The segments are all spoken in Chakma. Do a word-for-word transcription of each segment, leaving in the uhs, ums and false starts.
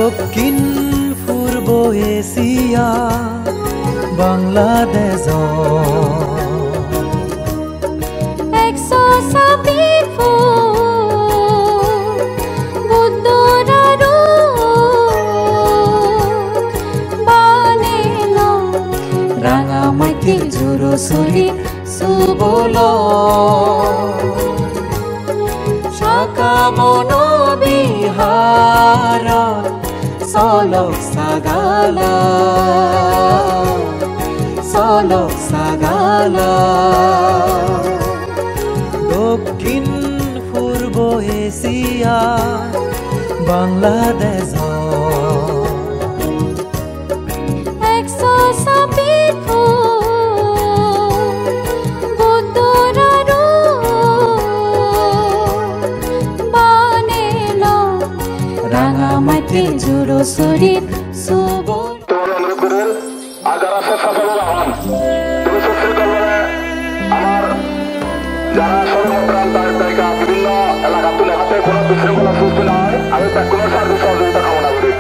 Dokkin Purbo Asia, Bangladesh. Ekso sabir put Buddhor ruk banelo. Ranga mattir juro surit subolo. Sakamono Biharot solok sagala, solok sagala. Dokkin Purbo Asia, Bangladesh. Ekso sabir put Buddhor ruk banelo. Ranga mattir juro surit subol. তোমার অনুরোধ করুন, আর যারা স্বেচ্ছাসেবক আছেন, তুমি সুশৃঙ্খলভাবে আমার যারা সর্বত্রাণ দায়ক দায়িকা বিভিন্ন এলাকাত তুলে হাতে কোনো বিশৃঙ্খলা সৃষ্টি না হয়, আমি বেক্কুনর সার্বিক সহযোগিতা কামনা করি।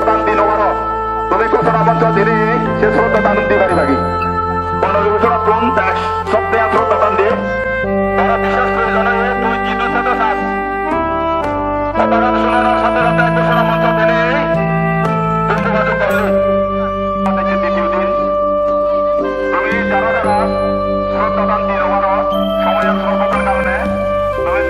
Dadan di nw paro, tumi ghosona moncho dinei se sroddha dan di paribagi. Onno ghosona pron dash, sroddha sroddha dan di. Tara bishes proyojon oye, tui jidu sede sas. Hodagan shunonor sathe sathe ghosona moncho dinei tui jogajog gorli. Ate je ditiyo din, tumi jara jara sroddha dan di nw paro, somoyor sothotar karone tumi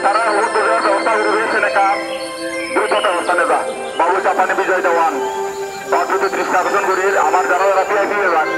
Tara hududor bebosta guribe, seneka dui kota bebosta neba. Babu Chapani Bijoy Dewan. Tar proti dristi akorson gorir, amar jara jara V I P ebar.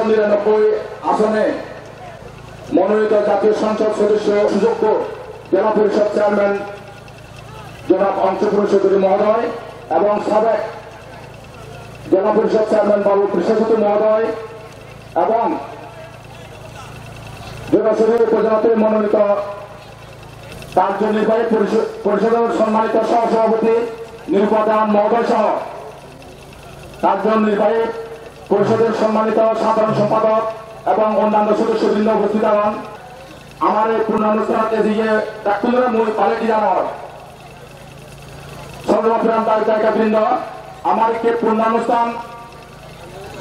নিরানব্বই আসনে মনোনীত জাতীয় সংসদ সদস্য সুযোগ্য জেলা পরিষদ চেয়ারম্যান জনাব অংশগ্রহণ চৌধুরী মহোদয় এবং সাবেক জেলা পরিষদ চেয়ারম্যান বাবু কৃষ্ণজ্যোতি মহোদয় এবং জোড়াছড়ি উপজেলাতে মনোনীত কার্যনির্বাহী পরিষ-, পরিষদের সম্মানিত সহসভাপতি নিরুপা দেওয়ান মহোদয় সহ কার্যনির্বাহী পরিষদের সম্মানিত সাধারণ সম্পাদক এবং অন্যান্য সদস্যবৃন্দ উপস্থিত আছেন। আমার এই পূর্ণানুষ্ঠানকে দিয়ে ডাক্তার মূল পালেটি জানার সর্বপ্রাণ দায়িত্ব বৃন্দ, আমার একটি পূর্ণানুষ্ঠান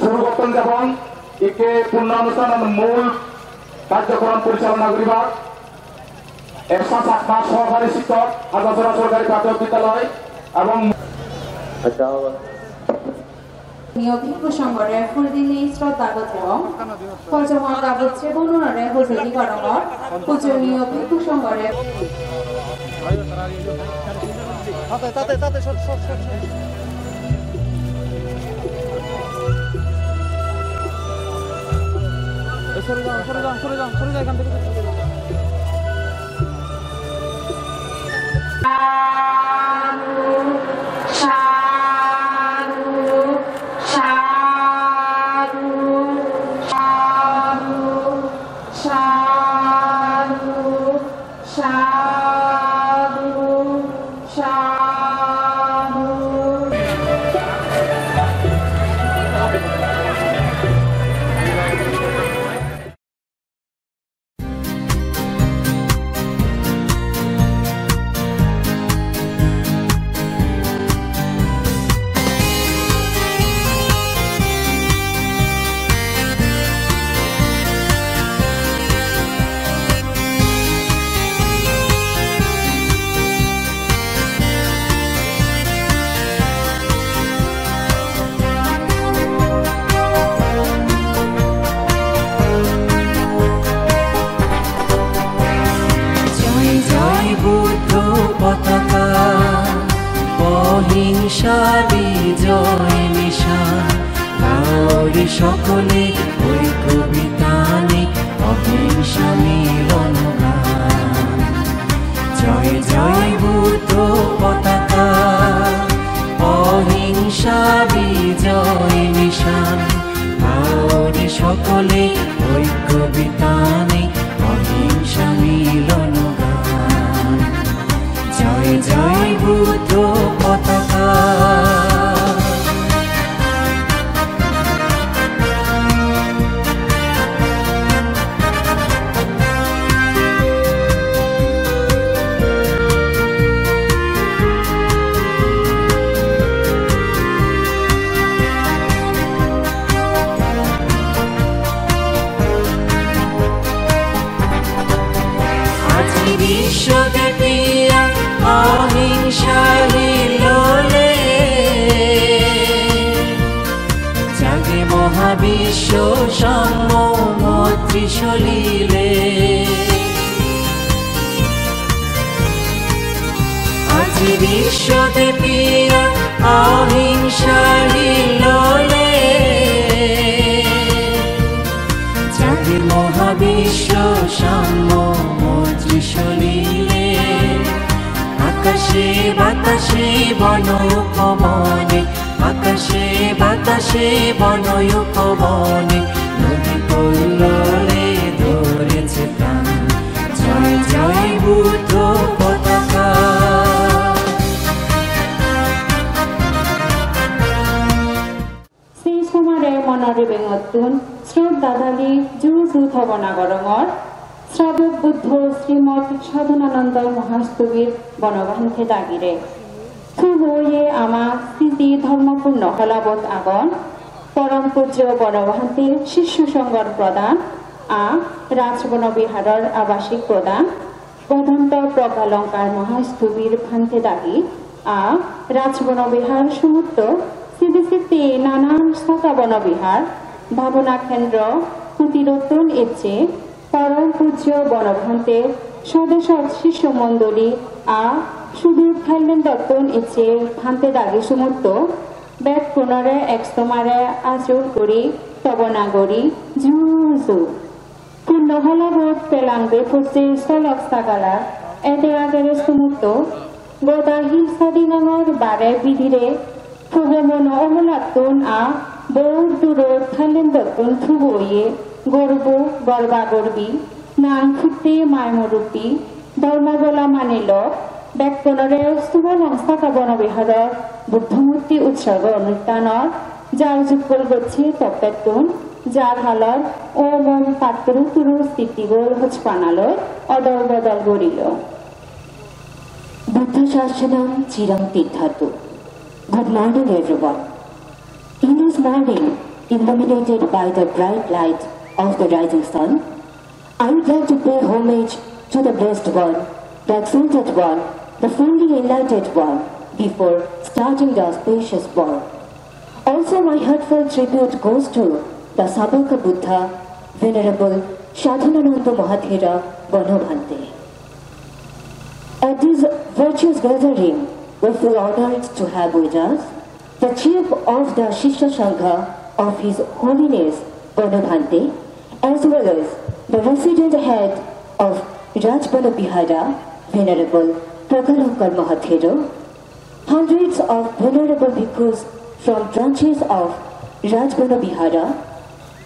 শুরু করতেন যখন একটি পূর্ণানুষ্ঠান মূল কার্যক্রম পরিচালনা করিবার এরশাদ চাকমা সহকারী শিক্ষক, হাজারছড়া সরকারি প্রাথমিক বিদ্যালয় এবং আচ্ছা। নিয় ভিক্ষু সংঘরে ফুলদিনি শ্রদ্ধা গোত্র পঞ্চমর্গা গোত্রে বনুনরে হজুরি গণগর পূজনীয় ভিক্ষু সংঘরে। তাতে, তাতে, তাতে, সর, সর, সর, সর। এই সরে যাও, সরে যাও, সরে যাও, সরে যাও এখান থেকে। সাধু, সাধু, সাধু, সাধু, সাধু, সাধু। জয় জয় বুদ্ধ পতাকা, অহিংসা বিজয় নিশান, গাওরে সকলে ঐক্য বিতানে অহিংসা মিলন গান। জয় জয় বুদ্ধ পতাকা, অহিংসা বিজয় নিশান, গাওরে সকলে ঐক্য বিতানে অহিংসা মিলন গান। জয় জয় বুদ্ধ পতাকা। আজি বিশ্বব্যাপী অহিংসা হিল্লোলে, জাগে মহাবিশ্ব সাম্য মৈত্রী সলিলে। আজি বিশ্বব্যাপী অহিংসা হিল্লোলে, জাগে মহাবিশ্ব সাম্য মৈত্রী সলিলে। আকাশে বাতাসে বন উপবনে, আকাশে বাতাসে বন উপবনে, নদী কল্লোলে ধরেছে প্রাণ। জয় জয় বুদ্ধ পতাকা। Sri Kumare monor ibengottun sroddha dhali ju ju thobona gorongor. Srabok Buddho Srimot Sadhanananda Mahastobir Bonobhante dagire. Thu hoye ama sriti dhormopunno holabot agon. Porom pujjo Bonobhanter sisyo songhor prodhan, a Rajbono Biharor abasik prodhan, Bodhonto Proggalongkar Mahastobir Bhante dagi, a Rajbono Bihar somotto sidi sidi nanan saka Bono Bihar, Bhabona Kendro, Kutirottun ecche, Porom pujjo Bonobhante sodesot sisyo mondoli a sudur Thailandottun ecche Bhante dagi somotto bekkunore ek somare ajur guri Tobona guri ju ju. Punno holobot pelangde pocche solok sagala ede agere sumutto, goda hil sadigangor bare bidire pugo mono omolattun a bohut duror thalendottun thubo oye gorbo gorba gorbi nang putte mai murubbi dhormo bola manilok bekkunore Subolong Saka Bono Biharor Buddho Murti Utsorgo Onusthanor jao jukkol gocche toppettun jar halor Om Om Patturu Turu Siddhi Gol hojpanaloi odol bodol gorilo. Buddha Sasonam Chiram Tiṭṭhatu. Good morning, everyone. In this morning, illuminated by the bright light of the rising sun, I would like to pay homage to the Blessed One, the Exalted One, the Fully Enlightened One, before starting the auspicious work. Also, my heartfelt tribute goes to the Sabaka Buddha, Venerable Sadhanananda Mahathera Bono Bhante. At this virtuous gathering, we feel honored to have with us the chief of the Shishya Sangha of His Holiness Bono Bhante, as well as the resident head of Rajbana Vihara, Venerable Pragalankar Mahathero. Hundreds of venerable bhikkhus from branches of Rajbana Vihara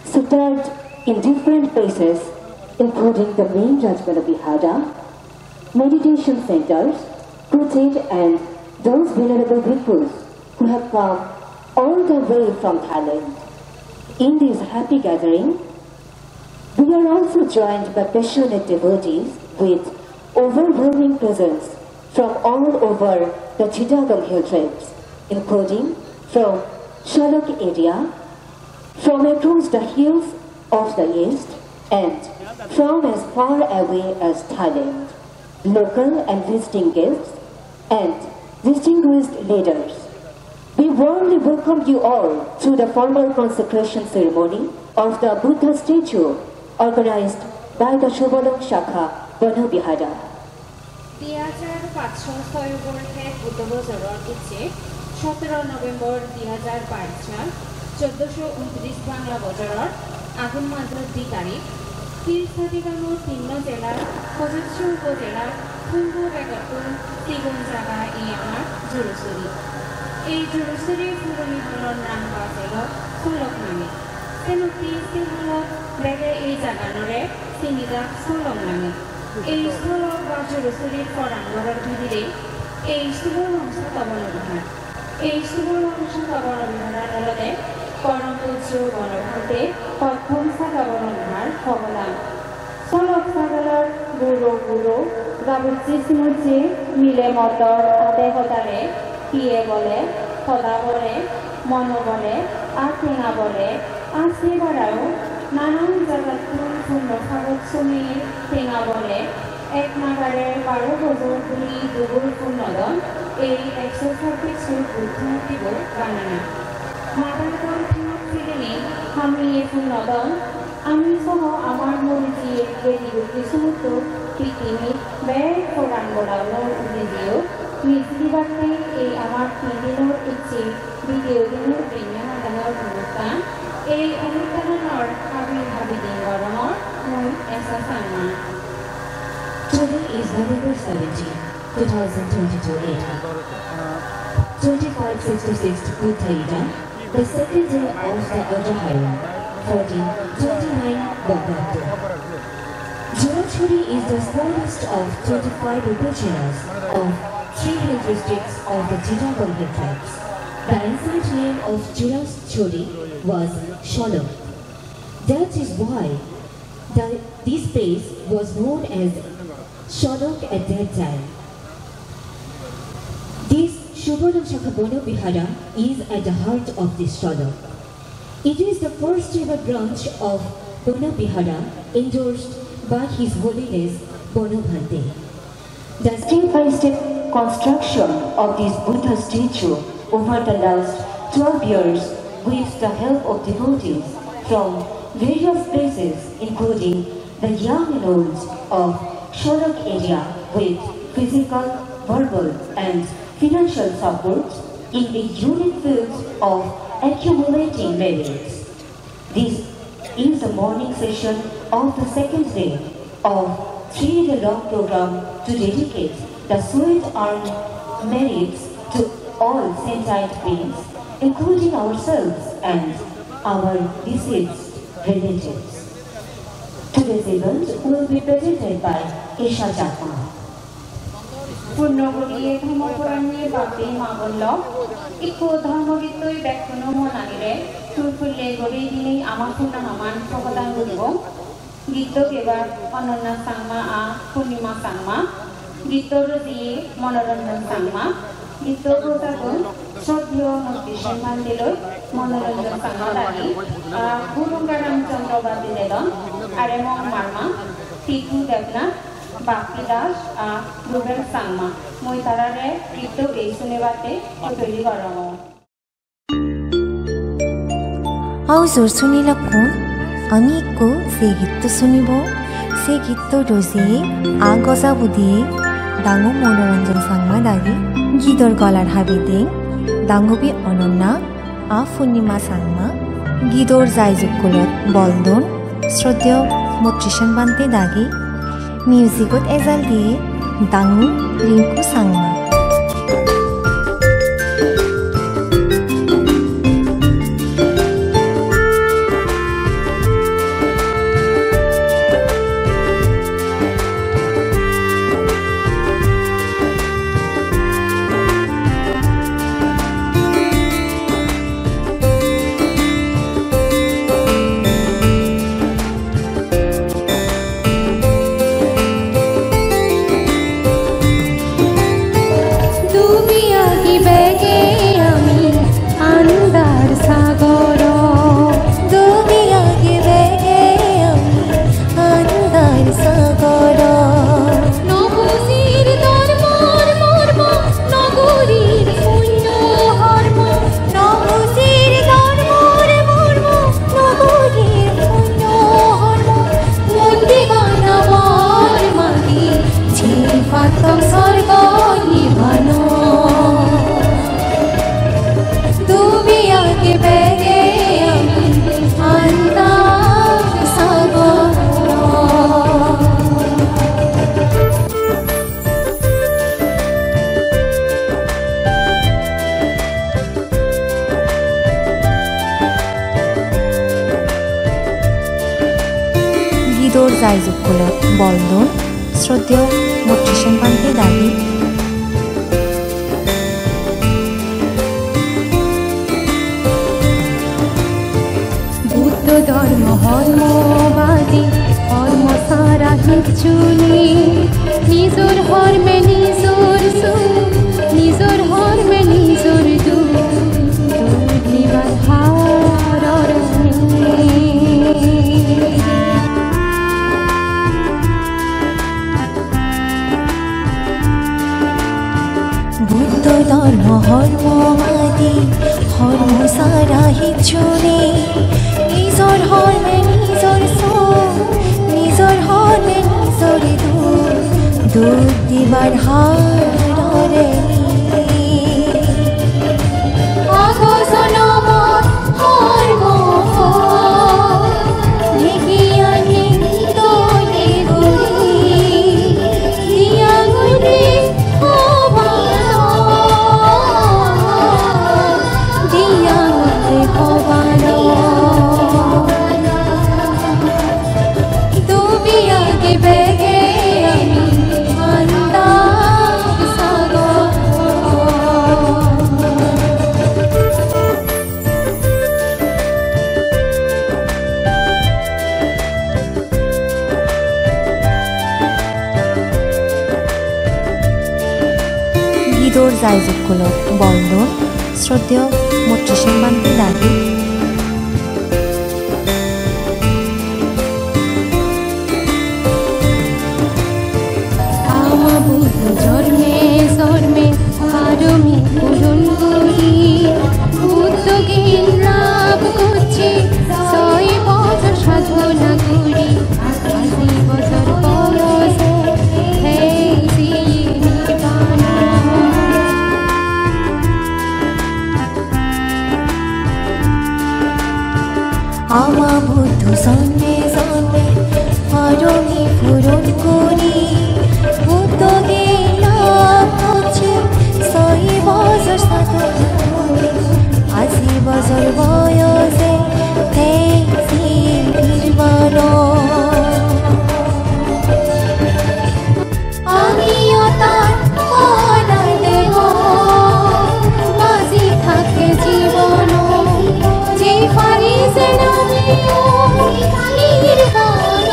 scattered in different places, including the main Rajbana Vihara, meditation centers, crusade, and those venerable bhikkhus who have come all the way from Thailand. In this happy gathering, we are also joined by passionate devotees with overwhelming presence from all over the Chittagong Hill Tracts, including from Sholok area, from across the hills of the east, and from as far away as Thailand. Local and visiting guests and distinguished leaders, we warmly welcome you all to the formal consecration ceremony of the Buddha statue organized by the Subolong Shakha Bono Vihara. Di hajar pachsho soi borhe Buddho bojoror icche sotero November di hajar bais sal, choddoso untris Bangla bojoror Agun majo di tarik, Tir Sadiganur tinno jelar, pojutsu upojelar, Thumbu begottun sigon jaga ei amar Jurusuri. Ei Jurusuri puroni holor nang bajelo Solok name. Senotti se holot bege ei jaganore sinijak Solok name. Ei Solok ba Jurusuri poran goror bidire ei Subolong Saka Bono Bihar. Ei Subolong Saka Bono Biharan olode Porom Pujjo Bono Bhante Potthom Saka Bono Bihar Pogolong. Solok sagalor guro guro, gabucche simucche, mile motor, ade hodare, piye bole, hoda bole, mono bole, ar tenga bole, ar se barao nanan jagattun punno sagoj someye tenga bole, ek nagare baro bojor dhuri dugor punnodon ei ekso sabbish foot Buddho murtibo banana. Madadon thengot siginei hamiye punnodon, ami soho amar muri jiye gedi gutti sumutto pittimit bek poran bola unor udi jeyo, nij dibatte ei amar tin dinor icche. Video dinor benne madanor onusthan. Ei onusthananor habi habi din gorongor mui Esa Sangma. Today is November seventeen, two thousand twenty-two A D. Twenty-five sixty-six Buddha Ida, the second day of the Ajahayo, fourteen twenty-nine Bhagavato. Jurachuri is the smallest of twenty-five upajilas of three hill districts of the Chittagong Hill Tracts. The ancient name of Jurachuri was Sholok. That is why the, this place was known as Sholok at that time. This Subolong Shaka Bono Vihara is at the heart of this Sholok. It is the first ever branch of Bono Vihara endorsed by His Holiness Bono Bhante. The step-by-step construction of this Buddha statue over the last twelve years with the help of devotees from various places, including the young and old of Sholok area, with physical, verbal and financial support in a unique field of accumulating merits. This is the morning session of the second day of three-day-long program to dedicate the sweet-earned merits to all sentient beings, including ourselves and our deceased relatives. Today's event will be presented by Kesha Chakma. Purno guriye dhormo poran ye bap-bei ma-bon lok, ikko dhormo gittoi bekkuno monanire tulpulle guri dinei ama purno haman sogodan guribong. Gitto gebar Ononna Changma a Purnima Changma, gitto rojiye Monoranjan Changma, gitto gojagun Sroddheyo Murti Sen Bhante loi Monoranjan Changma dagi, a Gurunga Ramchandra Badi dedon, Aremong Marma, Titu Debnath, Bappi Das, a Ruben Changma. Mui tarare gitto gei sunebatte hojoli gorongor. Au jor sunilokkun, ami ikko se gitto sunibo, se gitto rojiye a gojabudiye dangu Monoranjan Changma dagi, gidor golar habideng dangubi Ononna a Purnima Changma, gidor jai jukkulot bol don Sroddheyo Murti Sen Bhante dagi, music-ot ejal diye dangu Rinku Changma. Dubi agi bege ami andar sagoro, dubi agi bege ami andar sagoro. No bujir dhormor mormo, no gurir punyo hormo, no bujir dhormor mormo, no gurir punyo hormo. Mundi bana bor magi, je pattom sorgo nibano. Dubi agi bege ami andar sagoro. Gidor jai jukkulot bol don Sroddheyo Murti Sen Bhante dagi. Buddho dhormo hormo badi, hormo sara hissu nei. Nijor horme nijor suk, nijor horme nijor duk, duk dibar har ar nei. Buddho dhormo hormo badi, hormo sara hissu nei. Nijor horme nijor suk, nijor horme nijor duk, duk dibar har ar nei. Ago jonomot hormo phol, negiyan nei dole guri, diyang oide hobano, diyang oide hobano. Dubi agi bege ami andar sagoro. Gidor jai jukkulot bol don Sroddheyo Murti Sen Bhante dagi. Ama Buddho jorme jorme parami puron guri, Buddho gyan lab gocchi, soy bojor sadhona guri, ashi bojor boyose hei jiye nirbana. Dujone jone parami puron guri, Buddho gela hocche soi bojor sadhona guri, aji bojor boyose peyechi nirban. Amiyo tar holai debo, baji thakte jibon, je pari jen amiyo nirban,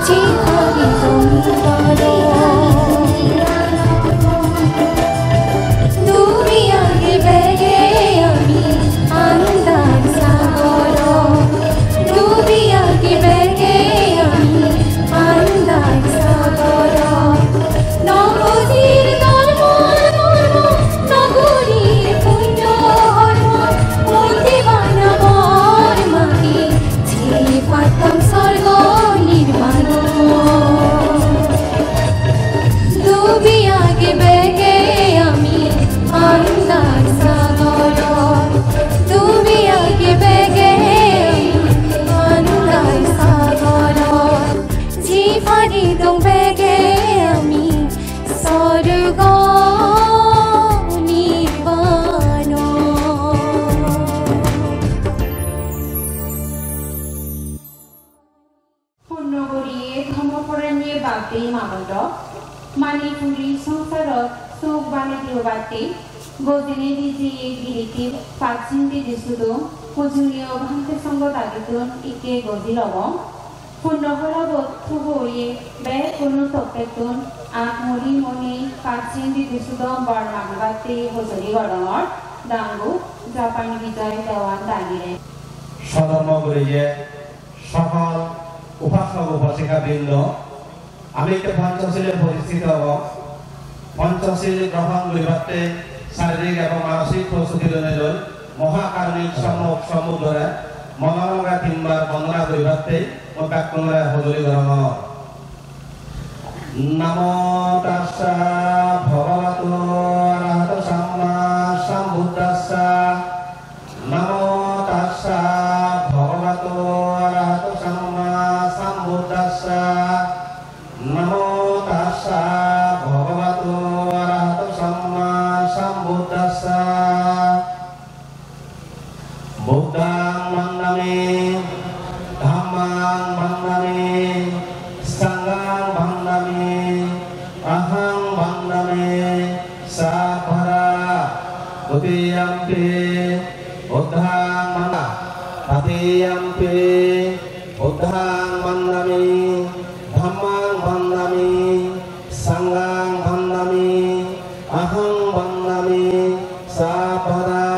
je pari nirban. Dubi agi bege ami andar sagoro, dubi agi bege ami andar sagoro. No bujir dhormo, no gurir punyo hormo, oi dibana mor magi, jei pattam sorgo nirban. Dubi agi bege ami andar sagoro, dubi agi bege ami andar sagoro, jei pari dong bege ami sorgo nirban. Punno guriye dhomo poranye bab-bei ma-bon lok, Manipuri songsarot sok bani dibatte gojinei di jeye giritir pachin bidi sudo pujoniyo bhante songho dagittun ikke goji lobong. Punno horobot thubo oye bekkun tokkettun ak muri muni pachin bidi sudo bor magibatte hojoli gorongor dangu Japan Bijoy Dewan dagire. Sodhormo guriye সকল উপাসক উপাসিকা বৃন্দ, আমি একটা পঞ্চশীলে প্রতিষ্ঠিত হব। পঞ্চশীল গ্রহণ করিবাতে শারীরিক এবং মানসিক প্রস্তুতি লই লই মহাকারুণিক সম্মুখ সম্মুখ ধরে মনর লগে তিনবার বন্দনা করিবাতে মই বেকুনরে হজুরি গ্রহণ। Namo tassa bhagavato arahato sammāsambuddhassa. Namo tassa bhagavato arahato sammāsambuddhassa. Namo tassa bhagavato arahato sammāsambuddhassa. Buddhaṃ vandāmi, dhammaṃ vandāmi, saṅghaṃ vandāmi, ahaṃ vandāmi sabbadā. Dutiyampi buddhaṃ vandāmi, tatiyampi buddhaṃ vandāmi, dhammaṃ vandāmi, saṅghaṃ vandāmi, ahaṃ vandāmi sabbadā.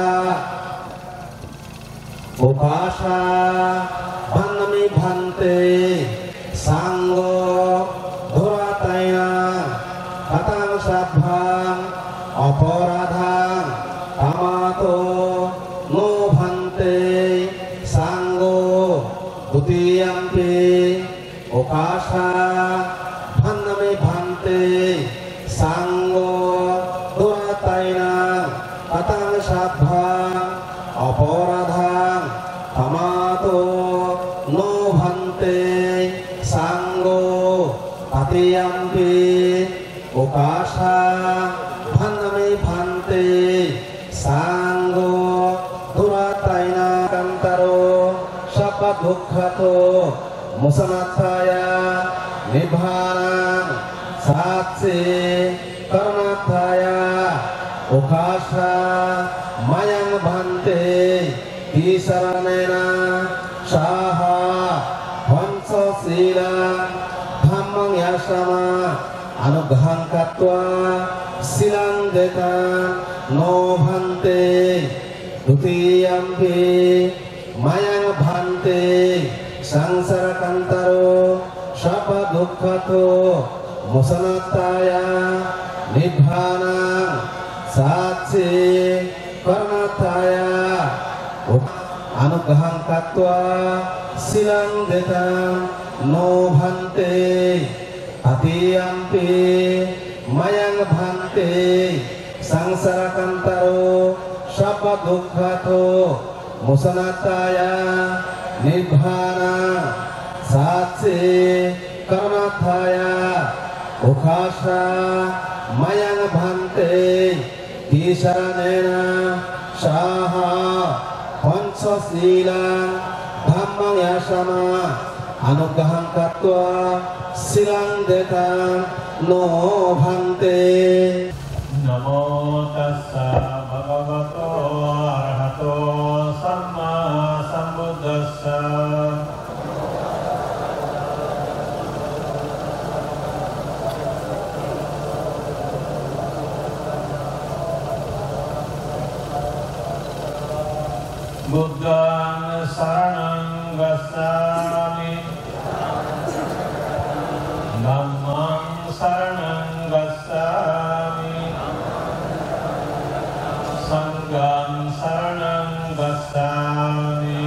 Okāsa vandāmi bhante, saṅgho durattāyinaṃ, kataṃ sabbaṃ aparādhaṃ khamatu no bhante, saṅgho dutiyampi okāsa vandāmi bhante, saṅgho durattāyinaṃ, kataṃ sabbaṃ aparādhaṃ khamatu no bhante, saṅgho tatiyampi okāsa vandāmi bhante, saṅgho durattāyinaṃ. Kantaro sabbadukkhato mocanatthāya nibbānaṃ sacchikaraṇatthāya okāsa mayaṃ bhante tisaraṇena saha pañcasīla dhammaṃ yācāma. Anuggaham katvā sīlaṃ detha no bhante. Dutiyampi mayaṃ bhante saṃsārakantaro sabbadukkhato mocanatthāya nibbānaṃ sacchikaraṇatthāya. Anuggaham katvā sīlaṃ detha no bhante. Tatiyampi mayaṃ bhante saṃsārakantaro sabbadukkhato Mochanattaya nibbana sacchikaranatthaya ukāsa mayaṃ bhante tisaraṇena saha pañcasīlaṃ dhammaṃ yācāma, anuggaham katvā sīlaṃ detha no bhante. Namo tassa bhagavato arahato sammāsambuddhassa. Buddhaṃ saraṇaṃ gacchāmi. Dhammaṃ saraṇaṃ gacchāmi. Saṅghaṃ saraṇaṃ gacchāmi.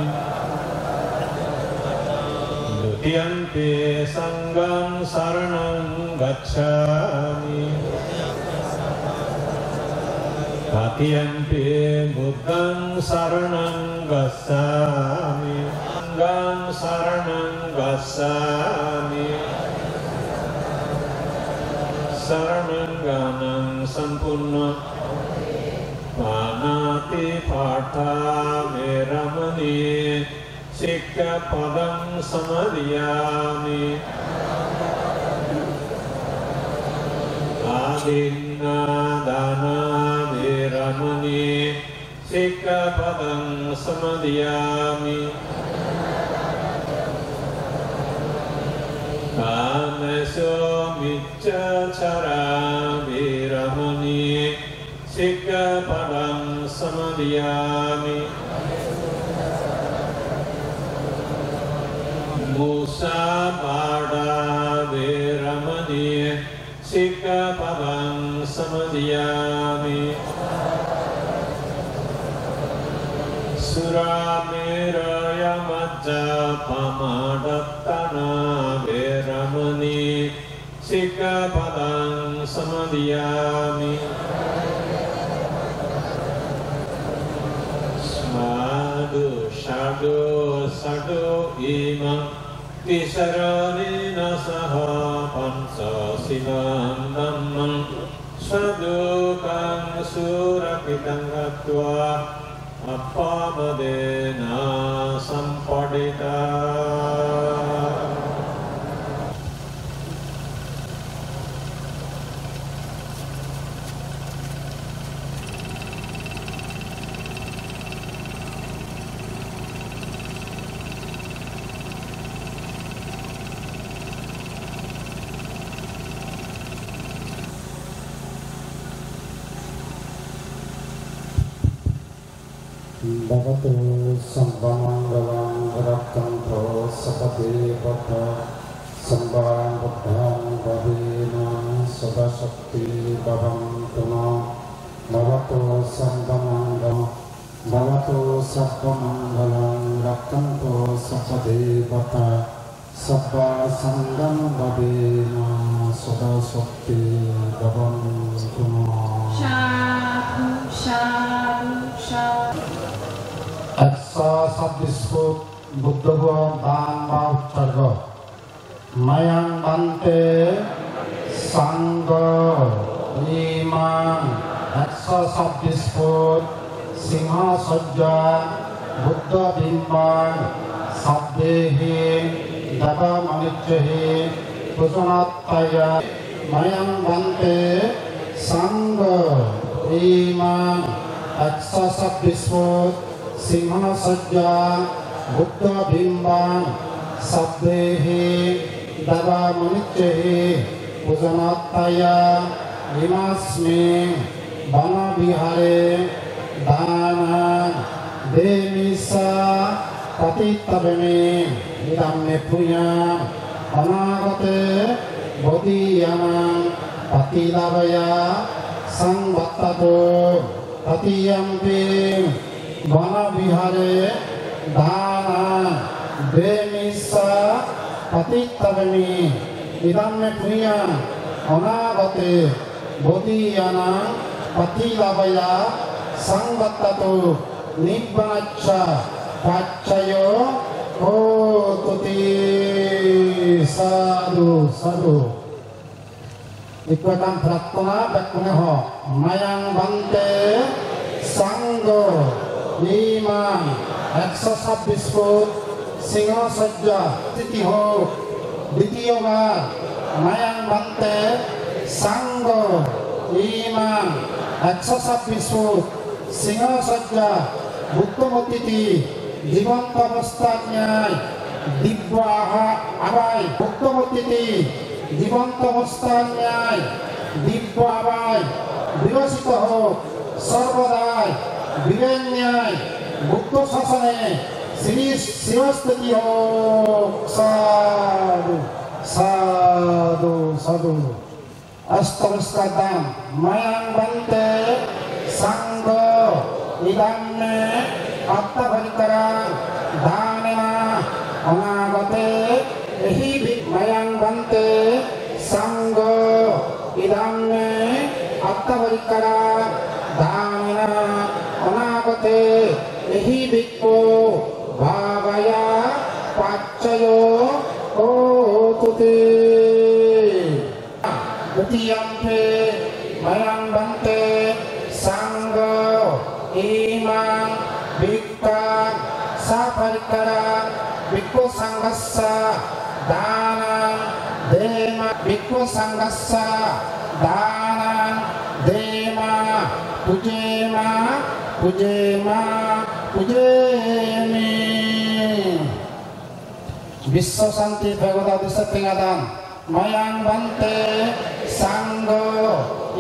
Dutiyampi saṅghaṃ saraṇaṃ gacchāmi. Tatiyampi buddhaṃ saraṇaṃ gacchāmi. Saṅghaṃ saraṇaṃ gacchāmi. Saraṇaṃ gaṇaṃ sampuṇṇaṃ. Pāṇātipātā veramaṇī sikkhāpadaṃ samādiyāmi. Adinnādānā veramaṇī sikkhāpadaṃ samādiyāmi. Kāmesu micchācārā veramaṇī sikkhāpadaṃ samādiyāmi. Musāvādā veramaṇī sikkhāpadaṃ samādiyāmi. Surāmerayamajjapamādaṭṭhānā veramaṇī sikkhāpadaṃ samādiyāmi. Sādhu, sādhu, sādhu. Imaṃ tisaraṇena saha pañcasīlaṃ dhammaṃ sādhukaṃ surakkhitaṃ katvā appamādena sampādetha. Bhavatu sabbamaṅgalaṃ, rakkhantu sabbadevatā, sabbabuddhānubhāvena sadā sotthī bhavantu no. Bhavatu sabbamaṅgalaṃ, bhavatu sabbamaṅgalaṃ, rakkhantu sabbadevatā, sabbasaṅghānubhāvena sadā sotthī bhavantu no. Sādhu, sādhu, sādhu. Ekso sabbish foot Buddho bhogab dan ba utsorgo. Mayaṃ bhante saṅgho imaṃ ekso sabbish foot singha sajja Buddha bimbaṃ sabbehi deva manussāhi pūjanattaya. Mayaṃ bhante saṅgho imaṃ ekso sabbish foot singha sajja Buddha bimbaṃ sabbehi deva manussāhi pūjanattaya imasmiṃ vana vihāre dānaṃ demissa patiṭṭhāpemi. Idaṃ me puññaṃ anāgate bodhiyānaṃ paṭilabhāya saṃvattatu. Tatiyampi vana vihāre dānaṃ demissa patiṭṭhāpemi. Idaṃ me puññaṃ anāgate bodhiyānaṃ paṭilabhāya saṃvattatu. Nibbanassa paccayo hotuti. Sadhu, sadhu. Ikko ekkan prarthona bekkune ho. Mayang bhante sangho imang eksho sabbis foot singho sojja titi hok. Ditiyo bar, mayang bhante sangho imang eksho sabbis foot singho sojja Buddho murtiti jibonto obosthat nyai dibbo aha-, abai. Buddho murtiti jibonto obosthat nyai dibbo abai bibosito hok, sorbodai biben nyai Buddho sasone siri-, sirosthiti hok. Sadhu, sadhu, sadhu. Osto poriskar dan. Mayang bhante sangho idam me atta parikkara danena anagate ehi bhi-, mayang bhante sangho idam me atta parikkara danena anagate ehi bhikkhu bhavaya paccayo hotuti. Dutiyampi mayang bhante sangho imang bhikkhangsaparikkara bhikkhu sanghassa danang dema. Bhikkhu sanghassa danang dema. Pujema, pujema, pujemi. Biswa santi pegoda dise tenga dan. Mayang bhante sangho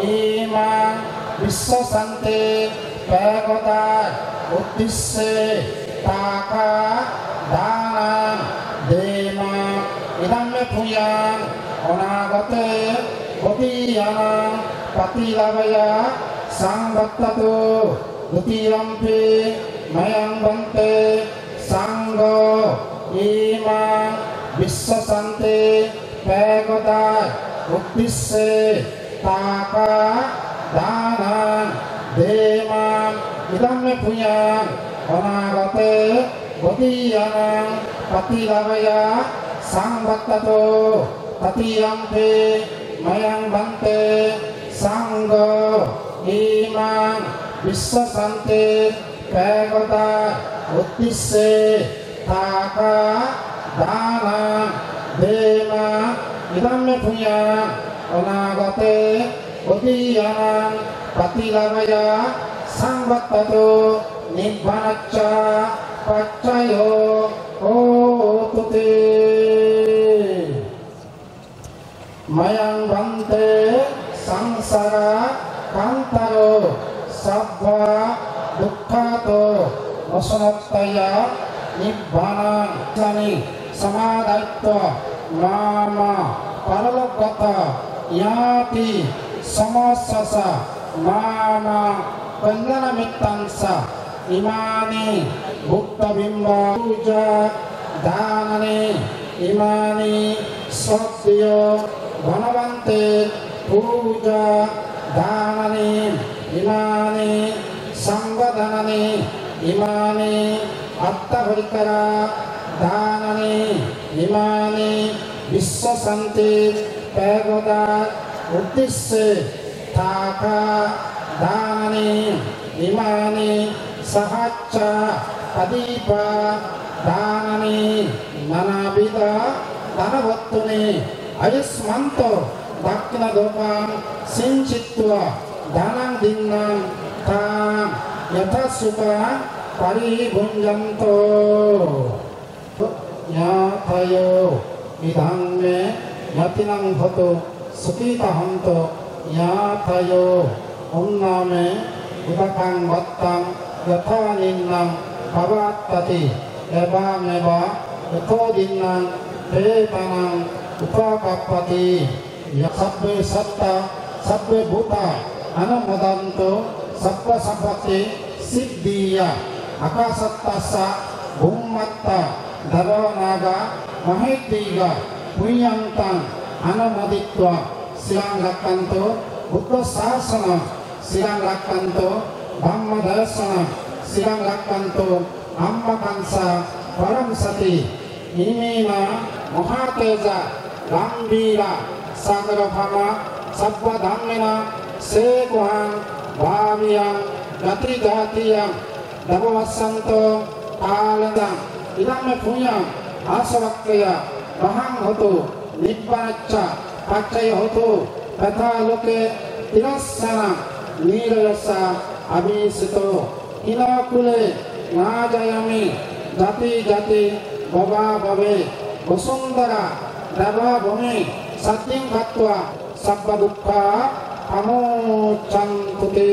imang biswa santi pegoda uddisse taka danang dema. Idam me punyang anagate bodiyanang patilabhaya samvattatu. Dutiyampi mayang bhante sangho imang biswa santi pegoda uddisse taka danang dema. Idam me punyang anagate bodiyanang patilabhaya samvattatu. Tatiyampi mayang bhante sangho imang biswa santi pegoda uddisse taka danang dema. Idam me punyang anagate bodiyanang patilabhaya samvattatu. Nibbanassa paccayo hotuti. Mayang bhante sangsara kantaro sabba dukkhato mosonattaya nibbanang sani samadaittva mama paralokgata nyati samajassa mama kalyanamittassa. Imani buddha bimba puja danani, imani sottiyo gonobante puja danani, imani sangha danani, imani atta parikkara danani, imani biswa santi pegoda uddisse taka danani, imani sahacca padipa danani, nanabidha dana vattuni ayusmanto dakkina dokam sinchittva danang dinnang tang yatha sukha paribhunjanto. Ñātayo idam me ñātīnaṃ hotu sukhitā hontu. Ñātayo annam me udakaṃ bhattam yathā ninnaṃ pavattati evameva yato dinnaṃ petānaṃ upakappati. Ya sabbe sattā sabbe bhūtā anumodantu sabba sampatti siddhiyā. Akāsaṭṭhassa bhummaṭṭhā devā nāgā mahiddhikā puññaṃ taṃ anumoditvā siraṃ rakkhantu buddhasāsanaṃ, siraṃ rakkhantu dhammadesanaṃ, Sirang rakkhantu Amma Kansa Param Sati. Iminā Mahateja Gambhīra Sagarabhāma Sabba Dhammena Sekhāhaṃ Bhāviyaṃ Gati Jātiyaṃ Dvapavassanto Kālesaṃ. Idampi puññaṃ āsavakkheyya vāhaṃ hotu, nibbānassa paccayo hotu, tathā loke tirasānaṃ nirayasā abhisito. Hīnakule nācāyāmi jāti jāti bhavābhave, Vasundharā devabhūmi saddhiṃ gatvā sabbadukkhā pamuccantu te.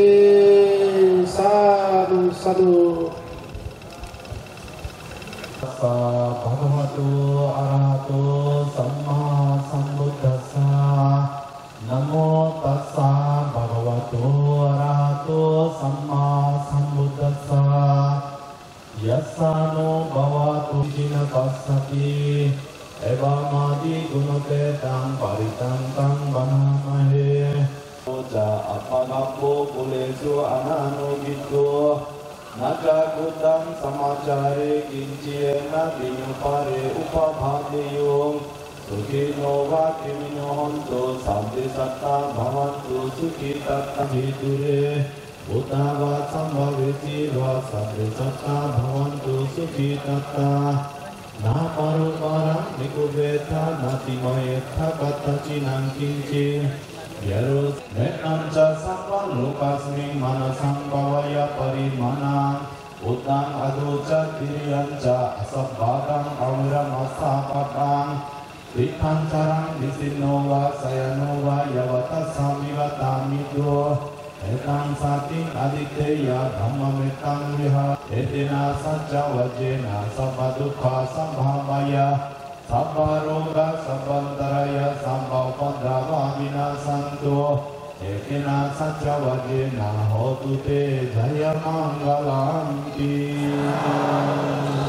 Sādhu, sādhu. Tassa bhagavato arahato sammāsambuddhassa. Namo tassa bhagavato arahato sammāsambuddhassa. Yassānubhāvato kiñci na passati, evamādiguṇūpetaṃ parittaṃ taṃ bhaṇāmahe. Ca appagabbho kulesu ananugiddho, na ca khuddaṃ samācare kiñci yena dinnupare upapādeyyuṃ. Sukhino vā khemino hontu, sabbe sattā bhavantu sukhitattā. Bhikkhu re, bhūtā vā sambhavesī vā, sabbe sattā bhavantu sukhitattā. Na paro paraṃ nikubbetha, nātimaññetha katthaci naṃ kiñci. Yaro mettañca sabbalokasmiṃ, mānasaṃ bhāvaye aparimāṇaṃ. Uddhaṃ adho ca tiriyañca, asambādhaṃ averaṃ asapattaṃ. Tiṭṭhañcaraṃ nisinno vā, sayāno vā yāvatassa vigatamiddho. Etaṃ satiṃ adhiṭṭheyya, brahmametaṃ vihāraṃ. Etena saccavajjena, sabbadukkhā sabbabhayā, sabbarogā sabbantarāyā, sabba upaddavā vinassantu. Etena saccavajjena, hotu te jayamaṅgalanti.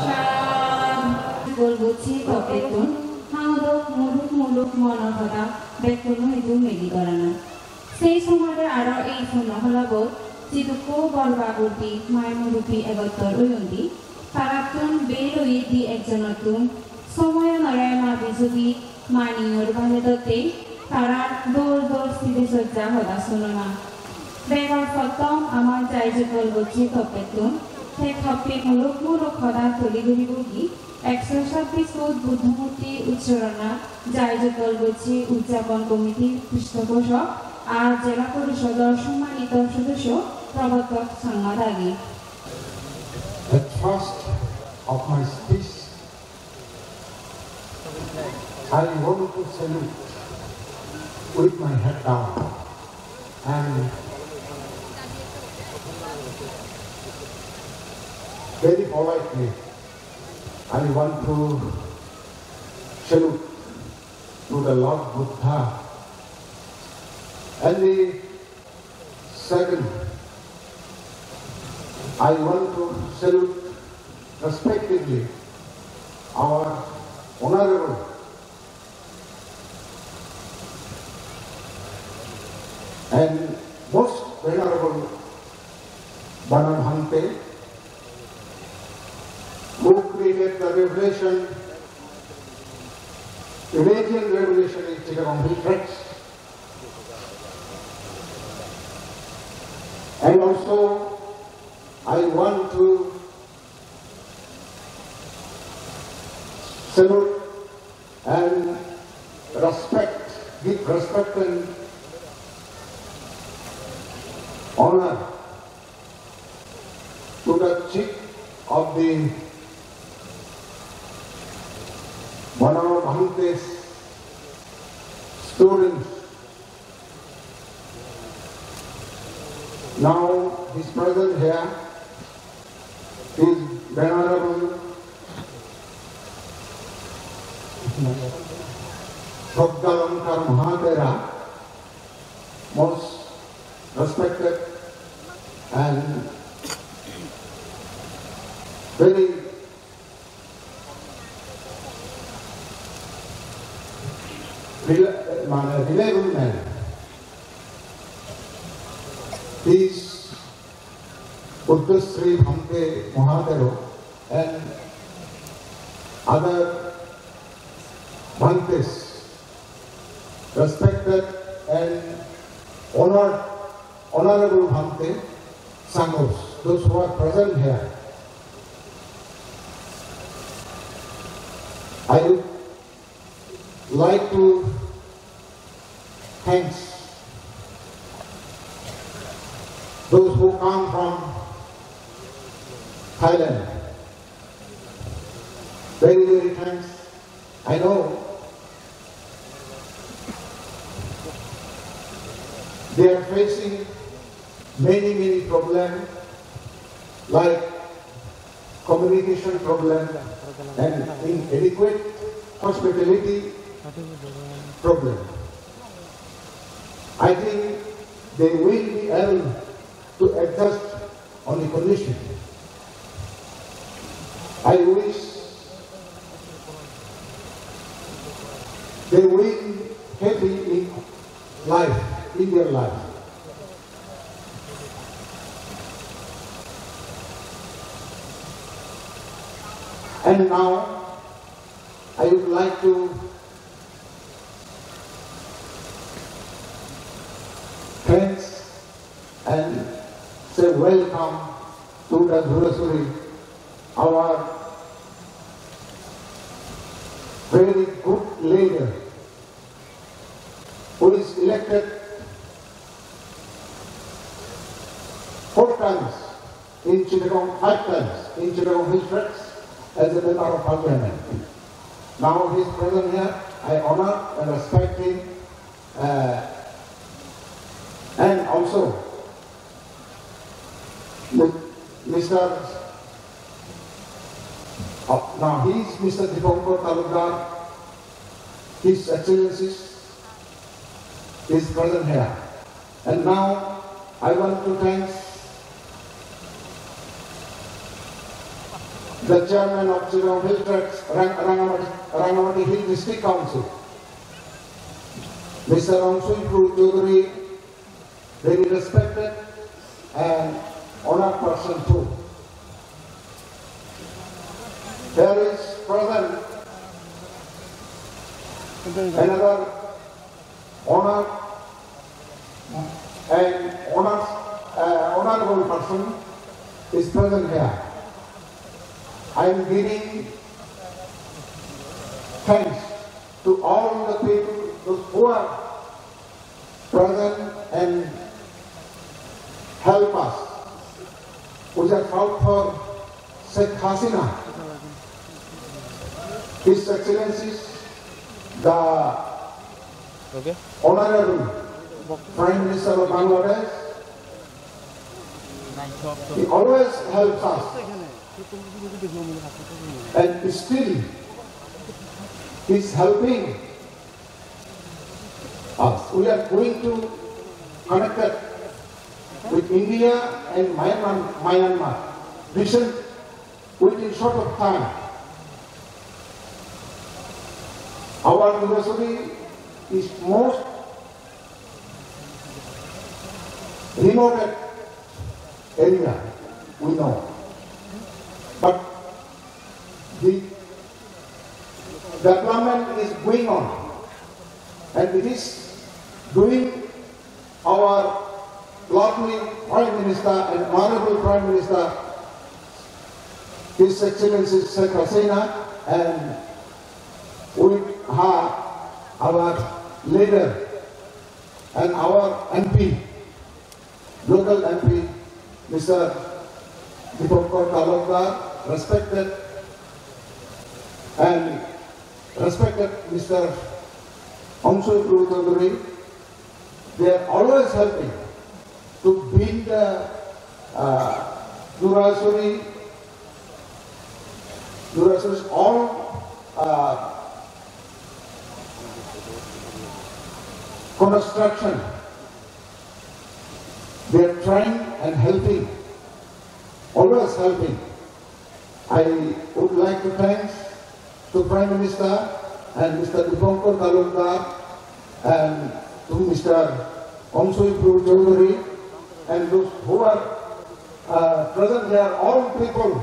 Sādhu. Golgochi toppettun, haodok muluk muluk monor hoda, bekkuno idu mili gorana. Sei somare aro ei punno holabot jidukko borba borbi mai murubbi egottor oyondi, tarattun bel oye di ekjonottun somoyanore mabi jubi maniyor bale dotte tarar dol dol sriti sojja hoda sunona. Begor pottom amar Jai Jugal Gocchi toppettun te toppi muluk muluk hoda tuli dhuribogi. Ekso sabbis foot Buddho murti utsorona Jai Jugal Gocchi Udjapon Committee prithoposhok ar Jela Porishodor sommanito sodosyo Probottok Changma dagi. The thrust of my speech, I want to salute with my head down and very politely I want to salute to the Lord Buddha. And the second, I want to salute respectively our honorable and most venerable Bana Bhante, who created the revelation, religion revelation in Chittagong Hill Tracts. And also, I want to salute and respect, give respect and honor to the chief of the Bana Bhante's students. Now, his presence here is Venerable Sraddhalankar Mahathera, most respected and very rela-, মানে, reliable man. He is Buddhasri Bhante Mahadero and other Bhantes, respected and honored, honorable Bhante Sanghas, those who are present here. I would like to thanks those who come from Thailand. Very, very thanks. I know they are facing many, many problems like communication problem and inadequate hospitality problem. I think they will be able to adjust on the condition. I wish they will happy in life, in their life. And now I would like to thanks and say welcome to the Dhurasuri, our very good leader, who is elected four times in Chittagong, five times in Chittagong Hill Tracts as a member of parliament. Now he is present here. I honor and respect him. Uh, and also, Mi-, Mister Oh, now he is Mister Dipankar Talukdar. His Excellency is present here. And now I want to thank the chairman of Chittagong Hill Tracts, Rang-, Rangamati, Rangamati Hill District Council, Mister Angsui Pru Chaudhary, very respected and honored person too. There is present another honor and honors, uh, honorable person is present here. I am giving thanks to all the people who are present and help us, which are fought for Sheikh Hasina, His Excellency, the Okay. Honorable Prime Minister of Bangladesh. He always helps us, and still is helping us. We are going to connect with India and Myanmar, Myanmar. Recent, within short of time, our Dhurasuri is most remote area, we know. But the development is going on, and it is doing our lovely Prime Minister and Honorable Prime Minister, His Excellency Sheikh Hasina, and with her, our leader and our M P, local M P, Mister Dipankar Talukdar, respected and respected Mister Angsui Pru Chaudhary, they are always helping to build the, uh, Dhurasuri, Dhurasuri's all, uh, construction. They are trying and helping, always helping. I would like to thanks to Prime Minister and Mister Dipankar Talukdar and to Mister Angsui Pru Chaudhary and those who are Uh, present here, all people,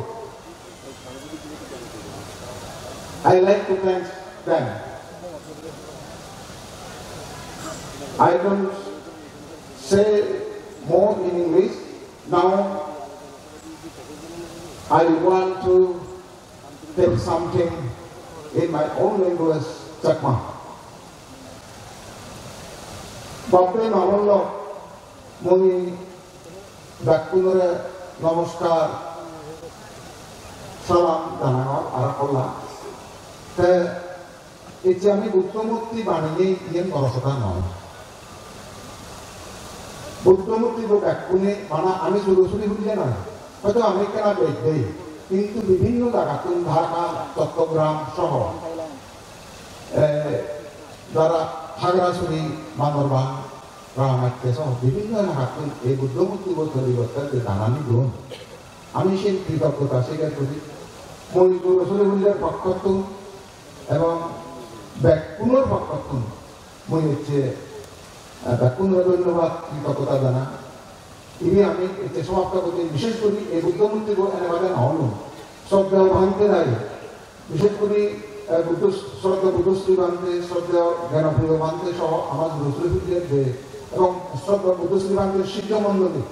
I like to thank them. I don't say more in English. Now, I want to tell something in my own language, Chakma. Bap-bhei ma-bon lok, mui bekkunore nomoskar, salam janangor arekkolla. Te ecche ami Buddho murti baneye iyen boro hoda noi. Buddho murti bo bekkune bana ami suri suri hulle noi. Hoyto ami ekkena bej dei, hintu bibhinno jagattun Dhaka, Chattogram soho, eh, jara Khagrasuri, Bandarban, Rangatte soho bibhinno elakattun ei Buddho murti bo toiri gotte je danani don, ami sei kritoggota sigar guri. Mui Jurosuri Huller pokkottun ebong bekkunor pokkottun mui ecche, eh, bekkunore dhonnobad, kritoggota janai. Ibe ami ecche somapto gocchi, bishesh guri ei Buddho murti bo ene bade no olun. Shraddheyo Bhante dai, bishesh guri, eh, Buddho, shraddheyo Buddhasri Bhante, shraddheyo Gyanopriyo Bhante soho amar Jurosuri Huller je, ebong shraddheyo Buddhasri Bhanter sijjo mondoli,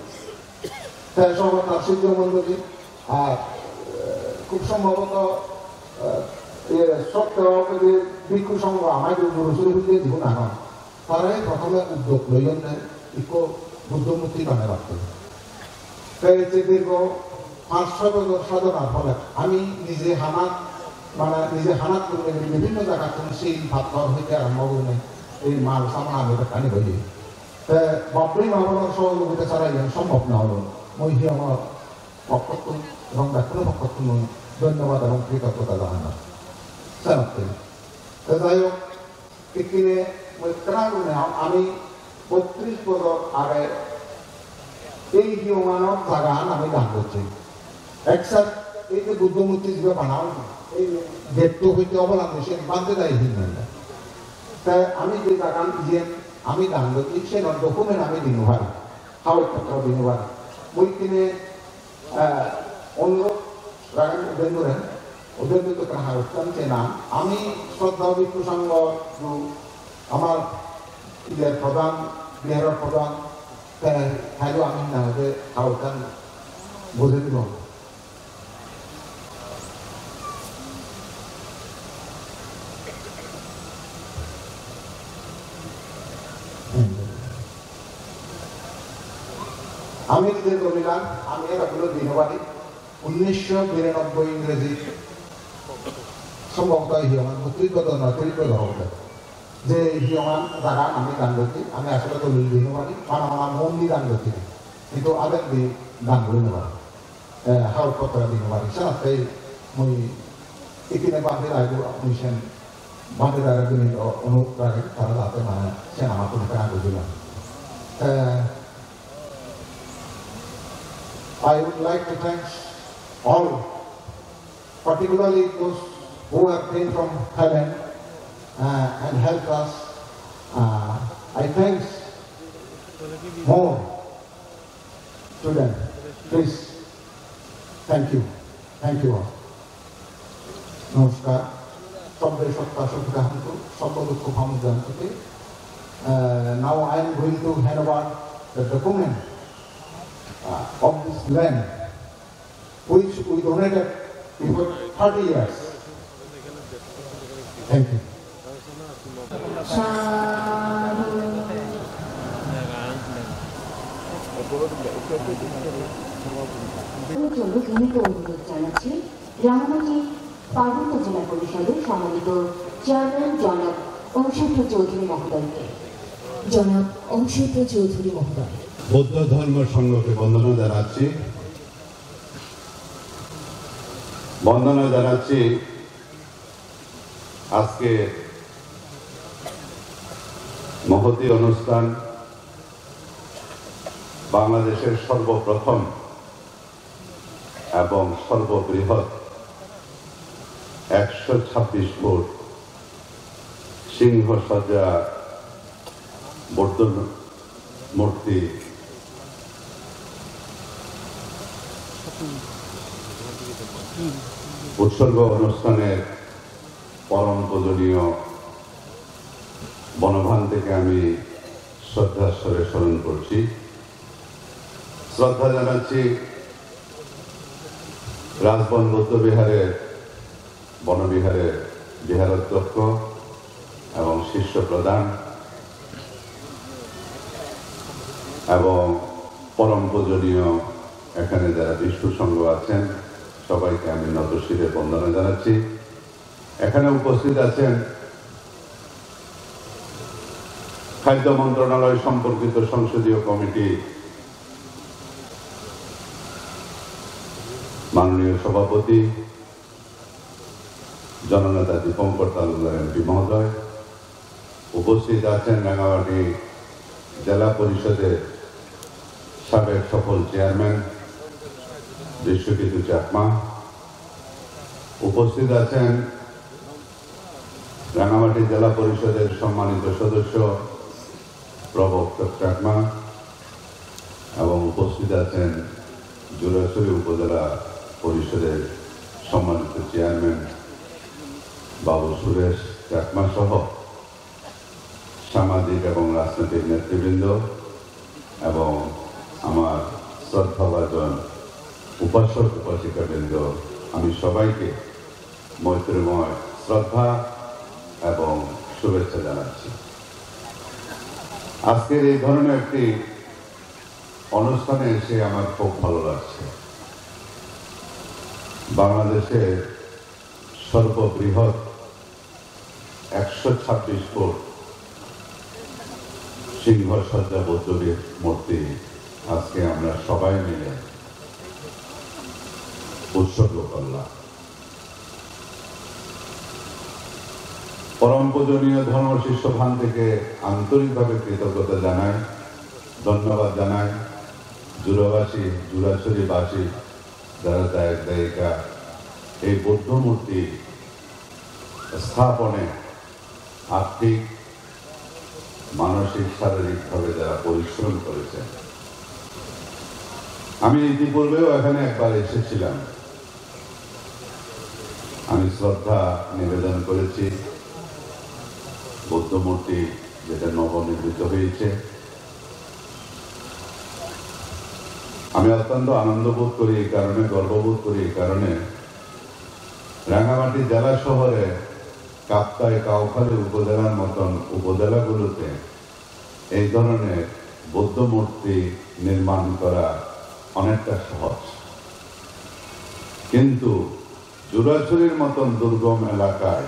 te soho tar sijjo mondoli, ar, eh, khub sombhoboto, eh, iye, shraddheyo je bhikkhu songho amar Jurosuri Huller jigun agon. Tara ei prothome uddog loiyonne ikko Buddho murti banebatte. Te ecche dirgho panch soy bojor sadhonar phole ami nije hanat, mane nije hanat gurinei bibhinno jagattun sil pattor hoite arombo gurinei ei mal saman ami bekkani loiye. Te bap-bhei ma-bonor sohojogita sara iyen sombhob no olo. Mui hiyongor pokkottun ebong bekkunor pokkottun mui dhonnobad ebong kritoggota janangor. Senotte. Te jai hok, Ikkine mui ekkena gurinei ami bottrish bojor age ei hiyonganor jagagan ami dan gocchi. Except ei je Buddho murti jibe bana oye, ei gate-to hoite obolandi siyen bhante dai hinne. Te ami je jagan iyen ami dan gocchi, siyenor document ami di no pari, hagoj potro di no pari. Mui ikkine Eh, onurod ragen uben guri, uben guri ekkan hagojtan senam. Ami shraddha bhikkhu sangho, amar iyer prodhan, biharor prodhan, te, tailo ami na hoide hagojtan bujei dibong. Ami je domilan, ami ero gulo di no pari, unnisho biranobboi Ingreji, sombhoboto hiyongan, bottrish bojor noi, tris bojor obo. Je hiyongan jaga ami dan gocchi, ami asole dolil di no pari, bana bana mon di dan gocchi, hintu abendi dan guri no pari. Eh, hagoj potro di no pari. Senotte mui ikkine bhante daibo, mui sen bhante daire duni onurod ragei, tara jate mane sen amattun ekkena bujilak. Eh, I would like to thank all, particularly those who have been from Thailand, uh, and helped us. Uh, I thanks more Student, please. Thank you. Thank you all. Namaskar. Sabbe sattā sukhitā hontu, sabba dukkha pamuccantu te. Uh, now I am going to hand over the document, uh, of this land which we donated before thirty years. Thank you. জন্য বিনীত অনুরোধ জানাচ্ছি রাঙামাটি পার্বত্য জেলা পরিষদের সম্মানিত চেয়ারম্যান জনাব অংশুপ্রিয় চৌধুরী মহোদয়কে। জনাব অংশুপ্রিয় চৌধুরী মহোদয়। বৌদ্ধ ধর্ম সংঘকে বন্দনা জানাচ্ছি। বন্দনা জানাচ্ছি আজকে মহতী অনুষ্ঠান, বাংলাদেশের সর্বপ্রথম এবং সর্ববৃহৎ একশো ছাব্বিশ ফুট সিংহ সজ্জা বৌদ্ধ মূর্তি উৎসর্গ অনুষ্ঠানের পরম পূজনীয় বনভান্তেকে আমি শ্রদ্ধার স্বরে স্মরণ করছি। শ্রদ্ধা জানাচ্ছি রাজবন বৌদ্ধ বিহারের, বনবিহারের বিহারাধ্যক্ষ এবং শিষ্য প্রধান এবং পরম পূজনীয় এখানে যারা ভিক্ষু সংঘ আছেন, সবাইকে আমি নতশিরে বন্দনা জানাচ্ছি। এখানে উপস্থিত আছেন খাদ্য মন্ত্রণালয় সম্পর্কিত সংসদীয় কমিটি মাননীয় সভাপতি জননেতা দীপঙ্কর তালুকদার এমপি মহোদয়, উপস্থিত আছেন রাঙামাটি জেলা পরিষদের সাবেক সফল চেয়ারম্যান দৃশ্যকেতু চাকমা, উপস্থিত আছেন রাঙামাটি জেলা পরিষদের সম্মানিত সদস্য প্রবক্তা চাকমা এবং উপস্থিত আছেন জোড়াছড়ি উপজেলা পরিষদের সম্মানিত চেয়ারম্যান বাবু সুরেশ চাকমা সহ সামাজিক এবং রাজনৈতিক নেতৃবৃন্দ এবং আমার শ্রদ্ধাভাজন উপাসক উপাসিকাবৃন্দ, আমি সবাইকে মৈত্রীময় শ্রদ্ধা এবং শুভেচ্ছা জানাচ্ছি। আজকের এই ধরনের একটি অনুষ্ঠানে এসে আমার খুব ভালো লাগছে। বাংলাদেশের সর্ববৃহৎ একশো ছাব্বিশ ফুট সিংহসজ্জা বৌদ্ধ মূর্তি আজকে আমরা সবাই মিলে উৎসর্গ করলাম। পরম পূজনীয় ধর্ম শিষ্য ভান্তেকে আন্তরিকভাবে কৃতজ্ঞতা জানাই, ধন্যবাদ জানাই। জোড়াবাসী, জোড়াছড়িবাসী যারা দায়ক দায়িকা, এই বৌদ্ধ মূর্তি স্থাপনে আর্থিক, মানসিক, শারীরিকভাবে যারা পরিশ্রম করেছেন, আমি ইতিপূর্বেও এখানে একবার এসেছিলাম। আমি শ্রদ্ধা নিবেদন করেছি বৌদ্ধ মূর্তি যেটা নবনির্মিত হয়েছে। আমি অত্যন্ত আনন্দ বোধ করি এই কারণে, গর্ববোধ করি এই কারণে, রাঙামাটি জেলা শহরে কাপ্তাই, কাউখালী উপজেলার মতন উপজেলাগুলোতে এই ধরনের বৌদ্ধ মূর্তি নির্মাণ করা অনেকটা সহজ। কিন্তু জোড়াছড়ির মতন দুর্গম এলাকায়,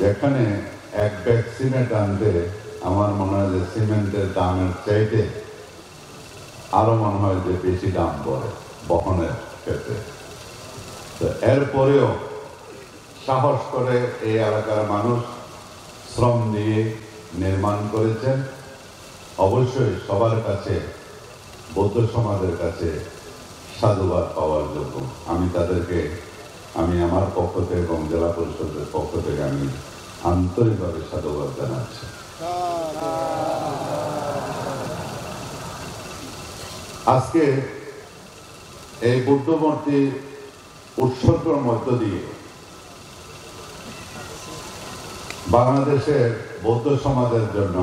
যেখানে এক ব্যাগ সিমেন্ট আনতে আমার মনে হয় যে সিমেন্টের দামের চাইতে আরো মনে হয় যে বেশি দাম পড়ে বহনের ক্ষেত্রে, তো এরপরেও সাহস করে এই এলাকার মানুষ শ্রম দিয়ে নির্মাণ করেছেন। অবশ্যই সবার কাছে, বৌদ্ধ সমাজের কাছে সাধুবাদ পাওয়ার যোগ্য। আমি তাদেরকে, আমি আমার পক্ষ থেকে এবং জেলা পরিষদের পক্ষ থেকে আমি আন্তরিকভাবে সাধুবাদ জানাচ্ছি। আজকে এই বৌদ্ধ মূর্তি উৎসর্গর মধ্য দিয়ে বাংলাদেশের বৌদ্ধ সমাজের জন্য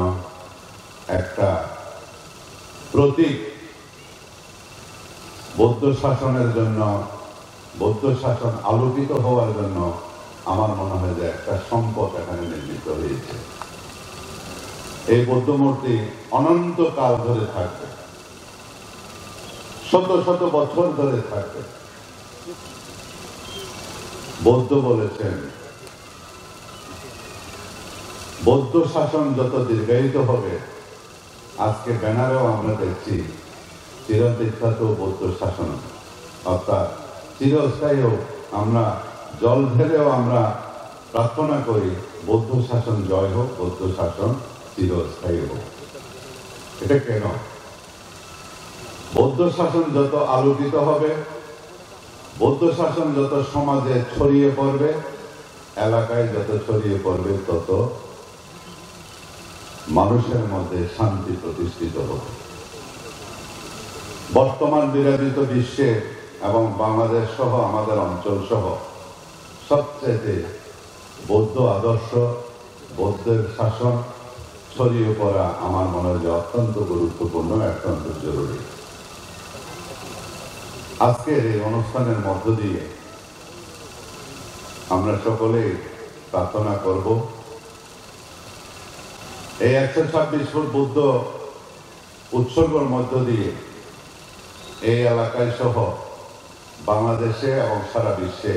একটা প্রতীক, বৌদ্ধ শাসনের জন্য, বৌদ্ধ শাসন আলোকিত হওয়ার জন্য আমার মনে হয় যে একটা সম্পদ এখানে নির্মিত হয়েছে। এই বৌদ্ধ মূর্তি অনন্তকাল ধরে থাকবে, শত শত বছর ধরে থাকবে। বৌদ্ধ বলেছেন, বৌদ্ধ শাসন যত দীর্ঘায়িত হবে, আজকে ব্যানারেও আমরা দেখছি চিরবিখ্যাত বৌদ্ধ শাসন, অর্থাৎ চিরস্থায়ী হোক। আমরা জল ঢেলেও আমরা প্রার্থনা করি, বৌদ্ধ শাসন জয় হোক, বৌদ্ধ শাসন চিরস্থায়ী হোক। এটা কেন? বৌদ্ধ শাসন যত আলোকিত হবে, বৌদ্ধ শাসন যত সমাজে ছড়িয়ে পড়বে, এলাকায় যত ছড়িয়ে পড়বে, তত মানুষের মধ্যে শান্তি প্রতিষ্ঠিত হবে। বর্তমান বিরাজিত বিশ্বে এবং বাংলাদেশ সহ আমাদের অঞ্চল সহ সবচেয়ে বৌদ্ধ আদর্শ, বৌদ্ধের শাসন ছড়িয়ে পড়া আমার মনে হয় যে অত্যন্ত গুরুত্বপূর্ণ, অত্যন্ত জরুরি। আজকের এই অনুষ্ঠানের মধ্য দিয়ে আমরা সকলেই প্রার্থনা করব, এই একশো ছাব্বিশ ফুট বুদ্ধ উৎসর্গর মধ্য দিয়ে এই এলাকায় সহ বাংলাদেশে এবং সারা বিশ্বে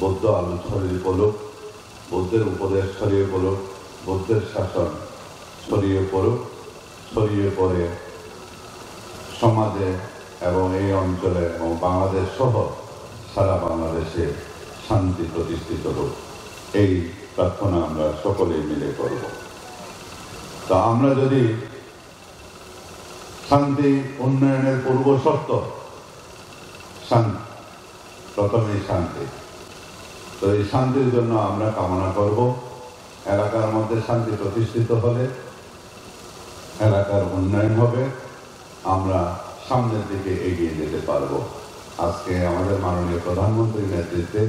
বৌদ্ধ আলো ছড়িয়ে পড়ুক, বুদ্ধের উপদেশ ছড়িয়ে পড়ুক, বুদ্ধের শাসন ছড়িয়ে পড়ুক, ছড়িয়ে পড়ে সমাজে এবং এই অঞ্চলে এবং বাংলাদেশ সহ সারা বাংলাদেশে শান্তি প্রতিষ্ঠিত হোক, এই প্রার্থনা আমরা সকলেই মিলে করব। তা আমরা যদি শান্তি, উন্নয়নের পূর্ব শর্ত শান্তি, প্রথমেই শান্তি। তো এই শান্তির জন্য আমরা কামনা করব। এলাকার মধ্যে শান্তি প্রতিষ্ঠিত হলে এলাকার উন্নয়ন হবে, আমরা সামনের দিকে এগিয়ে যেতে পারব। আজকে আমাদের মাননীয় প্রধানমন্ত্রীর নেতৃত্বে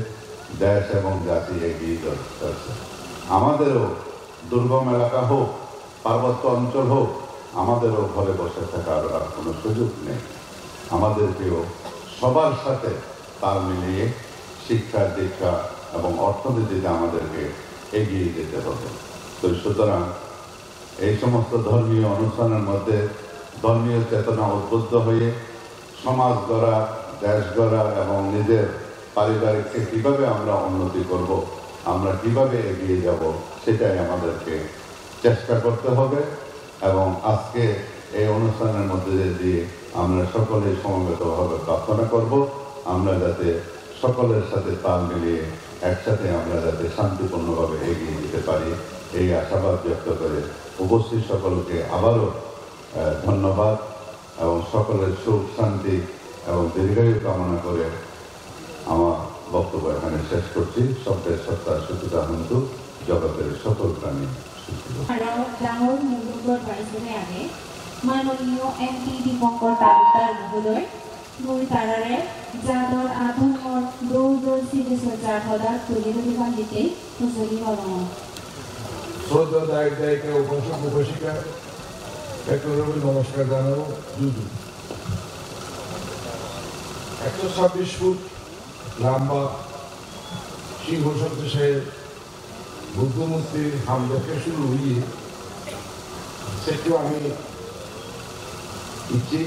দেশ এবং জাতি এগিয়ে চলছে। আমাদেরও দুর্গম এলাকা হোক, পার্বত্য অঞ্চল হোক, আমাদেরও ঘরে বসে থাকার আর কোনো সুযোগ নেই। আমাদেরকেও সবার সাথে তাল মিলিয়ে শিক্ষা, দীক্ষা এবং অর্থনীতিতে আমাদেরকে এগিয়ে যেতে হবে। তো সুতরাং এই সমস্ত ধর্মীয় অনুষ্ঠানের মধ্যে ধর্মীয় চেতনা উদ্বুদ্ধ হয়ে সমাজ গড়া, দেশ গড়া এবং নিজের পারিবারিককে কিভাবে আমরা উন্নতি করব, আমরা কিভাবে এগিয়ে যাব, সেটাই আমাদেরকে চেষ্টা করতে হবে। এবং আজকে এই অনুষ্ঠানের মধ্যে দিয়ে আমরা সকলেই সমবেতভাবে প্রার্থনা করব, আমরা যাতে সকলের সাথে তাল মিলিয়ে একসাথে আমরা যাতে শান্তিপূর্ণভাবে এগিয়ে যেতে পারি, এই আশাবাদ ব্যক্ত করে উপস্থিত সকলকে আবারও, আহ, ধন্যবাদ এবং সকলের সুখ, শান্তি এবং দীর্ঘায়ু কামনা করে আমার বক্তব্য এখানে শেষ করছি। সব্বে সত্তা সুখিতা হন্তু, জগতের সকল প্রাণী সুখী হোক। Aro dangor mundukor baisore age, manoniyo M P Dipankar Talukdar mohodoy, mui tarare jador adhormor dol dol sriti sojjar hoda tuli dhuribar ditte hujuli gorongor. শ্রদ্ধা দায়ক দায়িকা, উপাসক উপাসিকা, একটু নমস্কার জানাবো। দুদু একশো ছাব্বিশ ফুট লম্বা সিংহ শব্দ সে বুদ্ধ মূর্তির হাম দেখে শুরু হইয়ে সেটিও আমি ইচ্ছি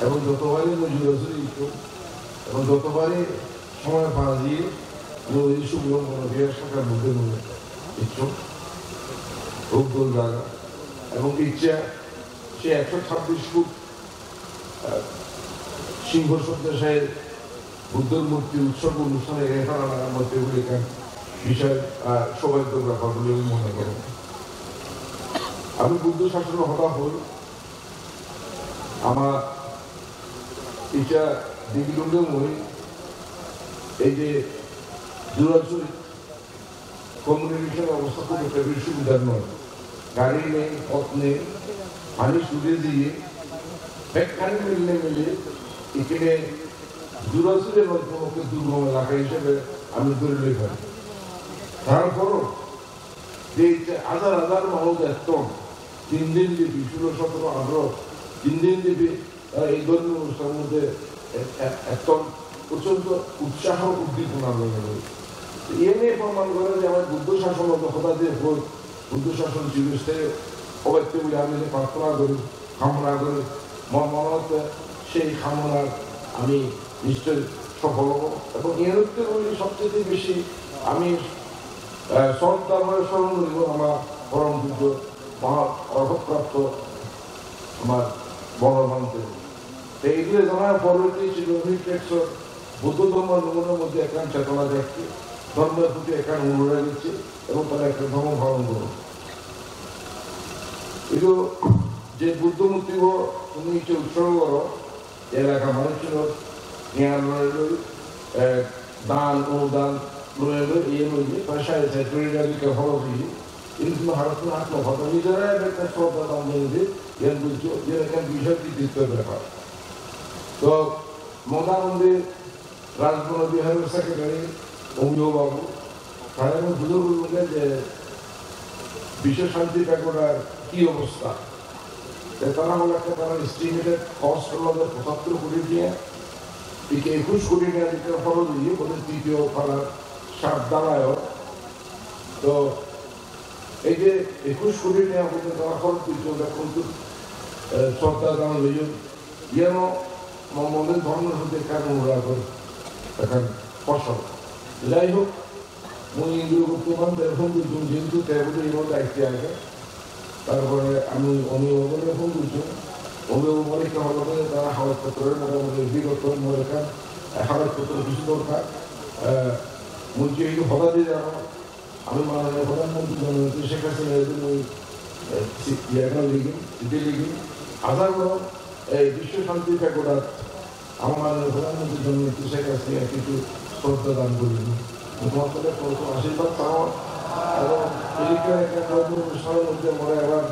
এবং যতবারই মজুর আছে ইচ্ছুক এবং যতবারই সময় পাওয়া যায় নদী শুভ্র মনোবিহার শাখা বুদ্ধ মনে ইচ্ছুক খুব দূর জায়গা এবং ইচ্ছা সে একশো ছাব্বিশ ফুট আহ, সিংহ শব্দ সে বুদ্ধর মূর্তি উৎসর্গ অনুষ্ঠানে এখানে আমার মধ্যে বলে এখানে বিষয় আহ, সৌভাগ্য ব্যাপার বলে আমি মনে করি। আমি বুদ্ধ শাসনের কথা বল আমার ইচ্ছা দিগুলো মই এই যে দূরাচুরি কমিউনিকেশন অবস্থা খুব একটা বেশি সুবিধার নয়। গাড়ি নেই, পথ নেই, পানি ছুটে দিয়ে ব্যাগখানি মিললে মিলে এখানে দূরাচুরের মধ্যে দুর্গম এলাকা হিসেবে আমি ধরে নিয়ে পারি। তারপরও যে এই যে হাজার হাজার মানুষ একদম তিন দিন ব্যাপী, ষোলো, সতেরো, আঠারো, তিন দিন ব্যাপী তারা এই ধর্মীয় অনুষ্ঠানের মধ্যে এক-, এক-, একদম প্রচণ্ড উৎসাহ উদ্দীপনা রয়ে রয়েছে। তো এ নিয়ে প্রমাণ করে যে আমার বুদ্ধ শাসন অত কথা দিয়ে বই, বুদ্ধ শাসন চিরস্থায়ী অবাধ্য বলে আমি যে প্রার্থনা করি, কামনা করি, মন মনে হচ্ছে সেই কামনার আমি নিশ্চয়ই সফল হব। এবং এর উত্তর হলে সবচেয়ে বেশি আমি, আহ, শ্রদ্ধা করে স্মরণ করিব আমার পরম পূজ্য মহা অর্ঘপ্রাপ্ত আমার বড় ভাঙতে। তো এইগুলো জানার পরবর্তী ছিল রিফ্লেক্সর বুদ্ধ ধর্ম নমুনার মধ্যে একখান চেতনা দেখছে, ধর্মের প্রতি একখান অনুরাগ দিচ্ছে এবং তারা একটা ধর্ম পালন করো। কিন্তু যে বুদ্ধ মূর্তিও তুমি যে উৎসর্গ করো, এলাকা মানুষ ছিল, জ্ঞান রইল, এ, দান, অনুদান রইল, ইয়ে রইল, প্রায় সাড়ে চার কোটি টাকা বিক্রি খরচ হয়েছে। কিন্তু ভারত আত্মকথা নিজেরা একটা শ্রদ্ধা দান দিয়ে দিয়ে, জ্ঞান বুঝছো, যে একটা বিষয় কৃতিত্বের ব্যাপার। To, Madan Mondir Rajbana Biharor secretary Omiyo Babu, tare mui bujor guribong je Biswa Shanti Pagoda hi obostha. Te tara hole ekka tara estimated cost olode pochattor koti tenga, ikke ekush koti tenga dite horoj oye, bole tritiyo parar sat dalai or. To ei je ekush koti tenga porjonto tara horoj gochchon, bekkun to, eh, sroddha janei loyon. Iyano mo-, mone dhormor proti ekkan onuragor ekkan fosol. Jai hok, mui Indragupta Bhante phone gojjong, jehetu te bole iyano daitto age. Tar pore ami Omiyo Babure phone gojjong. Omiyo Babure ekkan holo je tara hagoj potro motamoti bigoto mor ekkan, eh, hagoj potro hissu dorkar. Eh, mui jehetu hoda diye jeyong, ami manoniyo Pradhan Mantri Jannetra Sheikh Hasina-re mui, eh, si-, iye ekkan likhim, chithi likhim. Aja gorong, ei Biswa Shanti Pagodat ama manoniyo Pradhan Mantri Jannetra Sheikh Hasina-re hissu sroddha dan guribo. Mui tomar kache boro ashirbat pang, ebong ei je ekkan onusthanor moddhe more ebar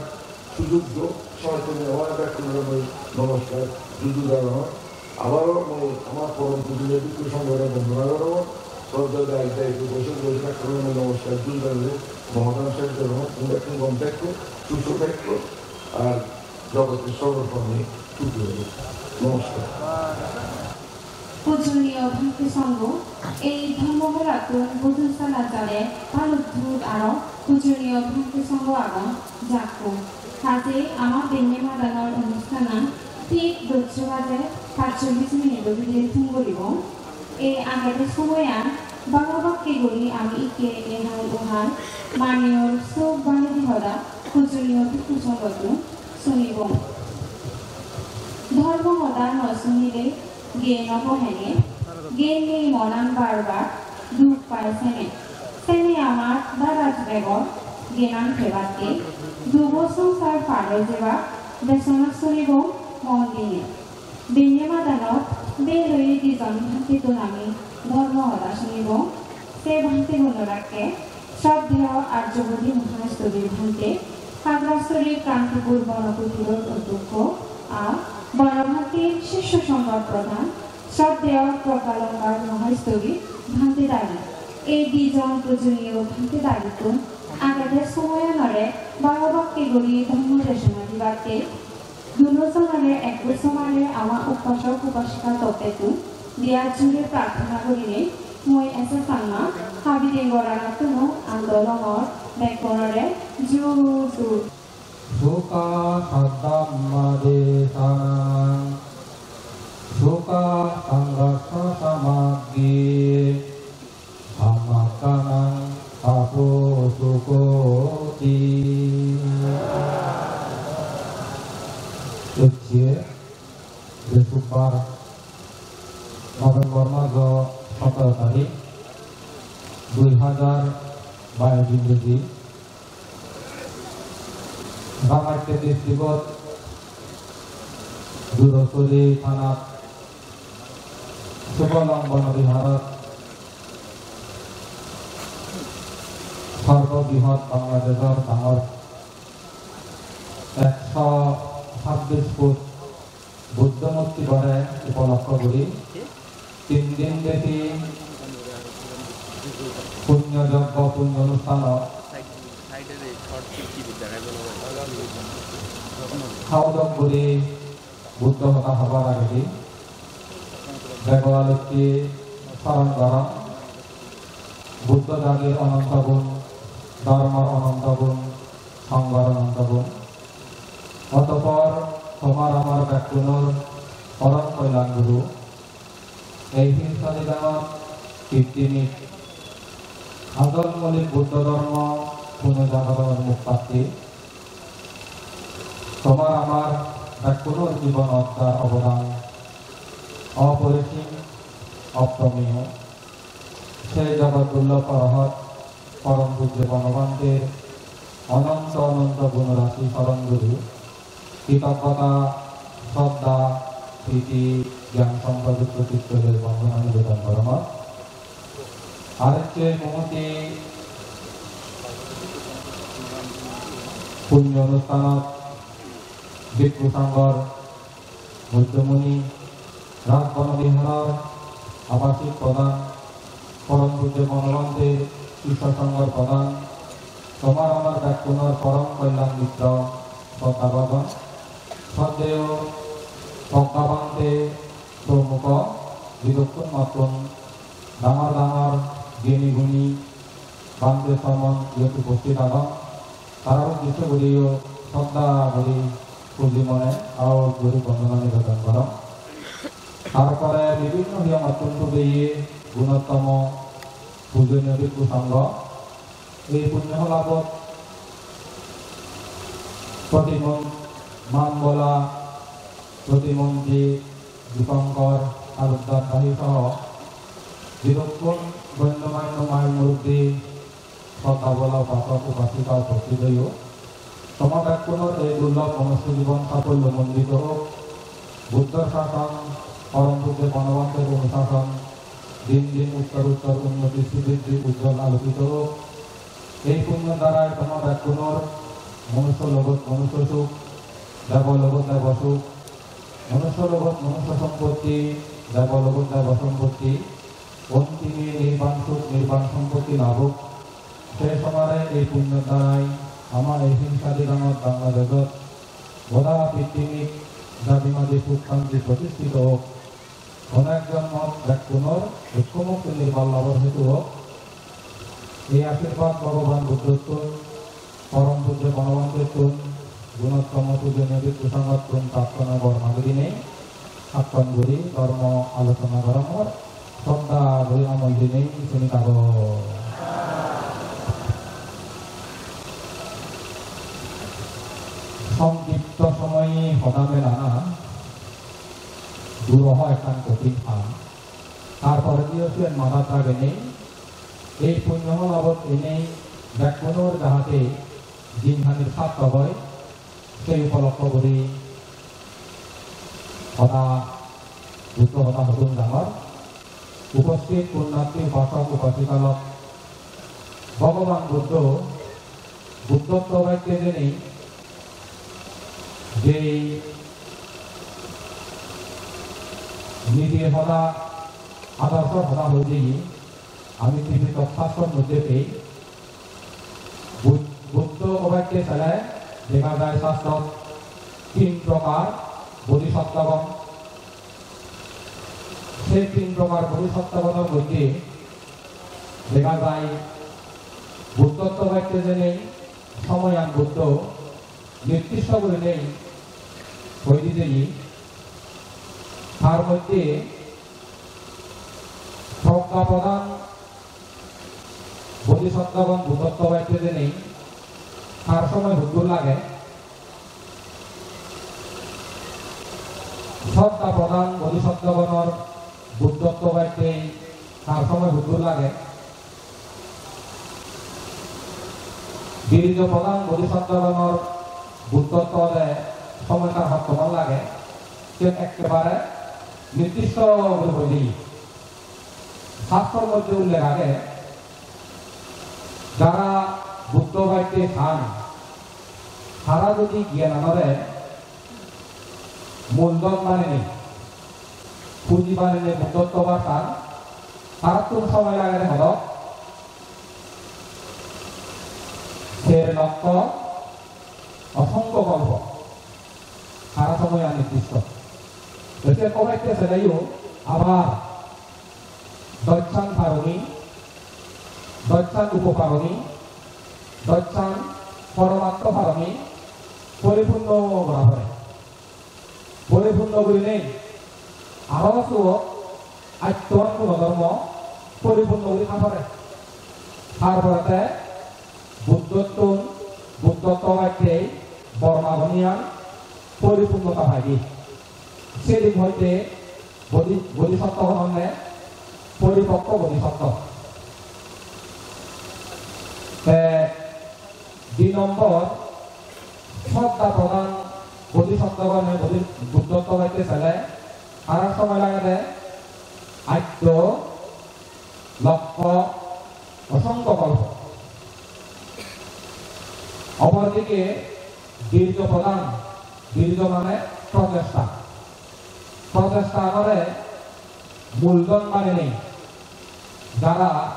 sujog do, somoy tumi amare bekkunore mui nomoskar, juju janangor. Abaro mui amar porom pujjo bhikkhu songhore bondona gorong, sroddha dayi-dayi, bikku boisok boisok bekkunore mui nomoskar, juju janei, mohadan sej gorong, tumi bekkun gom thakko, susto thakko, ar jogotte sogol prani sugi hok. Nomoskar. Pujoniyo Bhante Songho, ei dhormo holattun bujor sala jade balok dhur aro pujoniyo Bhante Songho agon jakko. Haje ama benne madanor onusthanan thik dosso baje pachchollish minute-o bidire thum guribong. Ei agede somoyan bhagor bakke guri ami ikke ehai ohai maniyor sok bangedi hoda pujoniyo bhikkhu songhottun sunibong. Dhormo hoda no sunile gyan obo hene, gyan nei monan bar bar duk pai sene. Sene amar daraj begor gyanan pebatte dubo songsar par oi jebak desona sunibong mon dine. Benne madanot bel oye dijon bhantettun ami dhormo hoda sunibong. Se bhantegunor ekke Shraddheyo Arjobodhi Mahasthobir Bhante, Khagrasori Kantipur Bono Kutiror Odhyokko, ar Bono Bhantir Sisyo Songhor Pradhan, Shraddheyo Praggalongkar Mahasthobir Bhante Dagi. Ei dijon pujoniyo Bhante Dagittun agede somoyanore bhagor bakke guri dhormo desona dibatte Duno jonore ekku somare ama upasok upasika toppettun diya jure prarthona gurinei mui S S Sangma Habideng Goranattun ando longor, bekkunore ju ju. Sukha saddhamma desanang, sukha sanghassa samaggi, dhammakkhanang pāpū sukhoti. Ecche, Brihospotibar, November majo sotoro tarik, dui hajar bais Ingreji, Rangatte district-ot Durosuri thanat Subolong Bono Biharot sorbo brihot Bangladeshor dangor ekso sabbish foot Buddho murti gore upolokko guri tin din byapi punyo joggo, punyo onusthan hao dok guri Buddho hoda hobar agedi bego alokke soron gorong Buddho jagir ononto gun, dhormor ononto gun, songhor ononto gun. Otopor tomar amar bekkunor porom koilyan guru, ei Hirsani Dangot pittimit ajol molik Buddho dhormo punojagoronor mukpatti, tomar amar bekkunor jibonot jar obodan oporisim, optomeyo. Se jogot durlob orohot porom pujjo Bono Bhanter ononto ononto gunor asi soron guri kritoggota, sroddha, priti, gyan sompojukto chitto loi bondona nibedan gorongor. Ar ecche muhutte punyo onusthanot bhikkhu songhor moddhomuni Rajbana Biharor abasik pradhan, porom pujjo Bonobhante Ishwar Sanghor pradhan, tomar amar bekkunor porom kolyan mitro, sroddhabhajon, sroddheyo Pragya Bhante promukho, jidukkun mottun dangor dangor gyani guni Bhante somon iyot uposthit agon, tarar uddesyo guriyo sroddha guri puji mone aoj guri bondona nibedon gorong. Tar pore bibhinno hiyongottun pujeye gunottomo pujoniyo bhikkhu songho. Ei punyo holabot Protimon-, Mambola, Protimonti, Dipankor Talukdar Dahi soho jidukkun gonnomanno mai murubbi, sroddhabola upasok upasika uposthit oiyo. Toma bekkunor ei durlob monusso jibon safollo mondito ok. Buddhor sason, porom pujjo Bonobhanter onusason din din uttor uttor unnoti sribriddhi ujjwal alokito ok. Ei punyor darai toma bekkunor monusso logot monusso suk, debo logot debo suk, monusso logot monusso sompotti, debo logot debo sompotti, ontime nirban suk nirban sompotti lab ok. Se somare ei punyor darai ama ei himsadi dangot Bangladeshot goda pittimit jadi madi suk santi protistito ok. Onek jonmot bekkunor dukko mukti nirban labor hetu ok. Ei ashirbad Bhogoban Buddhottun, porom pujjo Bonobhantettun, gunottomo pujoniyo bhikkhu songhottun prarthona bor magi dinei, hakkon guri dhormo alochona gorongor, sroddha guri amol dinei suni thago. Songkipto somoye hoda melana duroho ekkan kothin ham. Tar porediyo siyen madat ragenei, ei punyo holabot enei bekkunor jahate jinhanir sarthok oi, sei upolokko guri hoda, Buddho hoda hodung dangor. Uposthit punnarthi upasok upasikalok Bhogoban Buddho Buddhotto batte jeni jei niti hoda, adorsho hoda hoi jeye, ami Tripitokor sastro moddhe pei. Bud-, Buddho obatte sele dega jai sastrot tin prokar bodhisottogon. Sei tin prokar bodhisottogonor moddhe dega jai Buddhotto batte jeni somoyan Buddho nirdisto gurinei hoi di jeye. Tar moddhe progga pradhan bodhisottogon Buddhotto batte jeni tar somoy huddur lage, sroddha pradhan bodhisottogonor Buddhotto batte tar somoy huddur lage, dirijo pradhan bodhisottogonor Buddhotto ode somoy tar hottoman lage, siyen ekkebare nirdisto guri hoi di. Sastror moddhe ullekh age, jara Buddho batte san, tara jodi gyananore muldhon banenei, puji banenei Buddhotto obar san, tarattun somoy lagede hodok ser lokkho osongkho kolpo. Tara somoy anirdisto. Te se obatte seleyo abar dojsan paromi, dojsan upoparomi, dojsan poromatto paromi poripunno gora pore. Poripunno gurinei aro suo atton gunodhormo poripunno guri tha pore. Tar porete Buddhottun, Buddhotto batte bormagoniyan poripunnota paide. Sedin hoite bodhi-, bodhisotto honne poripokko bodhisotto. Te di nombor, sroddha pradhan bodhisotto honne bodhi-, Buddhotto batte sele, tara somoy lagede atto lokkho osongkho kolpo. Opordikke dirjo pradhan, dirjo mane prochesta. Prochesta anore muldhon banenei jara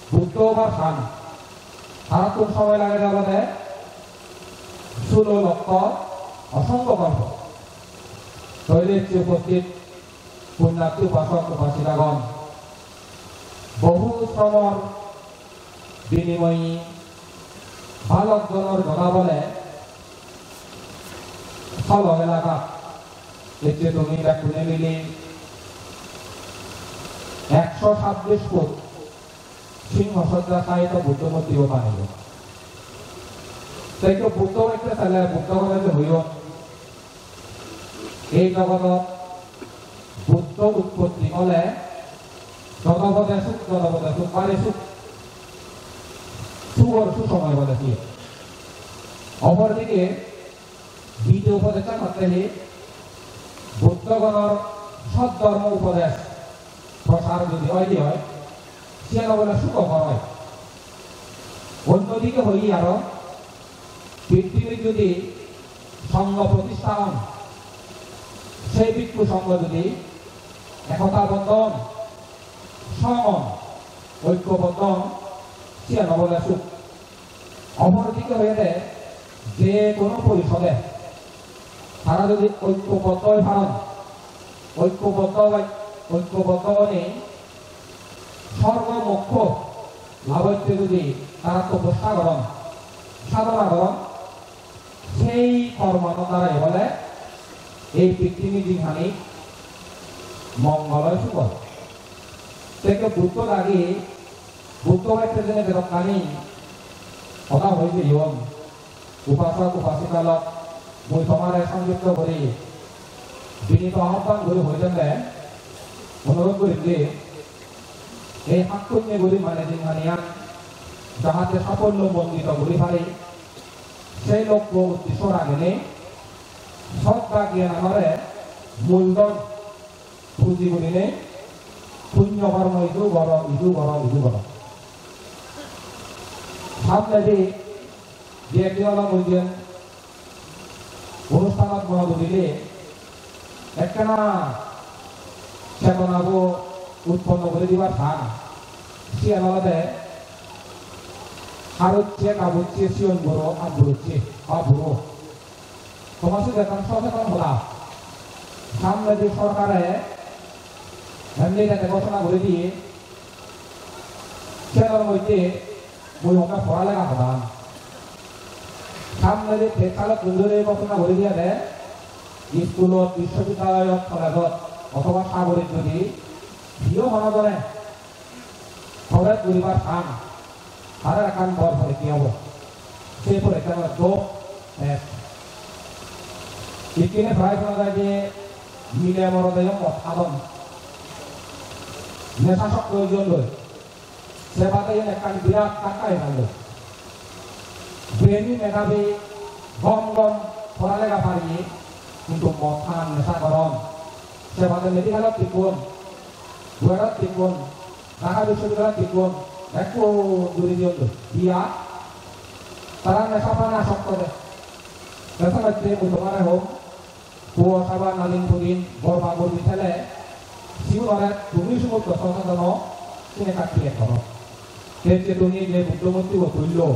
Buddho obar san, tarattun somoy lagede olode sulo lokkho osongkho kolpo. Toile ecche uposthit punnarthi upasok upasikagon, bohu sromor binimoye balok jonor jona bole Solok elakat ecche tumi bekkune mili ekso sabbish foot singho sojja sahito Buddho murti o baneye. Te ekko Buddho ekko sele Buddho hore je hoyon, ei jogodot Buddho utpotti ole jodopode suk, jodopode suk, bari suk, sugor susomoy bode siye. Opordige Ditiyo upodesh hotte hi, Buddhogonor sot dhormo upodesh prosar jodi oide oi, siyan obole sukho oi. Onnodike hoye aro, pittimit jodi songho protistha on, sei bhikkhu songho jodi ekota bodhon, song on, oikko bodhon, siyan obole suk. Opordige hoyede je hono porisode tara jodi oikkoboddho oi paron, oikkoboddho oi, oikkoboddho onei sorgo mokkho labotte jodi tara topossa goron, sadhona goron, sei kormano darai bole ei pittimir jinghani mongol oi sugol. Te Buddho dagi Buddho bacche jene bedokkani hoda hoi jeyon, upasok upasika lok, mui tomare songkipto guri binito ahobban guri hoi jende onurod gurim je ei hakkunye guri mane jinghaniyan jahate safollo mondito guri pari, sei lokko uddesho ragenei sot ba gyan anore muldhon puji gurinei punyo kormo idu goro, idu goro, idu goro. Samnedi je ekdin olong oi je onusthanot mono gudile ekkena chetonabo utponno guri dibar san. Siyan olode harucche gabucche siyon buro ar burucche ba buro. Tomar side ekkan soseton hoda. Samnedi sorkare emni dete ghosona guri diye, siyanor moddhe mui hokke pora lega hodang. Samnedi teish salottun dhuri ghosona guri diyede, iskulot, bissobidyaloyot, kolejot, othoba sagorit jodi hiyo hono jone Tobe guribar san, tarar ekkan bor porikka obo. Se porikka olode dope test. Ikkine prai shona jai je mile morode yo mot hadon. Nesha sokto oiyon loi. Se bade iyen ekkan birat dhakka iyen loi. Beni medhabi gom gom pora lega pariye, hintu mot han nesha goron. Se bade medical-ot tikkun, Gujarat tikkun, Dhaka Biswabidyalayot tikkun, ekku duri diyon do. Iya, tara nesha pane asokto de. Nesha hotte mui tomare hom, puo saba nadin pudin, gorba gorbi thele, sigunore tumi sumuddo sosadano sine katteye koro. Te je tumi je Buddho murti bo tullo,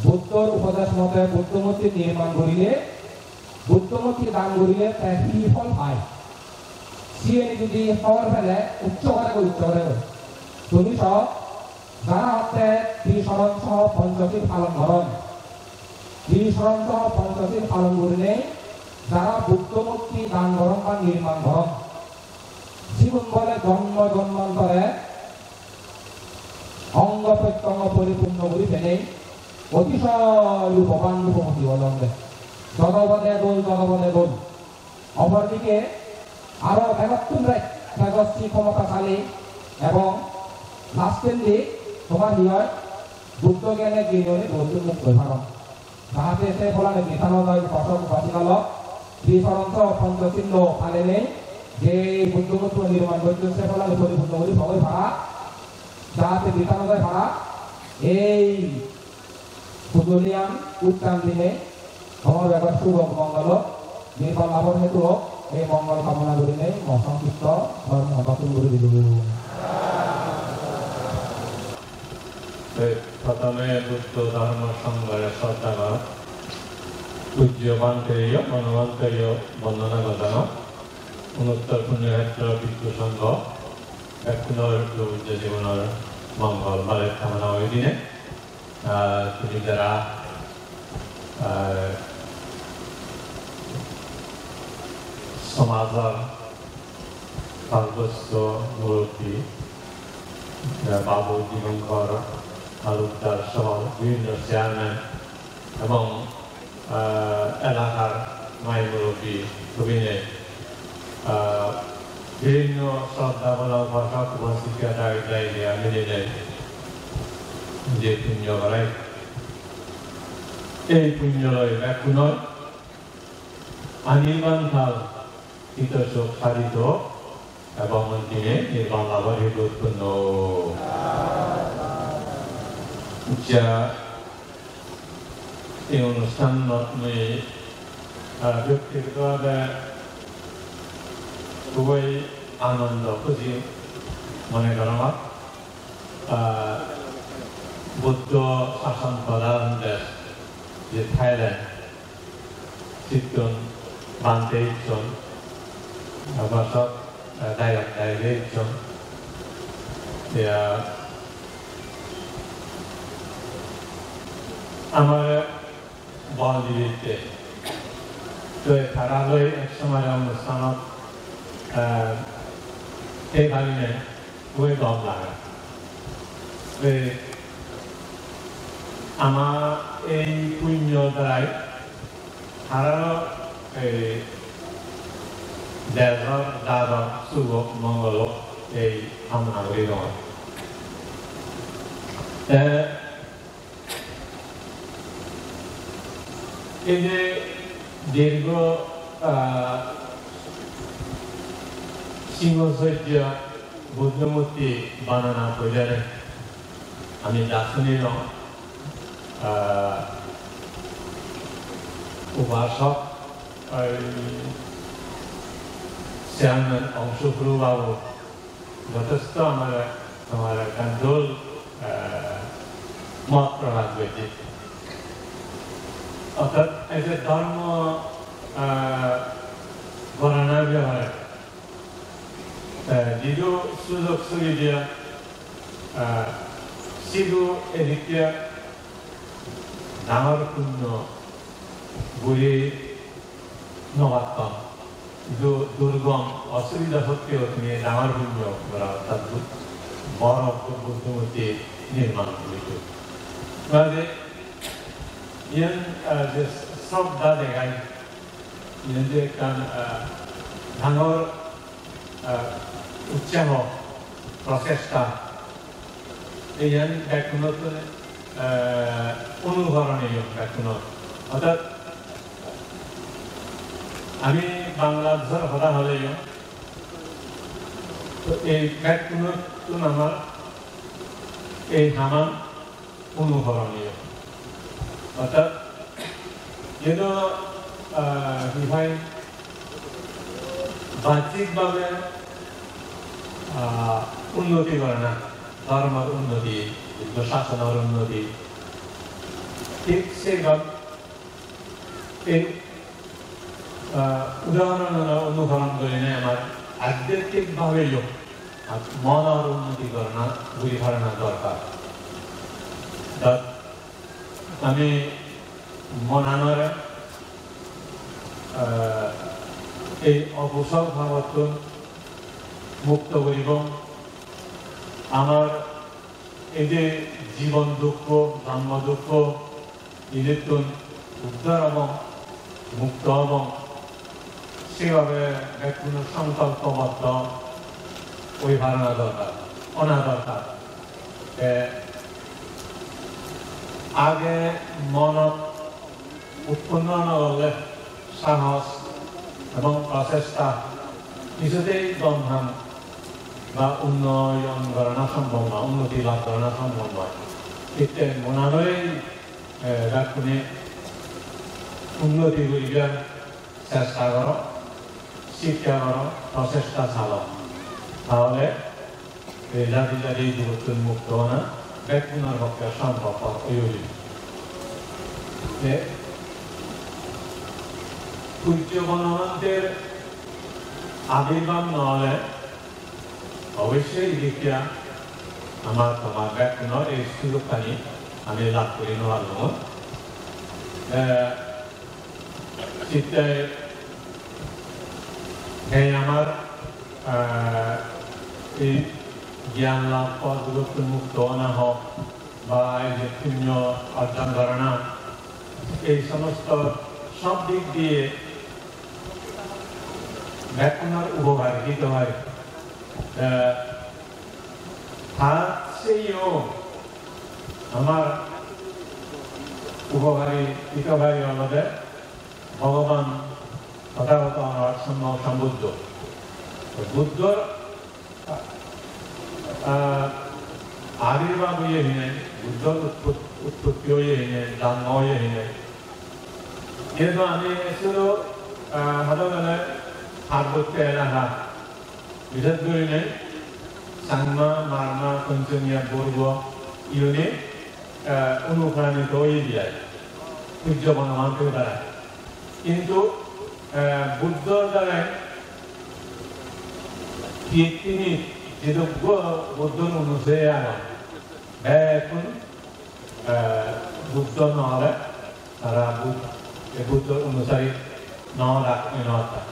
Buddhor upodesh mote Buddho murti nirman gorile, Buddho murti dan gorile te hi phol pai? Siyeni jodi hobor pele ucche gore goi, ucche gore goi. Tumi sob jara hotte Trisoron soho Ponchosil palon goron, Trisoron soho Ponchosil palon gurinei jara Buddho murti dan goron ba nirman goron, sigun bole jonmo jonmantore ongo protyongo poripunno guri penei otisoy rupoban rupoboti olonde. Jodobode dol, jodobode dol. Opordige aro begottun bej tejoswi, khomotasali ebong lastendi tomar hi oi, Buddho gyane jiyeni dugottun mukto oi paron. Jahate se pholani Dithanodoi upasok upasika lok, Trisoron soho Ponchosil lo palenei je Buddho murti nirman gocchon se pholani poripunno guri pogoi para, jahate Dithanodoi para ei pujoniyan uttan dinei tomar begor suk ok mongol ok, nirban labor hetu ok, Ei mongol kamona gurinei mo songkipto dhormo hoda tun guri dilung. Te prothome Buddho Dhormo Songhore sroddha gor. Pujjo Bhanteyo, Bonobhanteyo bondona godango. Onuttor Punyokhetro Bhikkhu Songho, bekkunor pujjo jibonor mongol bare kamona guri dinei. Ah, tumi jara, ah, somajor sarbostho murubbi, ah, Babu Dipankar Talukdar soho bibhinno chairman ebong ah, elakar mai murubbi tubinei, ah, bibhinno sroddhabhara upasok upasika dai dai milinei je punyo gorai. Ei punyo loi bekkunor anirban kal hito suk sadito ebong ontinei nirban labor hetu utponno. Ja, ei onusthanot mui, ah, byaktigoto bhabe khuboi anondo khushi mone gorongor. Ah, Buddho sason pradhan desh je Thailand, sittun bhante icchon, abar sob, eh, dayok dayika icchon. Ya, amare bol dibatte. To tara loi ek somoy onusthanot, eh, thei parinei. Khubei gom lage. Ei ama ei punyo darai tararo ei dejor dador suk ok mongol ok ei kamona guri degong. Te Ei je dirgho, ah, singho sojja Buddho murti banana boidare ami dasunilo, ah, upasok, ah, chairman Angshuhru babu, jothesto amare, amare ekkan dol, eh, mot prokash gochche. Orthat ei je dhormo, eh, gorana bepare, eh, jidu sujog subida, eh, sidu edikke dangor punyo guri no patton. Hintu durgom osubida sotteyo tumi dangor punyo gora, orthat bu-, boro bu-, Buddho murti nirman guriso. Kaje iyen, ah, je sroddha degai, iyen je ekkan, ah, dangor, ah, utsaho, prochesta, iyen bekkunottun, eh, onukoroniyo bekkunot. Orthat ami Bangladeshor hoda holeyo, to ei bekkunottun amar ei haman onukoroniyo. Orthat, jeno, ah, hi hoi, bajjik bhabe, ah, unnoti gorana, dhormor unnoti, Buddho sasonor unnoti, thik sei bhab-, ei ah, udahoron onukoron gurinei amar adhyatmik bhabeyo ar monor unnoti gorana, guri parana dorkar. Tat ami monanore, ah, ei okusol bhabottun mukto guribong. Amar ei je jibon dukko, jonmo dukko, idittun uddar obong, mukto obong, sebabe bekkuno songkolpoboddo oi parana dorkar, ona dorkar. Te age monot utponno no gorle sahos ebong prochesta, kisutei gom ham ba unnoyon gorana sombhob noi, unnoti lab gorana sombhob noi. Hitte monanoi, eh, bekkune unnoti guribar chesta goro. Sikkha goro, prochesta chalo. Tahole ei jadi jadi dugottun mukto ona bekkunor pokke sombhobpor oiye. Te pujjo Bonobhanter abirbhab no ole obossoi idikke amar tomar bekkunor ei sujokkani ami lab guri no parlung. Eh, Sitte ei amar, eh, ei gyan lab, pot dugottun mukto ona hok, ba ei je punyo orjon gorana, ei somosto sob dik diye bekkunor upokar hito oi. Eh, tar seyo amar upokari hito oi olode Bhogoban Tothagoto Arahat Samma Sambuddho. Buddhor, ah, abirbhab oye hine, Buddhor utpot-, utpotti oye hine, jonmo oye hine. Kintu ami sudu, ah, hoda bole Parbotto elaka, bishes gurinei Changma, Marma, Konchungiya, Borgo, iune, ah, onupranito oye de ai. Pujjo Bonobhanter darai. Kintu, eh, Buddhor darai pittimit jedokko Buddhor onusari agon, bekkun, eh, Buddho no ole tara Bud-, ei Buddhor onusari no oi, no oi.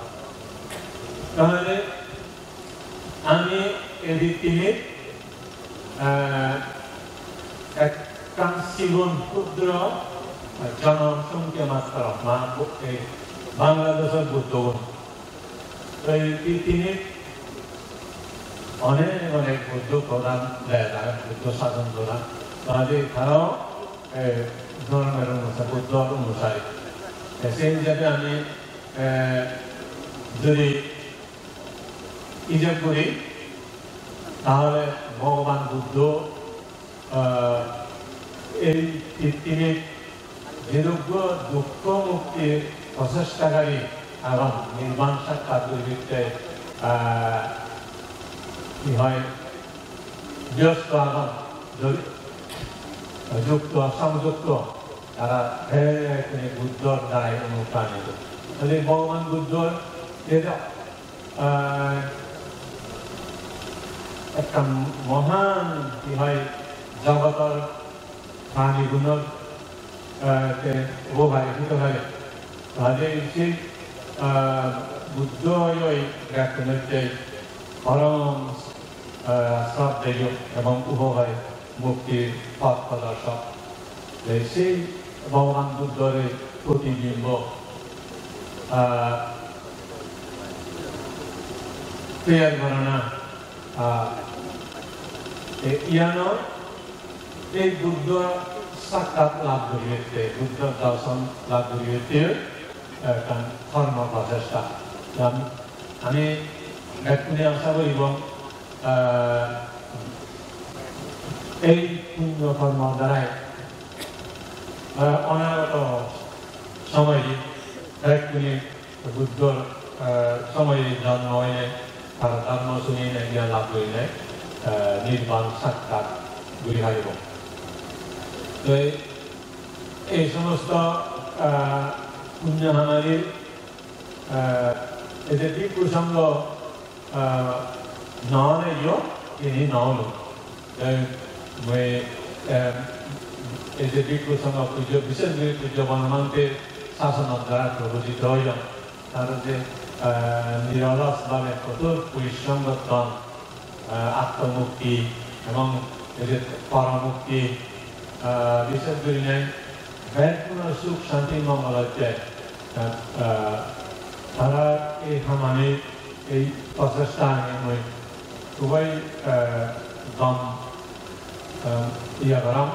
Tahole ami ei pittimit, eh, ekkan sigon hudro, eh, jonosonkhe matro, ma-, bu-, ei Bangladeshor Buddhogun. Ei pittimit onek onek Buddho prodhan dej age, Buddho sason prodhan. Tade tarao, eh, dhormor onusari, Buddhor onusari. Te sei hijebe ami, eh, jodi ijeb guri, tahole Bhogoban Buddho, ah, ei pittimit jedokko dukkho muktir prochestakari agon, nirban sakkat guribatte, ah, hi hoi, byosto agon, jori-, jukto, songjukto, tara bekkune Buddhor darai onupranito. Tale Bhogoban Buddhor jeda ah, ekkan mohan, hi hoi, jogotor pranigunor, ah, te upokar hito oi. Tade se, ah, Buddho oi bekkunotte porom, ah, sroddheyo ebong upokari muktir pot prodorsok. Ei sei Bhogoban Buddhor ei protibimbo, ah, toyar gorana, ah, e-, iyano ei Buddho sakkat lab guribatte, Buddho dorson lab guribatte, eh, ekkan dhormo prochesta. Am-, ami bekkune asha guribong, ah, ei punyo kormo darai, ah, onagoto somoye bekkune Buddhor, ah, somoye jonmo oinei, tar dhormo suninei, gyan lab gurinei, ah, nirban sakkat guri paribo. To ei, ei somosto, ah, punyo hamani, ah, ei je bhikkhu songho, ah, no oleyo, ini no olo. Te mui, eh, ei je bhikkhu songho pujjo, bishes guri pujjo Bonobhanter sasonor dara probhojito oiyong. Tara je, eh, nirolos bhabe kotor porishrom gotton, eh, attomukti ebong ei je poramukti, eh, bishes gurinei bekkunor suk santi mongol otte. Eh, eh, tara ei hamani, ei prochesta ani mui khuboi, eh, gom, eh, iya gorong,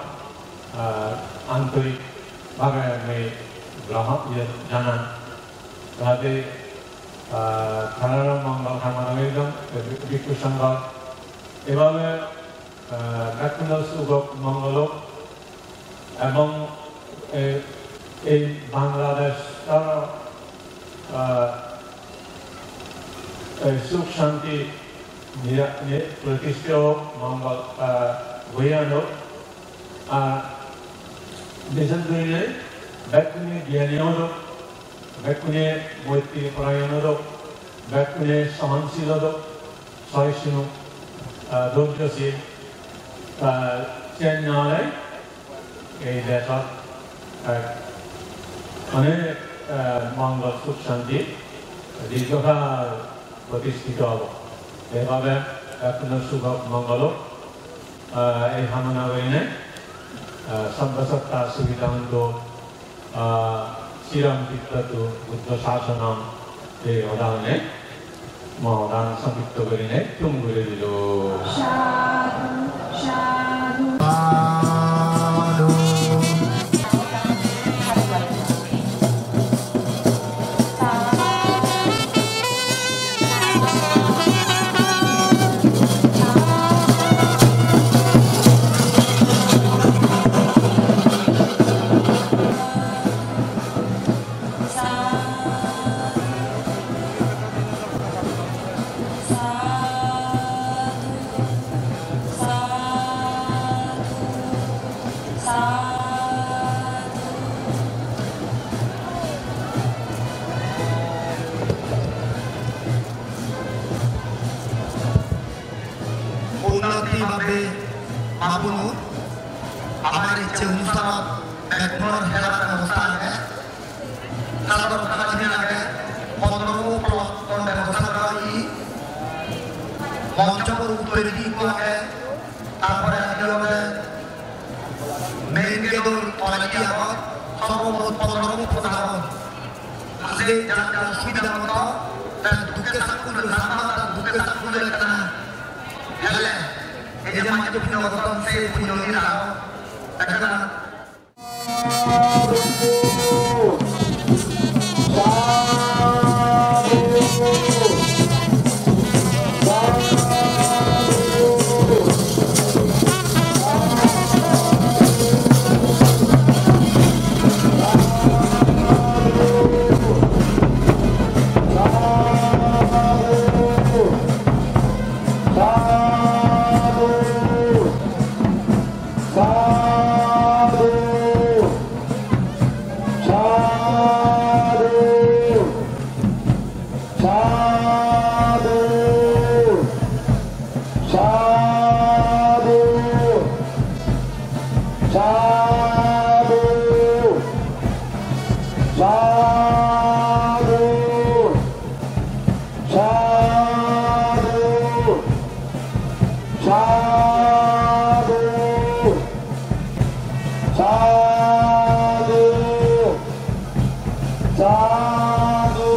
eh, antorik bhabe mui grohon, iya janan. Jahate, eh, tararo mongol hamana guri dong, bhikkhu songho. Ebhabe, eh, bekkunor suk ok, mongol ok. Ebong, eh, ei Bangladesh, ah, nira-, ni-, protistha ok, mongol, ah, hoiyan ok, ah, bises gurinei bekkune gyani odok, bekkune moitri porayon odok, bekkune sohonsil odok, sohisnu, ah, dhorjosil, ah, siyan nw ole ei dejot, ah, onek, ah, mongol suk shanti dirghokal protistito obo. Ei bhabe bekkunor suk ok, mongol ok, ah, ei hamona gurinei, ah, sabba satta sukhito hontu, ah, Siram Tittatu Buddha Sasonam, ei hoda honei mo hodan songkhipto gurinei thum guri dilung. Sadhu, sadhu. Punyoti babe babunu, amar ecche onusthanot bekkunor hebar bebosta age. Sador hajiri age, pondro plot ton bebosta gora oye. Moncho por uttoredi ekko age, tar pore age olode main gate-or toledi agon, sorbo mot pondro foot agon. Asole jar jar subida moto, tar dukke sakku jole, samma tar dukke sakku jole ekkana hele, ei je manje punyo gotton, se punyo ni rao ekkana. Sadhu! Sadhu! Sadhu! Sadhu! Sadhu! Sadhu! Sadhu! Sadhu! Sadhu! Sadhu!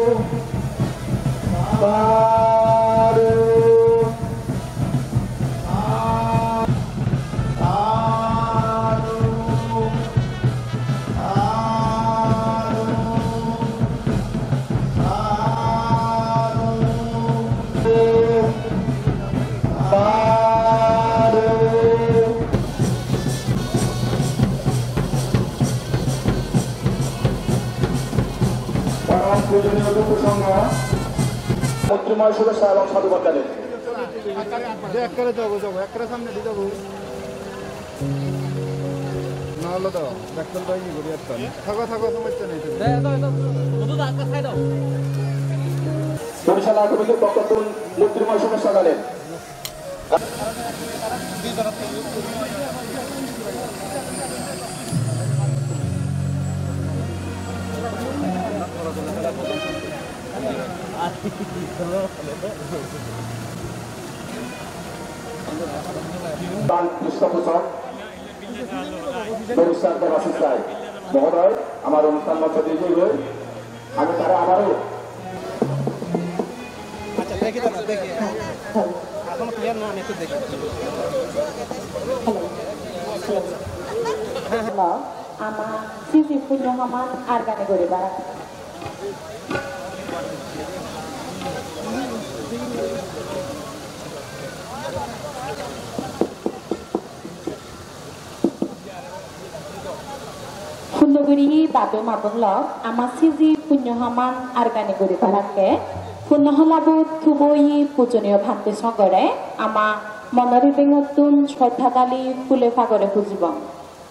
Sadhu. Param pujoniyo bhikku songho, moitrimoy শুভেচ্ছা এবং সাধুবাদ জানাই। যে একবারে যাবো, যাবো, একবারে সামনে দিয়ে যাবো। না হলে তো দেখবেন তো এই করে একটা। থাকো, থাকো, সমস্যা নেই। বরিশাল আর্ট কমিটির পক্ষ থেকে মৈত্রীময় শুভেচ্ছা জানাই। তার পৃষ্ঠপোষক ব্যারিস্টার দেবাশিস রায় মহোদয় আমার অনুষ্ঠান মঞ্চ দিয়ে এগিয়ে আমি তারা আবারও আচ্ছা, দেখি দাদা, দেখি। হ্যাঁ, হ্যাঁ। এখনো ক্লিয়ার না, আমি একটু দেখি। হ্যালো। হ্যাঁ, হ্যাঁ। Hello, ama siji punyo haman argani guribar. Punno guriye babe ma bon lok, ama siji punyo haman argani guribar akke, punno holabot tuboye pujoniyo bhante songgore, ama monor idingottun sroddha dali phule pagore pujibong.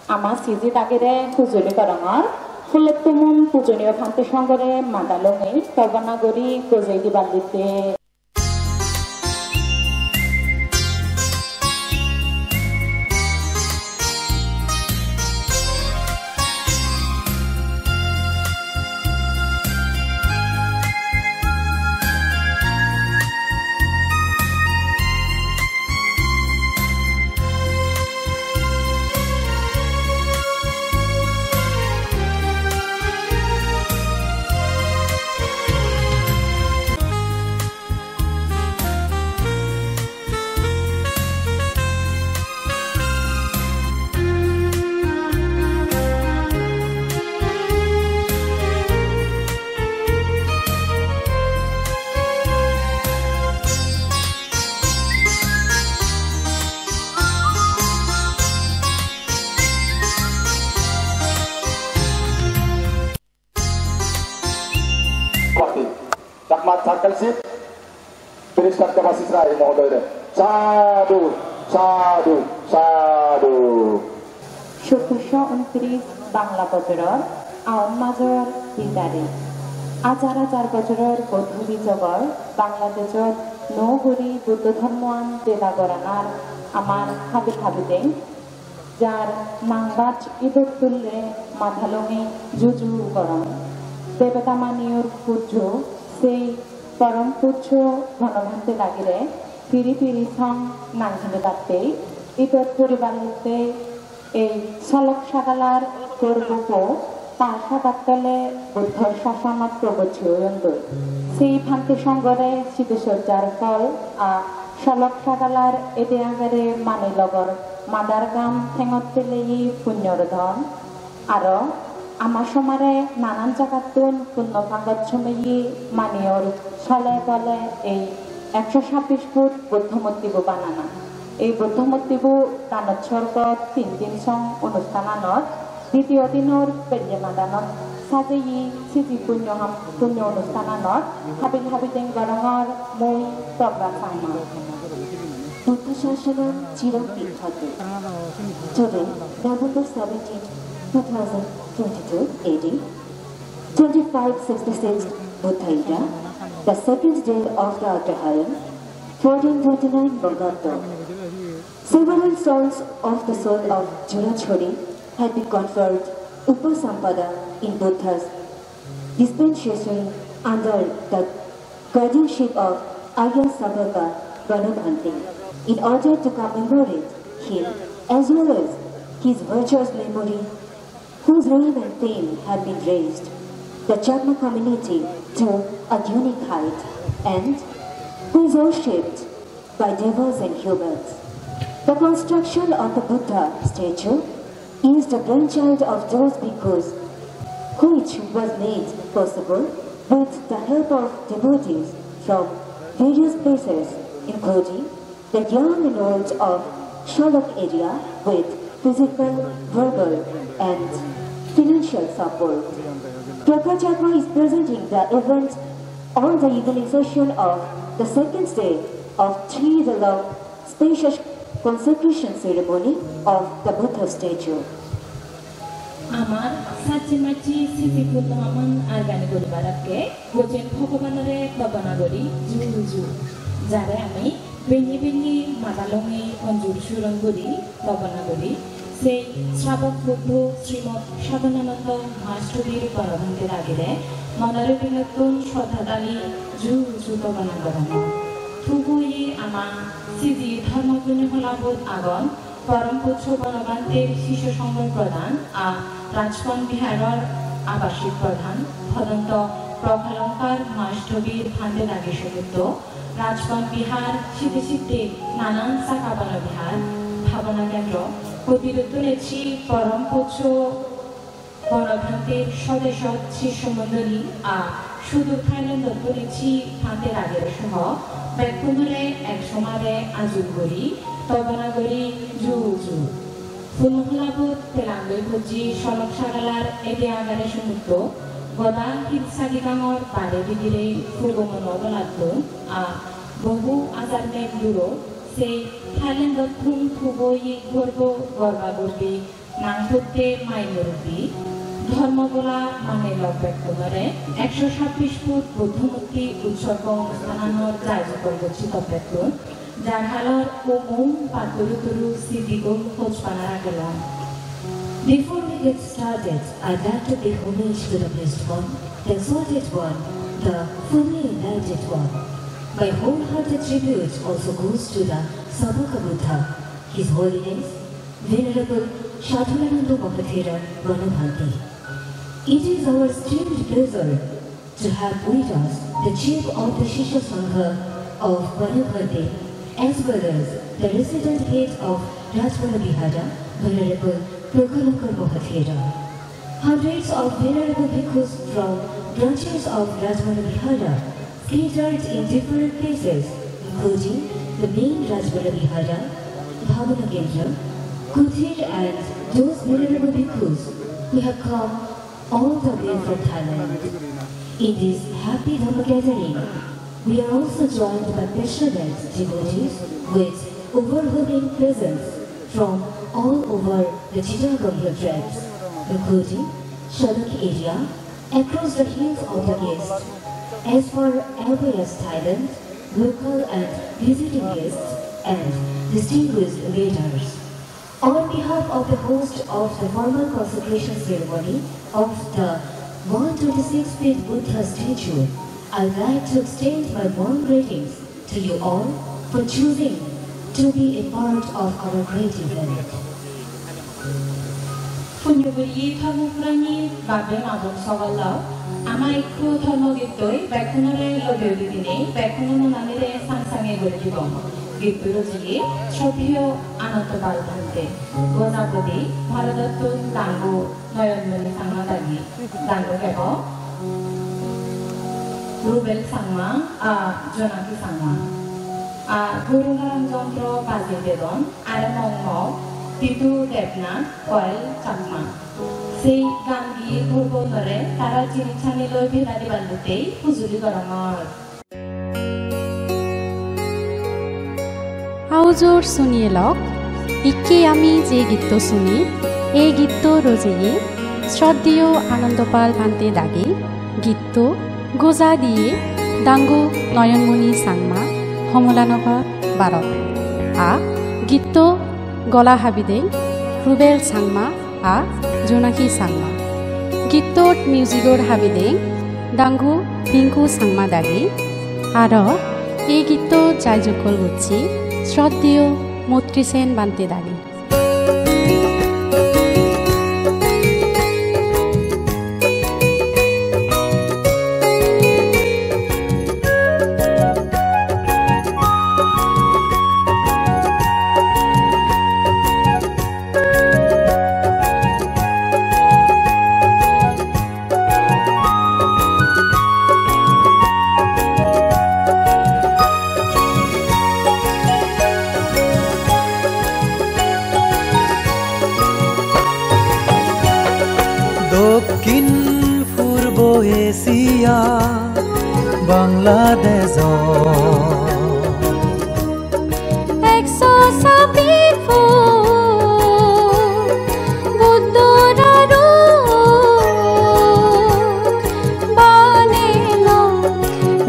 Ama siji dagire hujuli gorongor, phulottumun pujoniyo bhante songgore mada longi tobona guri gojei dibar ditte. Chakma Circle Chief, Minister Debashish Rai mohodoyore. Sadhu, sadhu, sadhu. Sottorsho untris Bangla bojoror Ahom major di tarik. Hajar hajar bojoror bodhuri jogor Bangladeshot nuo guri Buddho dhormoan deda goranar amar habil habideng. Jar nangbaj idot tulle madalongi juju goron. Debeda maniyor pujjo sei porom pujjo Bonobhante dagire piri piri song nang hinibattei idot puribar lotte ei solok sagalar gorbobo ta sabattole Buddhor sasanot probojji oyondoi. Sei bhante songgore sidu sojjar phol a solok sagalar ede agere mani logor madar gam thengot peleye punyor dhon. Aro ama somare nanan jagattun punno pangot someye maniyor sole bole ei ekso sabbish foot Buddho murtibo banana. Ei Buddho murtibo danot sorgot tin din song onusthananot ditiyo dinor belle madanot sajeye siji punyo ham, punyo onusthananot habil habideng gorongor mui Tobra Sangma. Buddha Sasana Chiram Tikkhanti. Today, November seventeenth, two thousand twenty-two A D, twenty-five sixty-six Buddha Era, the second day of the Agrahayan, fourteen twenty-nine Bogato. Several souls of the soul of Churachari had been conferred Upasampada in Buddha's dispensation under the guardianship of Arya Savaka Banabhante in order to commemorate him as well as his virtuous memory, whose name and fame have been raised. The Chakma community to a unique height and who is worshipped by devas and humans. The construction of the Buddha statue is the brainchild of those bhikkhus, which was made possible with the help of devotees from various places, including the young and old of Shalok area with physical, verbal, and financial support. Prabha Chakma is presenting the event on the evening session of the second day of three-day-long spacious consecration ceremony of the Buddha statue. Amar sacche macche siti punno aman argani guribar akke gojen Bhogobanore tobona guri ju ju, jare ami bengi bengi madalongi onjur suron guri tobona guri, sei Srabok Buddho Srimot Sadhanananda Mahasthobir Bonobhante dagire monore binottun sroddha dali ju ju tobona gorongor. Tubuyi ama siji dhormo puni holabot agon, Porom Pujjo Bonobhanter Sisyo Songho Prodhan a Rajbon Biharor Abasik Prodhan, Bhodonto Prokhalongkar Mahasthobir Bhante dagi somutto, Rajbon Bihar side side nanan Sakabona Bihar, Bhabona Kendro, Kutiruttun ecchi Porom Pujjo Bonobhantir sode sod sisyo mondoli a sudur Thailandottun ecchi Bhante dagire soho bekkunore ek somare ajur guri, tobona guri ju ju. Punno holabot pelangoi pojji Sholok Sagalar ede agare somutto, goda Hil Sadigangor bare bidire pugomono obolattun a bohu ajar mel duro, sei Thailandottun tuboyi gorbo gorba gorbi nang putte mai murubbi, dhormo gola mane lok bekkunore, eksho sabbish foot Buddho murti utsorgo onusthananor jai jukol gocchi toppettun, jar halor umum patturu turu sidigul hojpana ragelong. Before we get started, I'd like to pay homage to the Blessed One, the Exalted One, the Fully Enlightened One. My wholehearted tribute also goes to the Sabaka Buddha, His Holiness Venerable Sadhanananda Mahathera Bonobhante. It is our esteemed pleasure to have with us the chief of the Sisya Sangha of Bonobhante, as well as the resident head of Rajbana Vihara, Venerable Prokhalongkar Mahathera. Hundreds of venerable bhikkhus from branches of Rajbana Vihara scattered in different places, including the main Rajbana Vihara, Bhabana Kendra, Kutir, and those venerable bhikkhus who have come all the way from Thailand. In this happy Dhamma gathering, we are also joined by passionate devotees with overwhelming presence from all over the Chittagong Hill Tracts, including Shalok area, across the hills of the East, as far away as Thailand, local and visiting guests, and distinguished leaders. On behalf of the host of the formal consecration ceremony of the one twenty-six feet Buddha statue, I'd like to extend my warm greetings to you all for choosing to be a part of our great event. Punyo guriye dhormo purani babbe mabon sogollo, ama ikko dhormo gittoi bekkunore logeo dinei bekkuno monanire sang sange guri dibong. Gitto rojiye Shraddheyo Ananto Pal Bhante, gojagodi Bharotottun dangu Noyonmoni Sangma dagi, dangu kebo Rubel Sangma, a Jonaki Sangma, a gurungaram jontro bajei dedon, are mong mok Titu Debnath, Koel Chakma. Sei gan giye dhorbo onore tara jinissani loi beda dibar lottei hujuli gorongor. Aujor suniye lok, ikke ami je gitto suni, ei gitto rojeye Shraddheyo Anandopal Bhante dagi, gitto goja diye dangu Noyonmoni Sangma, Homolanogor, Bharot. A gitto gola habideng Rubel Sangma, a Jonaki Sangma. Gittot music-or habideng dangu Pinku Sangma dagi. Aro ei gittot jai jokkol gocche Shraddheyo Moitri Sen Bhante dagi. Bangladeshot ekso sabbis put Buddhor ruk banelo,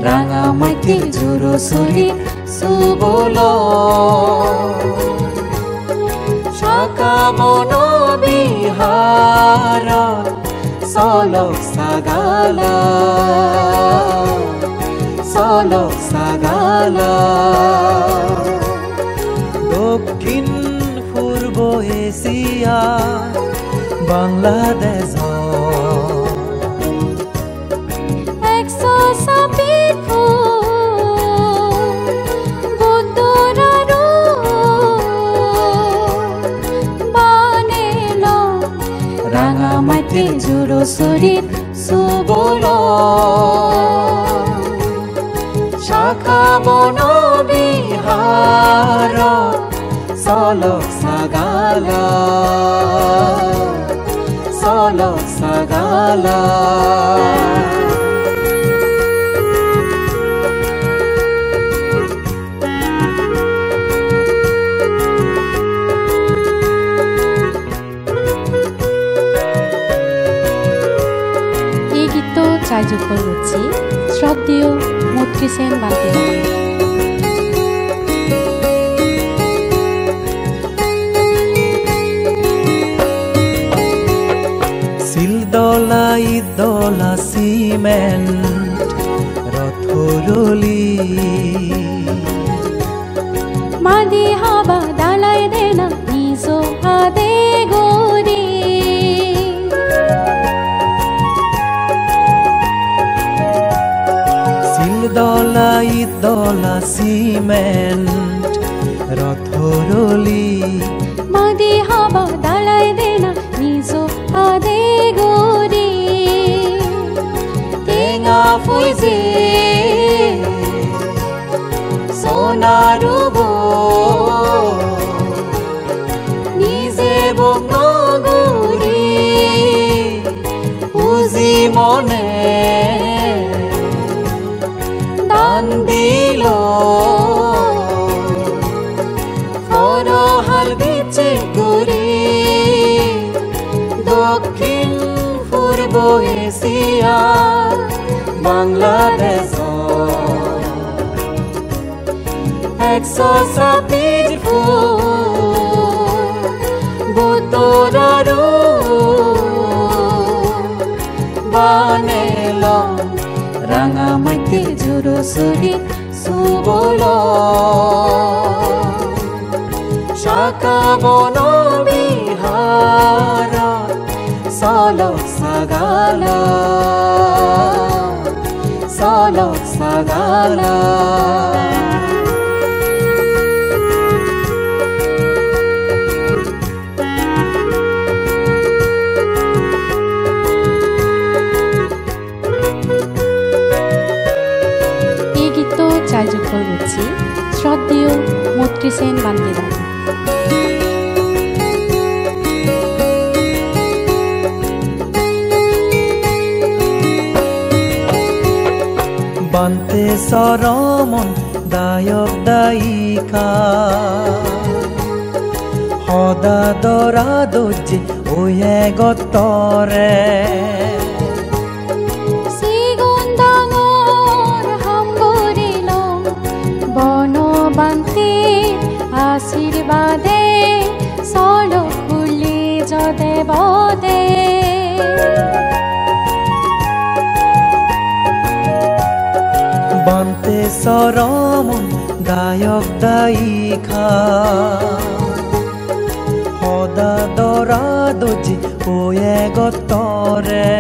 ranga matti juro surit subolok. Sakya Bono Biharot solok sagala, solok sagala. Dokkin Purbo Asia, Bangladeshot ekso sabbis put Buddhor ruk banelo, ranga matti juro surit subolok. Sakya Bono Biharot solok sagala, solok sagala. Ei gitto chai jukkol gocchi shroddheyo Motri Sen Bhante. Sil dola, it dola, cement, rot horoli. Madi haba dalai dena nijo hade guri. Sil dola, it dola, cement, rot horoli. Madi haba dalai dena nijo hade guri. Tenga poije sona rubo nije bhog no guri, huji mone dan dilo. Porohal bicche guri Dokkin Purbo Asia, Bangladeshot ekso sabbis put Buddhor ruk banelo, ranga matti juro surit subolok. Sakya Bono Biharot solok sagala, solok sagala. Ei gitto chai jukkol gocchi shroddheyo Motri Sen Bhante dagi. Bhante soromon dayok dayika, hoda dora dojje oi egottore. Sigon dangor ham gorilong, Bono Bhante ashirbade, solok huli jode bode. Bhante soromon dayok dayika, hoda dora dojje oi egottore.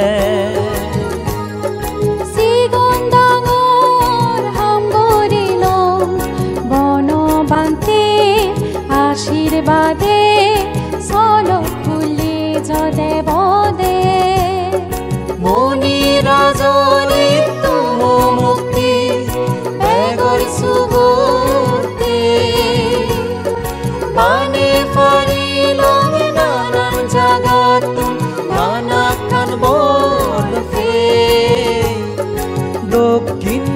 Sigon dangor ham gorilong, Bono Bhante ashirbade, solok huli jode bode. Muni rajor ittumo mukti, begor sugotte. Bane parilong nanan jagattun, nanakkan bol pei. Dokkin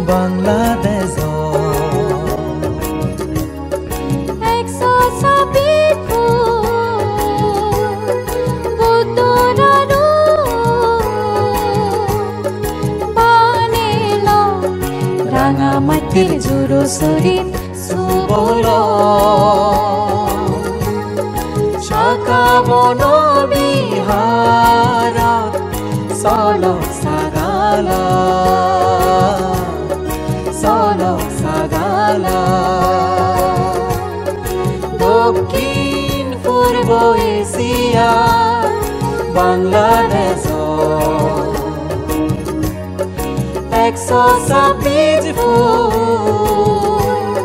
Bangladesh. Ekso sabbish phut Buddhor rup banelo, ranga mattir juro surit subolo. Sakabon biharot solo sagala, solo sagala. Dokkin Purbo Asia, Bangladesh. Ekso sabbish phut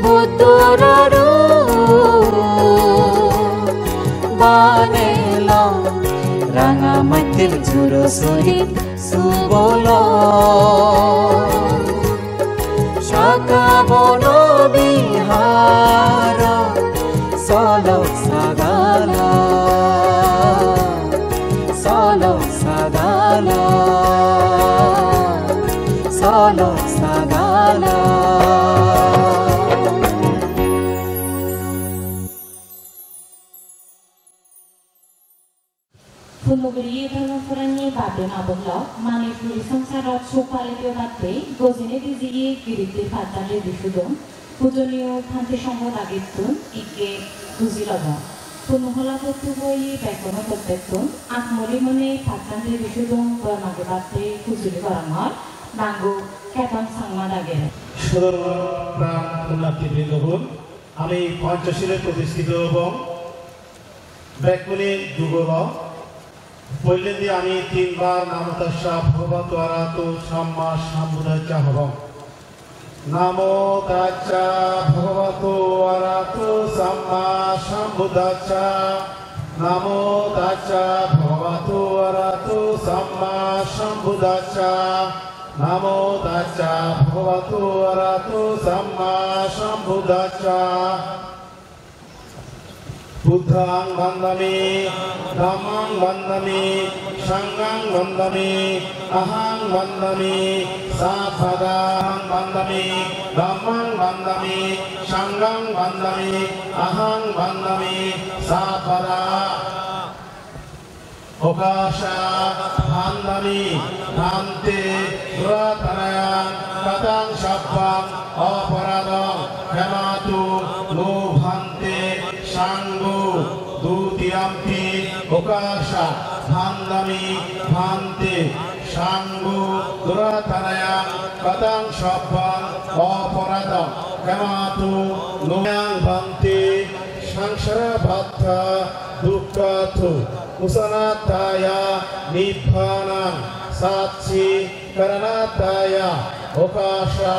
Buddhor rup banelo, ranga mattir juro surit subolo. Sakabon biharot solo sagala, solo sagala, solo sagala. Punno guriye dhormo porani bap-bei ma-bon lok, Manipuri songsarot suk pali pebatte gojinei di jiye girittir pachan redi sudom, pujoniyo bhante songho dagittun ikke huji lobong. Punno hola pottu boye bekkuno pottettun ak moli mone pachan redi sudom bor magebatte hujuli gorongor, nango Keton Changma dagere. Sodor pran punnarthi brindogun, ami Panchashile protishthito obong. Bekkune dugo lo. Poilendi ami tinbar Namo tassa bhagavato arahato samma sambuddhassa hobong. Namo tassa bhagavato arahato samma sambuddhassa. Namo tassa bhagavato arahato samma sambuddhassa. Namo tassa bhagavato arahato samma sambuddhassa. Buddhaṃ vandāmi, dhammaṃ vandāmi, saṅghaṃ vandāmi, ahaṃ vandāmi sabbadā. Buddhaṃ vandāmi, dhammaṃ vandāmi, saṅghaṃ vandāmi, ahaṃ vandāmi sabbadā. Okāsa vandāmi bhante, duratthanayaṃ kataṃ sabbaṃ aparādhaṃ khamatu no bhante, saṅgho. Dutiyampi okāsa vandāmi bhante, saṅgho, duratthanayaṃ kataṃ sabbaṃ aparādhaṃ khamatu no. Mayaṃ bhante saṃsārabaddha dukkhāto mucanattaya nibbānaṃ sacchikaraṇattaya okāsa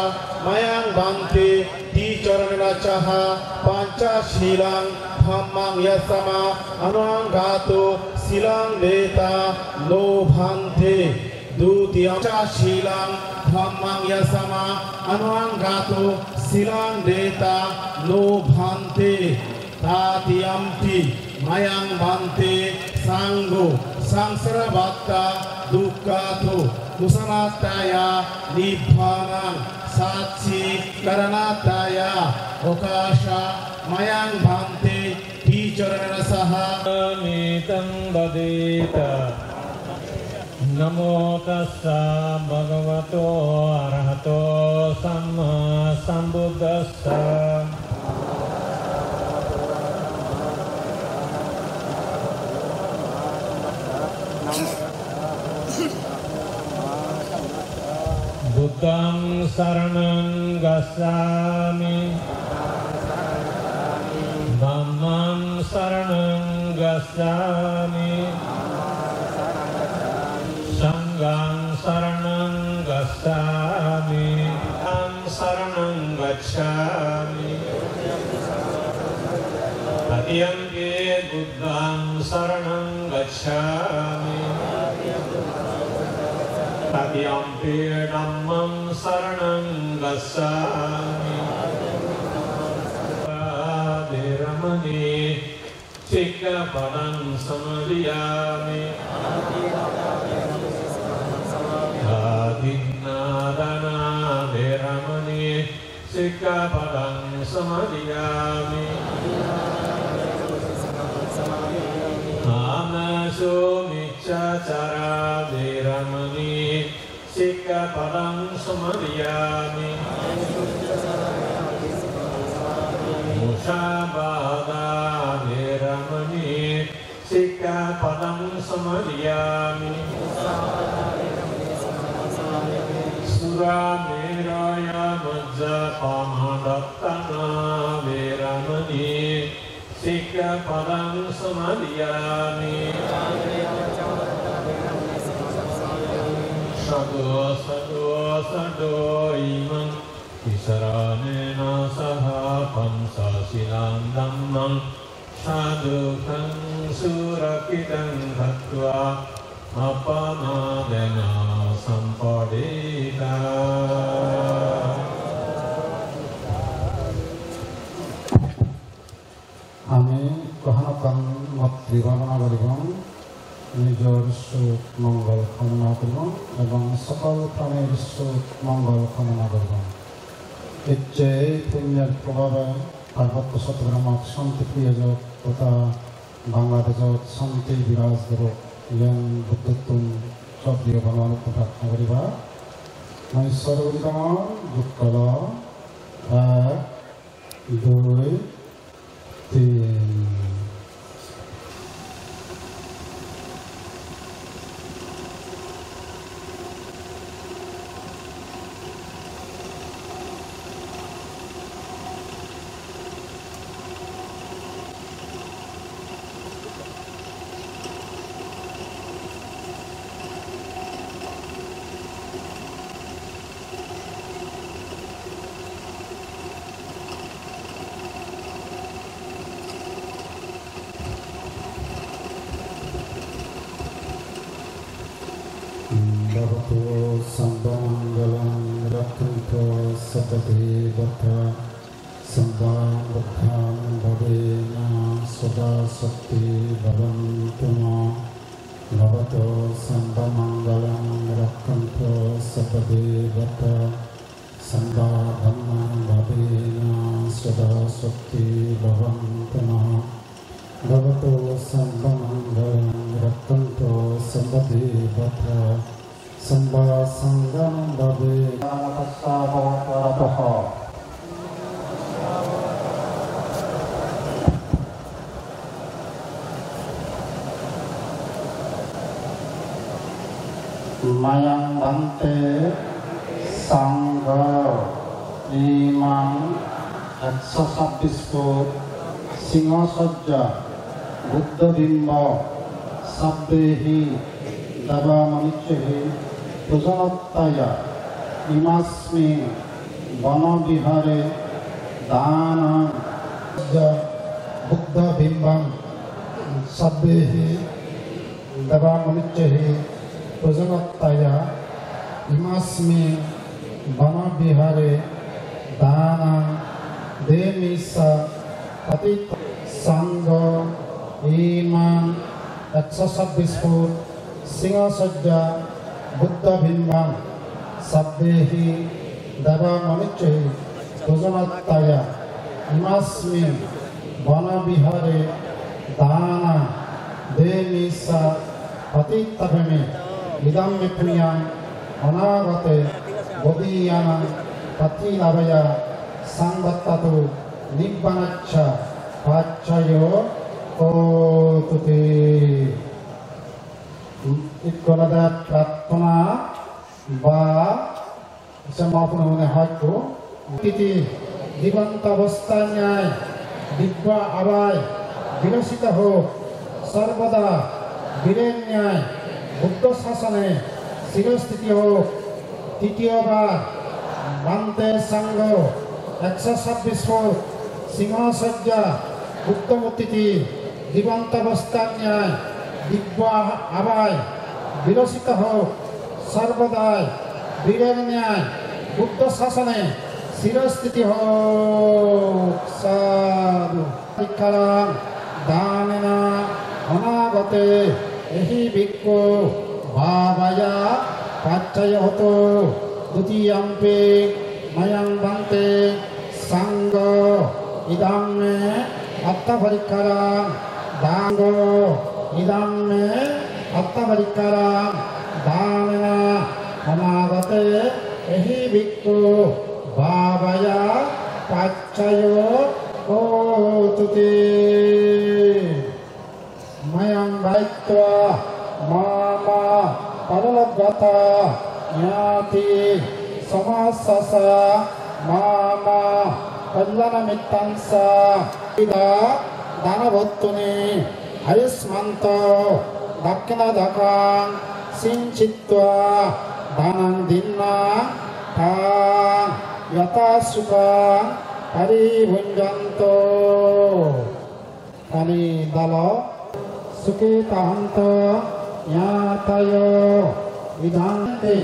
mayaṃ bhante tisaranena saha pañcasīlaṃ dhammaṃ yācāma anuggahāto sīlaṃ detha no bhante. Dutiyampi pañcasīlaṃ dhammaṃ yācāma anuggahāto sīlaṃ detha no bhante. Tatiyampi mayaṃ bhante saṅgho saṃsārabaddha dukkhāto mucanattaya nibbānaṃ sacchikaraṇattaya okāsa mayaṃ bhante tisaranena saha. Mitaṃ vadeta. Namo tassa bhagavato arahato sammāsambuddhassa. Buddhaṃ saraṇaṃ gacchāmi. Dhammaṃ saraṇaṃ gacchāmi. Saṅghaṃ saraṇaṃ gacchāmi. Dhammaṃ saraṇaṃ gacchāmi. Tatiyampi buddhaṃ saraṇaṃ gacchāmi. Tatiyampi dhammaṃ saraṇaṃ gacchāmi. Veramaṇī sikkhāpadaṃ samādiyāmi. Adinnādānā samadiyami. Kāmesu micchācārā veramaṇī sikkhāpadaṃ samādiyāmi. Musāvādā veramaṇī sikkhāpadaṃ samādiyāmi. Surāmerayamajjapamādaṭṭhānā veramaṇī sikkhāpadaṃ samādiyāmi. Sādhu, sādhu, sādhu. Imaṃ tisaraṇena saha pañcasīlaṃ dhammaṃ sādhukaṃ surakkhitaṃ katvā appamādena sampādetha. Ami hono ekkan moitri bhabona guribong, nijor suk mongol kamona guribong ebong sokol pranir suk mongol kamona guribong. Ecche ei punyor probhabe Parbotto Chattogram-ot santi peye jok totha Bangladeshot santi biraj gorok, iyan Buddhottun sroddheyo Bhagobanottun prarthona guriba. Mui suru guribong, jukkolong, ek, dui, tin. Bhavatu sabbamaṅgalaṃ, rakkhantu sabbadevatā, sabbabuddhānubhāvena sadā sotthī bhavantu mā. Bhavatu sabbamaṅgalaṃ, rakkhantu sabbadevatā, sabbadhammānubhāvena sadā sotthī bhavantu mā. Bhavatu sabbamaṅgalaṃ, rakkhantu sabbadevatā, sabbasaṅghānubhāvena. Tassa bhavatu arahato. Mayaṃ bhante saṅgho imaṃ eksho sabbis foot singho sajja buddha bimbo sabbehi deva manussāhi pūjanattaya imasmiṃ vana vihāre dānaṃ. Buddha bimbaṃ sabbehi deva manussāhi pūjanattaya imasmiṃ vana vihāre dānaṃ demissa paṭiṭṭha. Saṅgho imaṃ eksho sabbis foot singho sajja buddha bimbaṃ sabbehi deva manussāhi pūjanattaya imasmiṃ vana vihāre dānaṃ demissa paṭiṭṭhapemi. Idampi puññaṃ anāgate bodhiyānaṃ paṭinibhāya saṃvattatu nibbānassa paccayo hotu te. Ikko olode prarthona ba se ma pune mone hoyto titi dibanta bostanyai dibba abai birosita hok, sarvada biranyai Buddho sasane sirosthiti hok. Titiyobar bhante saṅgho eksho sabbis foot singho sajja buddho murtiti dibanta bostanyai dibba abai birosita hok, sarvadai biranyai Buddho sasane sirosthiti hok. Sādhu. Paṭikkaraṃ dānena anāgate ehi bhikkhu bhāvāya paccayo hotu. Dutiyampi mayaṃ bhante Sangho, idam me atta parikkaram. Sangho, idam me atta parikkaram. Danena samāgate ehi bhikkhu bhāvāya paccayo hotuti. Mayaṃ dāyitva mama paralokagāthā ñāti samassā ca mama kalyāṇamittañca. Ida dānavattuni āyusmanto dakkhiṇādakaṃ siñcitvā dānaṃ dinnā taṃ yathāsukhaṃ paribhuñjantu. Pali dalo. Sukhitā hontu ñātayo. Idampi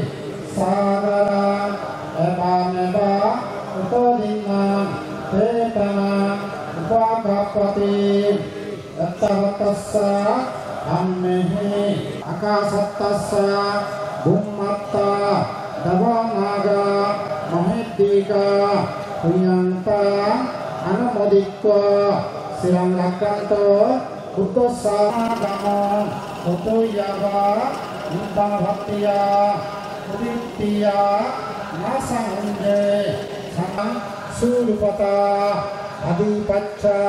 sāgaraṃ evameva uto dinnaṃ petānaṃ upakappati. Etāvatassa amhehi ākāsaṭṭhassa bhummaṭṭhā devā nāgā mahiddhikā. Puññaṃ taṃ anumoditvā ciraṃ rakkhantu buddho sā-, samāgamo hotu yāva nibbānapattiya udittiya nāsamuñci. Samaṃ surūpatā ādhipacca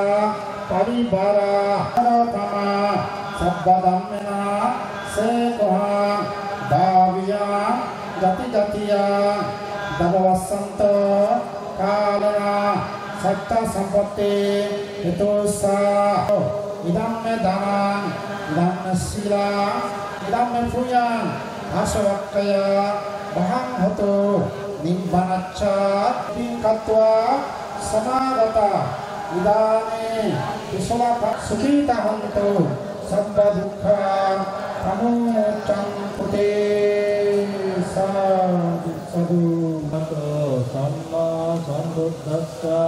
parivārā. Paratama sabbadhammena sekohaṃ bhāviyaṃ jātijātiyaṃ. Dābavassanto kālena saccasampatti hetusa. Idam me dānaṃ, idam me sīlaṃ, idam me puññaṃ, āsavakkhayā vahaṃ hotu nibbānassa. Itiṃ katvā samāgatā idāni kusalakā. Sukhitā hontu sabbadukkhā pamuccantu te. Sādhu, sādhu. Sammāsambuddhassa.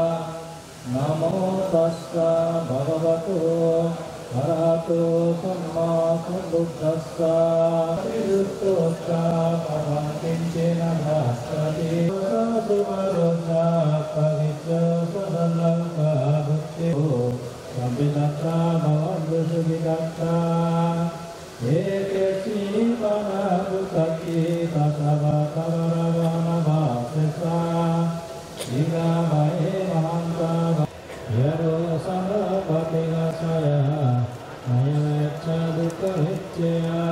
Namo tassa bhagavato arahato sammāsambuddhassa. Parisuddho ca pāpaṃ kiñci na passati. Dosā sukadosā appakicca sadallaṅkā buddhi. Sabbe sattā bhavantu sukhitattā. Etesī pana vuttaki tassa vatthāvaravanabhāsesā. Dīghā bahe mahantā ba-, yaro samā paṭighasāya mayā ecca dukkhamiccheyya.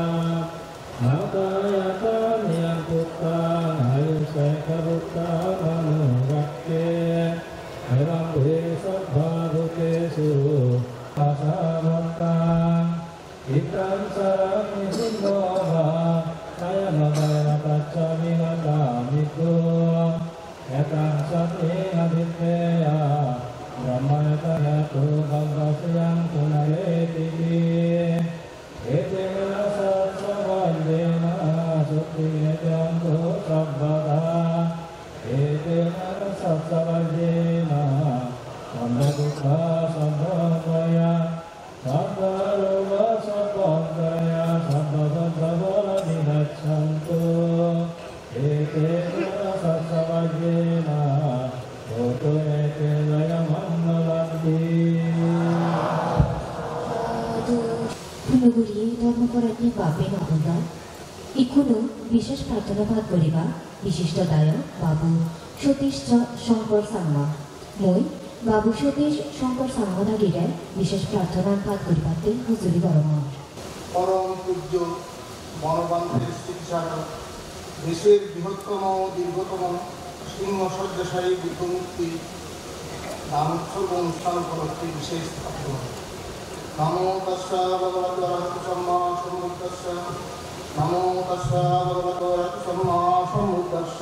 Mātā yathā niyaṃ puttaṃ āyusā ekaputtamanurakkhe. Evaṃ me sabbabhūtesu asāvatthaṃ. Idaṃ saraṃ nisinno va, sayameva kayāva tassa vigatamiddho. Etaṃ satiṃ adhiṭṭheyya, brahmametaṃ viharatūpavhāseyyaṃ punaretīti. Etena saccavajjena sotthi me hotu sabbadā. Etena saccavajjena sabbadukkhā sabbabhayā sabbarogā sabbantarāyā sabbasantāpā vinassantu. Etena saccavajjena hotu me jayamaṅgalanti. Sādhu. Purno guri dhormo porayon bap-bei ma-bon. Ikkunu bishesh prarthona pat guriba bishisto dayok Babu Satish Shankar Sangma. Mui Babu Satish Shankar Sangma dagire bishesh prarthona pat guribatte hujuri gorongor. পরম পূজ্য বনবান্তের স্মৃতিচারক, দেশের বৃহত্তম ও দীর্ঘতম সিংহ শয্যাশায়ী বুদ্ধমূর্তি দানোৎসর্গ অনুষ্ঠান উপলক্ষে বিশেষ প্রার্থনা। নমো তস্য ভগবতো অরহতো সম্মা সম্বুদ্ধস্য। নমো তস্য ভগবতো অরহতো সম্মা সম্বুদ্ধস্য।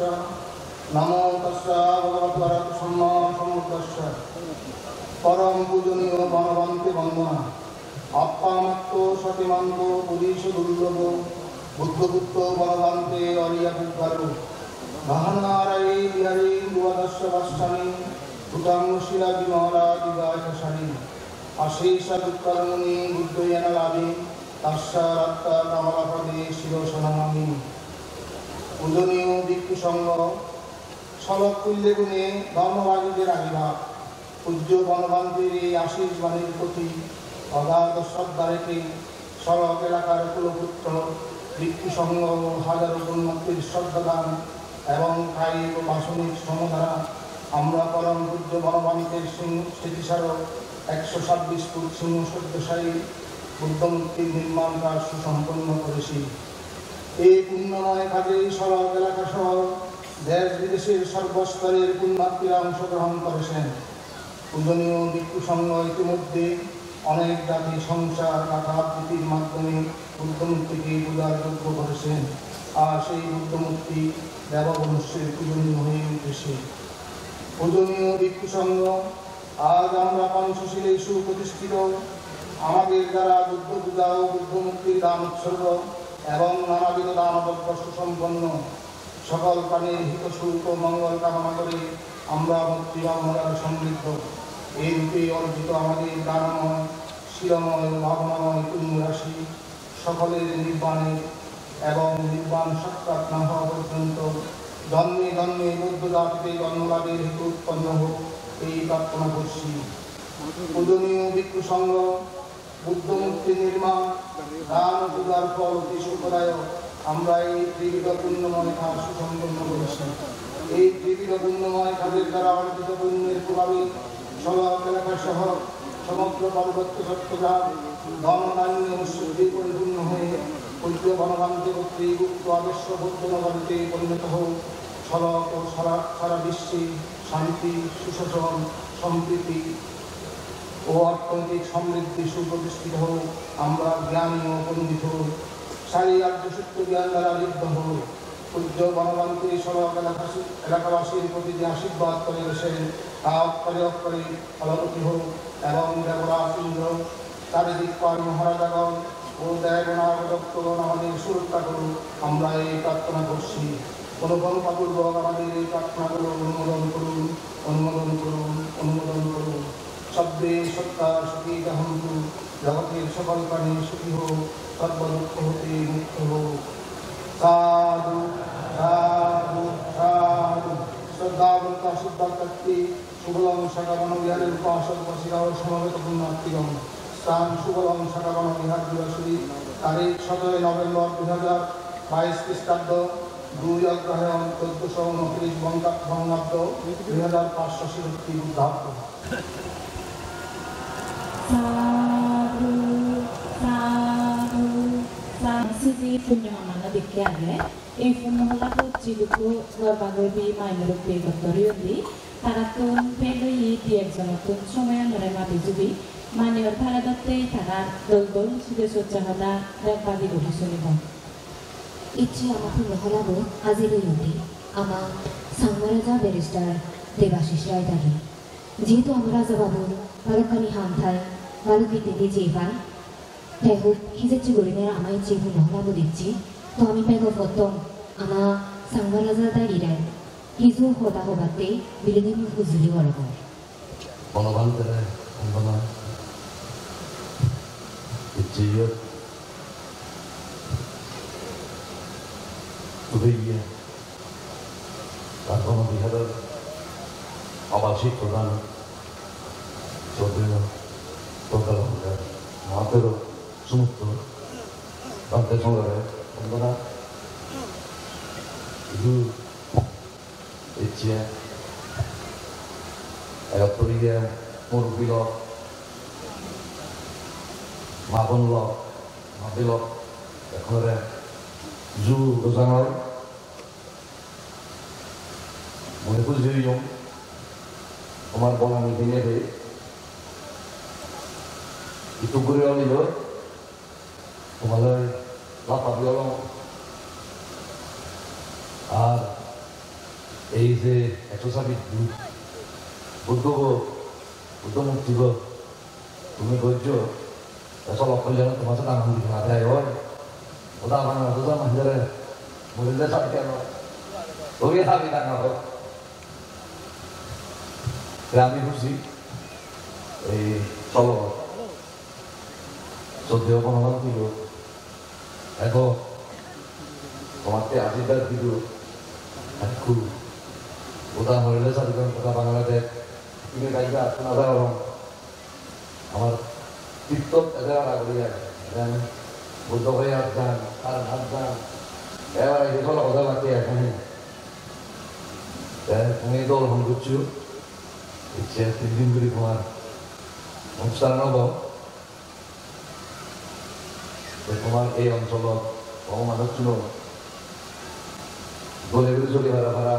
নমো তস্য ভগবতো অরহতো সম্মা সম্বুদ্ধস্য। পরম পূজনীয় বনবান্তে বন্দনা। আপ্পামাত্য সতিমান্ত পুরীশ দুর্লভ, বুদ্ধপুত্র বনবান্তে অরিয়া পুঙ্গারু। মহানারায়ে বিহারী দ্বাদশ বর্ষাণি, ভূতাং শিলা বিমলা দিবাকশাণি। অশেষ দুঃখমুনি বুদ্ধ যেন লাভে, তস্য রত্ন কমলপদে শিরসা নমামি। পূজনীয় ভিক্ষু সংঘ, সড়ক খুললে গুণে ধর্মরাজীদের আবির্ভাব। পূজ্য বনবান্তির এই আশীর্বাণীর প্রতি অগাধ শ্রদ্ধা রেখে সড়ক এলাকার কুলপুত্র ভিক্ষু সংঘ ও হাজারো পুণ্যার্থীর শ্রদ্ধাদান এবং কায়িক ও বাচনিক শ্রম দ্বারা আমরা পরম পূজ্য বনবান্তির সিং-, স্মৃতিস্মারক একশো ছাব্বিশ ফুট সিংহ সজ্জাশায়ী বুদ্ধমূর্তির নির্মাণ কাজ সুসম্পন্ন করেছি। এই পুণ্যময় কাজে এই সড়ক এলাকা সহ দেশ বিদেশের সর্বস্তরের পুণ্যার্থীরা অংশগ্রহণ করেছেন। পূজনীয় ভিক্ষু সংঘ ইতিমধ্যে অনেক জাতি সংসার গাথা আবৃত্তির মাধ্যমে বুদ্ধমূর্তিকে পূজার যোগ্য করেছেন, আর সেই বুদ্ধমূর্তি দেবমনুষ্যের পূজনীয় হয়ে উঠেছে। পূজনীয় ভিক্ষু সংঘ, আজ আমরা পঞ্চশীলে সুপ্রতিষ্ঠিত, আমাদের দ্বারা বুদ্ধ পূজা ও বুদ্ধমূর্তির দান উৎসর্গ এবং নানাবিধ দান যজ্ঞ সুসম্পন্ন, সকল প্রাণীর হিত সুখ ও মঙ্গল কামনা করে আমরা ভক্তিভাব মরার সমৃদ্ধ। এই রূপে অর্জিত আমাদের দানময়, শীলময় ও ভাবনাময় পুণ্যরাশি সকলের নির্বাণের এবং নির্বাণ সাক্ষাৎ না হওয়া পর্যন্ত জন্মে জন্মে মধ্য জাতিতে জন্ম লাভের হেতু উৎপন্ন হোক, এই প্রার্থনা করছি। পূজনীয় ভিক্ষু সংঘ, বুদ্ধ মূর্তি নির্মাণ, দান ও পূজার ফল অতি সুখদায়ক। আমরা এই ত্রিবিধ পুণ্যময় কাজ সুসম্পন্ন করেছি। এই ত্রিবিধ পুণ্যময় কাজের দ্বারা অর্জিত পুণ্যের প্রভাবে সড়ক এলাকা সহ সমগ্র পার্বত্য চট্টগ্রাম ধন ধান্যে সমৃদ্ধি পরিপূর্ণ হয়ে পূজ্য বনবান্তি কর্তৃক উক্ত আদর্শ বৌদ্ধ নগরীতে পরিণত হোক। সড়ক ও সারা, সারা বিশ্বে শান্তি, সুশাসন, সম্প্রীতি ও অর্থনৈতিক সমৃদ্ধি সুপ্রতিষ্ঠিত হোক। আমরা জ্ঞানী ও পণ্ডিত হই, সারি আর্য সত্য জ্ঞান দ্বারা ঋদ্ধ হই। পূজ্য বনবান্তি সড়ক এলাকাবাসী, এলাকাবাসীর প্রতি যে আশীর্বাদ করে গেছেন, তা অক্ষরে অক্ষরে ফলবতী হোক এবং দেবরাজ ইন্দ্র, চারিদিক পাল মহারাজাগণ ও দেবনাগ দত্তগণ আমাদের সুরক্ষা করুন, আমরা এই প্রার্থনা করছি। অনুকম্পাপূর্বক আমাদের এই প্রার্থনাগুলো অনুমোদন করুন, অনুমোদন করুন, অনুমোদন করুন। সব্বে সত্তা সুখিতা হন্তু, জগতের সকল প্রাণী সুখী হোক, সর্বদুঃখ হতে মুক্ত হোক। সাধু, সাধু, সাধু। শ্রদ্ধাবন্ত আশীর্বাদ প্রার্থী সুবলং শাখা বনবিহারের উপাসক উপাসিকা ও সমবেত পুণ্যার্থীগণ, স্থান সুবলং শাখা বনবিহার দিবাসুরী, তারিখ সতেরোই নভেম্বর দুই হাজার বাইশ খ্রিস্টাব্দ, দুই অগ্রহায়ণ চোদ্দশো উনত্রিশ বঙ্গা-, বঙ্গাব্দ, দুই হাজার পাঁচশো ছেষট্টি বুদ্ধাব্দ। Sadhu, sadhu, sadhu. Siji punyo mamana dikke age. Ei punno holabot jidukko gorba gorbi mai murubbi gottor oyondi, tarattun pei loye di ekjonottun somoyanore madi jubi, maniyor pare dottei tara dol dol sude sojja hoda rek badi guri sunibong. Icche ama punno holabot hajir oyondi ama Sangma Raja Barrister Debashish Rai dagi. Jehetu ama Raja Babur balokkani ham thai, balok hittedi jei pai, te hub hijecche gurinei ama icche punno holabot icche. To ami bego pottom ama Sangma Raja dagire hiju hoda hobatte bilinei mui hujuli gorongor. Bonobhantere bondona. Icche iyot tuli iye. Ar kono biharor abasik pradhan sodriyo program hoda. Mahatero sumutto bhante songore bondona. Idu icche egot puriye murubbi lok, ma bon lok, ma bi lok, ekkunore ju gojangor. Mui huji oyong, tomar bonani dinei ituk guri oleyo, tomare lap pabi olong. Ar ei je ekso sabi Buddho, Buddho murti bo, tumi gojjo, te solok kollone tomar se dangor murti na dai oi. Oda bana oda manjare, murile sabi keno. Obi sabi dangor. Te ami huji, ei solok. Soddiyo Bonobhantiyo, ego, tomatte ashirbad dibo, ekku, Goda Morila Sadhugan, goda Bangladesh, tumi gaida, tuna da gorong. Amar TikTok ede ara guri age. Dan Buddho Gayat jan, Sarnath jan. Ebare hi bolo goda baki age. Dan tumi dol hon gucchu. Icche tin din guri tomar onusthan obo. Te tomar ei oncholot bogo manucchuno dole guri soli para para,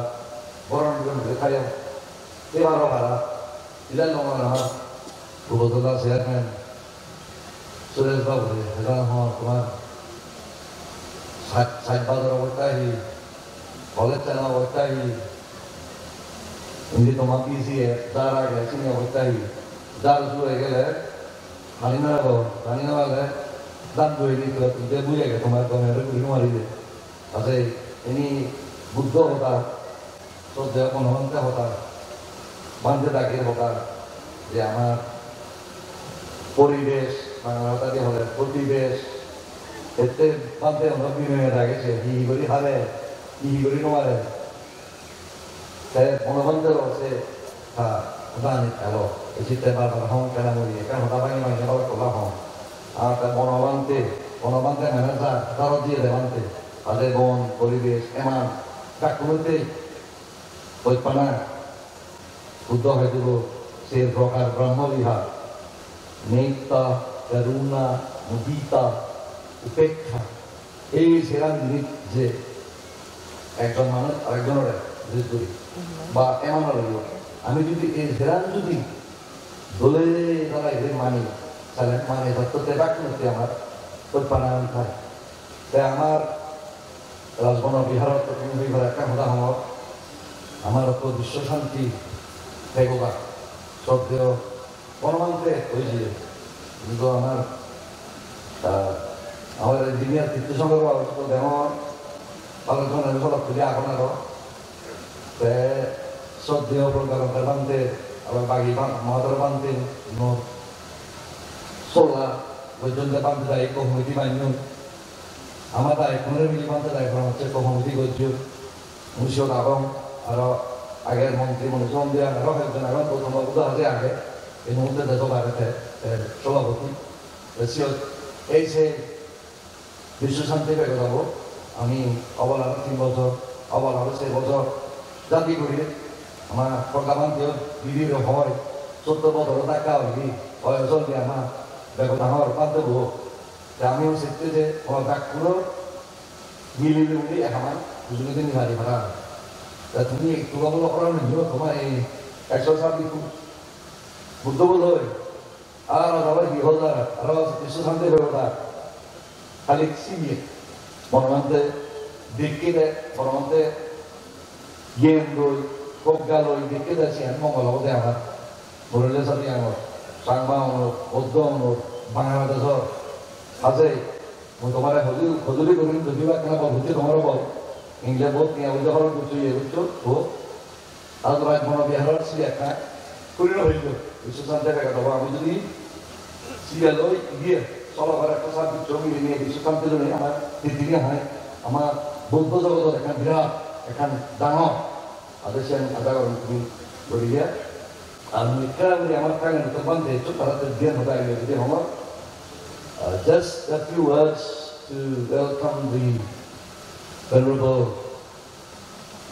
boron guri mile thaiyo, te para para, ila lomar amar Purbotola chairman Suresh babu, ela hon tomar sat, sat bazar obosta hi, college chana obosta hi, indi tomar B C A jar age, sini obosta hi, jar suru hoi gele, pani no ebo, pani no pale, dan doi di to, tui je bujai ge, tomar gome re guri no mari de. Ase, ini Buddho hoda, Soddeyo Bonobhante hoda, Bhante dagir hoda, je amar poribesh, Bangla hoda di hole poribesh, ette Bhante ono binoye dage se, hi hi guri hare, hi hi guri no hare. Te Bonobhante ro se ta dani elo, ei sitte bar bar hong kena mui, ekkan hoda bangi bangi abar hola hong. Ar te Bonobhante, Bonobhante mane ja, daro diye de Bhante. Ade bon, poribesh, eman, dakkunotte, Hoippana, Buddho hoidibo, ser prokar Brahmo Vihar, Metta, Karuna, Mudita, Upekkha. Ei seran jinis je ekjon manuj arekjonore jinis guri, ba emanore yo. Ami jodi ei seran jodi dole dalai guri mani, sale mani sotto te bak mukti amar hoippana thai. Te amar Rajbana Biharot to tumi hoi paro ekkan hoda hongor, amar to Biswa Shanti pegobak, soddeyo Bonobhante oi jiye. Kintu amar, ah, amar engineer Tirtho Shankar babu to degongor, balok jon ami holok tuli agon aro. Te soddeyo Pragyananda Bhante, abar bagi Bha-, Mahadhor Bhante, no sola, Bojjonte Bhante dai ekko committee banyon. Ama dai ekko mile Bhante dai ekko hocche ekko committee gojjon. Mui siyot agong, aro age montri Manuj Mohan Dewan, aro hoyekjon agon, Gautam Babu do age, ei muhurte dejo baire te, te sobhapoti. Te siyot ei se Biswa Shanti Pegot obo, ami obolaro tin bojor, obolaro sei bojor jati guri, ama Pragya Bhanteyo didi ro hoi, sottor bojoro dakka oide, boyos olode ama Pegot dangor bhante bo. Te ami o sette je, o dakkuro mili mili ek ama, bujuli dini hari para. Te tumi ekku bolo ora nini, toma ei ekso sabbi ku Buddho bolo hoi. Aro aro hi hoda, aro Biswa Shanti hoda. Khali siye, Bonobhante dekke de, Bonobhante giyan loi, progga loi dekke de siyan mongol obode amar. Morila Sadhuganor, Changma unor, Buddho unor, Bangladeshor, haje, mui tomare hojuli, hojuli gurim, jodi ba ekkana bol hojuli tomare bol. Ingle bohut tiya poije horoj goccho, iye goccho, to Ar Rajbana Biharor sibe ekka purino hoyto, Biswa Shanti Pegot obo. Ami jodi sibe loi giye, solo gore ekko sar biccho mili niye Biswa Shanti loi amar prithibi hai, ama Buddho jogodot ekkan birat, ekkan dangor. Ade siyan ada gorong tumi goriya. Ar mui ekka guri amar Thailand to bhante eccho, tara to diyan hoda aile jodi hono. Uh, just a few words to welcome the Venerable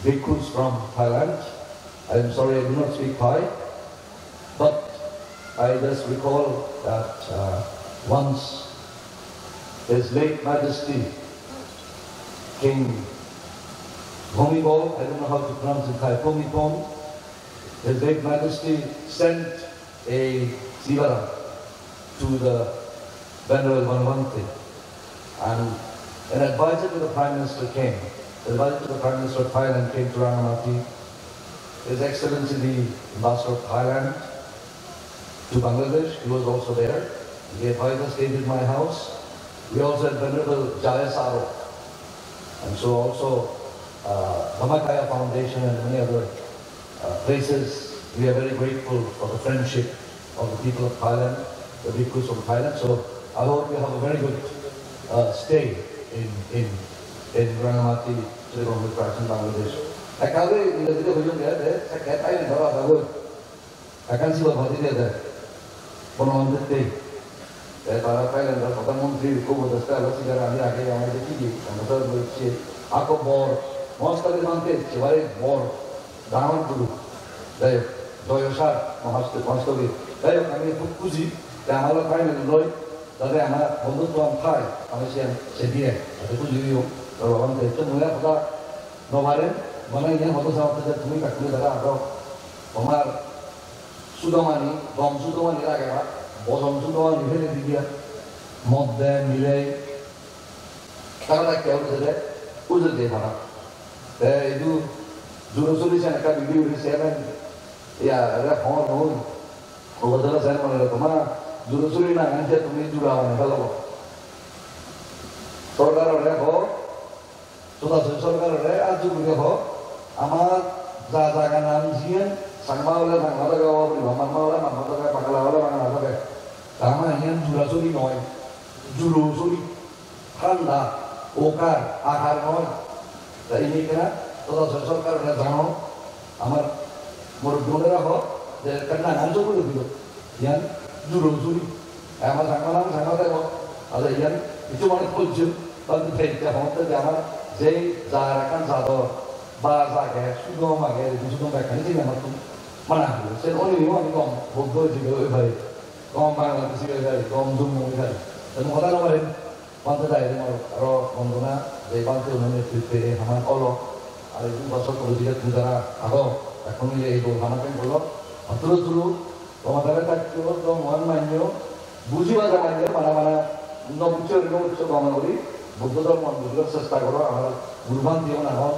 bhikkhus from Thailand. I am sorry, I do not speak Thai, but I just recall that, uh, once His Late Majesty King Bhumibol, I don't know how to pronounce in Thai, Bhumibol, His Late Majesty sent a Sivara to the Venerable Bhante. And an advisor to the Prime Minister came. The advisor to the Prime Minister of Thailand came to Rangamati. His Excellency the Ambassador of Thailand to Bangladesh, he was also there. The advisor stayed at my house. We also had Venerable Jaya Saro. And so also, uh, Dhammakaya Foundation and many other uh, places. We are very grateful for the friendship of the people of Thailand, the bhikkhus from Thailand. So I hope you have a very good, uh, stay in, in, in Rangamati, Sri Bangladesh. Ekka guri Ingrejidi hoyon de, de, second time dhoro asa goi. Ekkan sigon padi de de. Bono mantri te. Te tara Thailand-or prodhan mantri, upodeshta elo, sigar ami age, amar je ki ki, amar to roiche, ako bor, Mahasthabir Bhante, sebare bor, dangor guru. Jai hok, Joyosar, Mahasthabir, Mahasthabir. Jai hok, ami hub khushi, je amar Thailand loi, jate amar bondhutto thai, ami siyan se diye, jate khushi oiyo, to Bhante, to mui ar hoda no paren, mane iyen hoda samatte je tumi bekkune jara ago, tomar sudamani, gom sudamani rage ba, bojong sudamani fele didiya, modde, milei, tara dakke ujede, ujede para. Te idu juro suri sen ekka video uri sen, iya, ere hon hon, ogodela sen mane toma juro suri na, anje tumi jura mane felo. Sorkar ore ho, Sodasoi sorkarore arju guri ho, amar ja jaga nan jiyen, Changma ole Changma jaga obo puribo, Marma ole Marma jaga, Bangla ole Bangla jaga. Te ama iyen jurasuri noi, jurosuri, thanda, okar, akar noi. Te ini ekkena sodasoi sorkarore jano, amar murubbi unore ho, je ekkan nangan joguri dilo. Iyan jurosuri. Ama Changma nang Changma debo. Ade iyan hissu manuj bujjon. Tadi pejja homotte je amar jei jar ekkan jador ba jage, sudom age, ridi sudom bekkani jeni amattun mana hoi. Sen oni niyo ami gom Buddho oi jige oi pari. Gom Bangladeshi oi pari, gom Jummo oi pari. Sen hoda no pari. Bhante daire mor aro bondona, je bhante unor netritte ei haman olo, ar ei dui bojor pore jige tumi jara ago, bekkun mile ei dol hamakan golo, atturu turu, tomar dare thakko, to mon manyo, bujiba jana je, bana bana, no bujjo, no bujjo, gom guri, Buddho dhormo bujibar chesta goro, amar guru bhante un agon,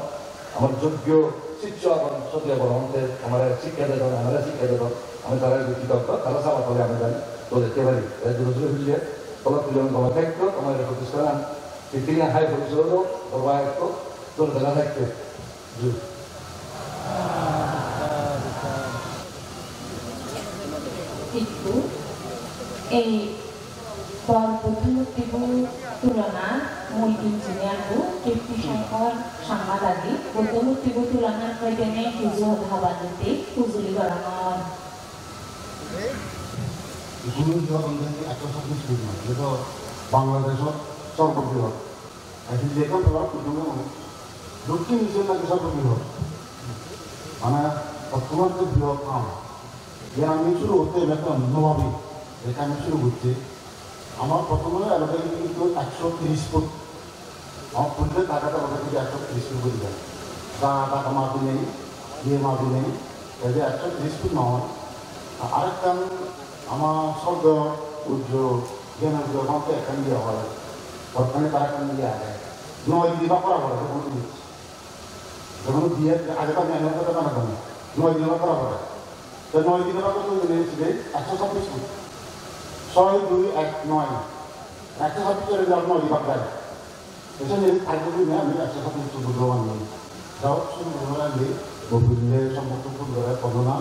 Amar joggo siccho agon, sodhiyo agon, te amare sikkha dedon, amare sikkha dedon, ami tara idu kritoggo, tara saba tole ami jani dole te pari. Te dure dure hille, tolot tuli ami gome thakko, amar ei protisthanan, tittiriyan hai porisoy do, gorba ekko, dole dole thakko. Ju. Ikku, ei Bor Buddho murtibo tulona mui engineer bo Kirti Shankar Sangma dagi Buddho murtibo tulona hoidene hiju hoda hobor dite hujuli gorongor. Guru Joga Bondhu ekso sabbish feet, jeto Bangladeshot sorbobrihot. Actually, jekan tola Buddho mane Dokkin Asian naki sorbobrihot. Mane, bottoman je brihot ham. Iyan ami suru gotte ekkan no bhabi, ekkan suru gotte. Amar prothome elode hintu ekso tris foot. Amar purbe taka taka hintu ekso tris foot guri jai. Ja taka madi nei, iye madi nei, ei je ekso tris foot no oi. Arekkan ama sorgo ujjo, gyan ujjo bhante ekkan iye oi. Bottone tara ekkan iye age. Noi di bakora gore, hono jinis. Jemon biye age to mane hoda bana bana. Noi din bhag gora pore. To noi din bhag gora pore sibe ekso sabbish foot. Soy dui ek noi. Ekso sabbish ore jab noi din bhag gora. Ese ne thai dui ne ami ekso sabbish foot gora noi. Jao suru gora ni gobinde somotto gora bondona.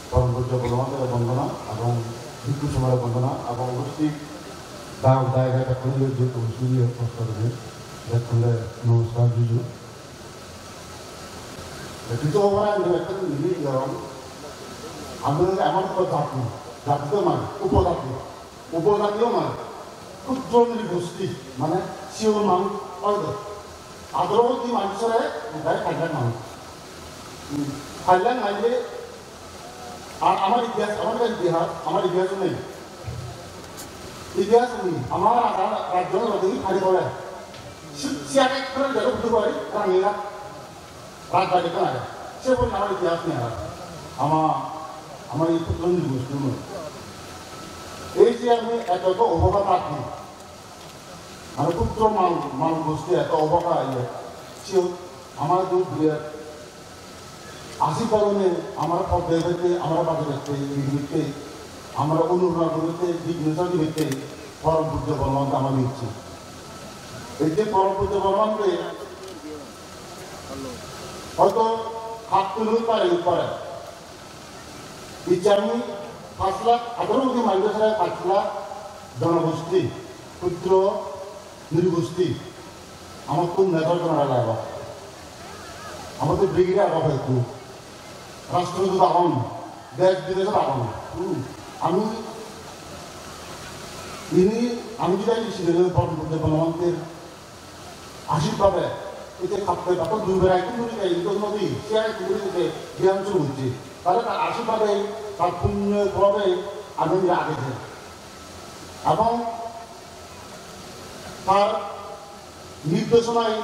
Porom pujjo bondona, bondona, ebong bhikkhu somare bondona, ebong ubosthit dao dai dai bekkune je ubosthit je hosto guri bekkune namaskar juju. Ekku to ora ami ekku mili gorong. Ami amar upojati, jati to mane, upojati. Upojati o mane, kudro nrigosti, mane, siyo mane, oido. Adoro di manusore, dai kajak mane. Kajak mane, ar amar itihas, amar itihas, amar itihas nei. Itihas nei, amar raja, rajyo nei, hari kore. Si-, siya ek kore jalo budu kore, rangila. Rajbari ekkan age. Se pore amar itihas nei ar. Ama, ama ei putro nrigosti noi. Ei je ami eto eto oboka pati. Mane putro mal, mal gosti eto oboka iye. Siyot amar duk birat. Asi karone amar podde bette, amar bade bette, bide bette, amar onurona gurite, bigno sadi bette, porom pujjo Bonobhante amar dicche. Ei je porom pujjo Bonobhante Hoito hattun oi pare, oi pare. Icche ami pach lakh, atharo koti manjor sare pach lakh jonogosti, hudro nrigosti, amattun mejor jonore lagebo. Amato brigade aro hoyekko. Rashtrojut agon, desh bideshot agon. Hmm. Ami, ini, ami jodi sibere Bhagwan Buddho Bhagavantir ashirbade, ete kapte kapte dui bera ekku guri ei Indus nodi, siya ekku guri ete gyan suru hoyche. Tale tar ashirbade, tar punyo probhabe ami age jei. Ebong tar nirdeshonai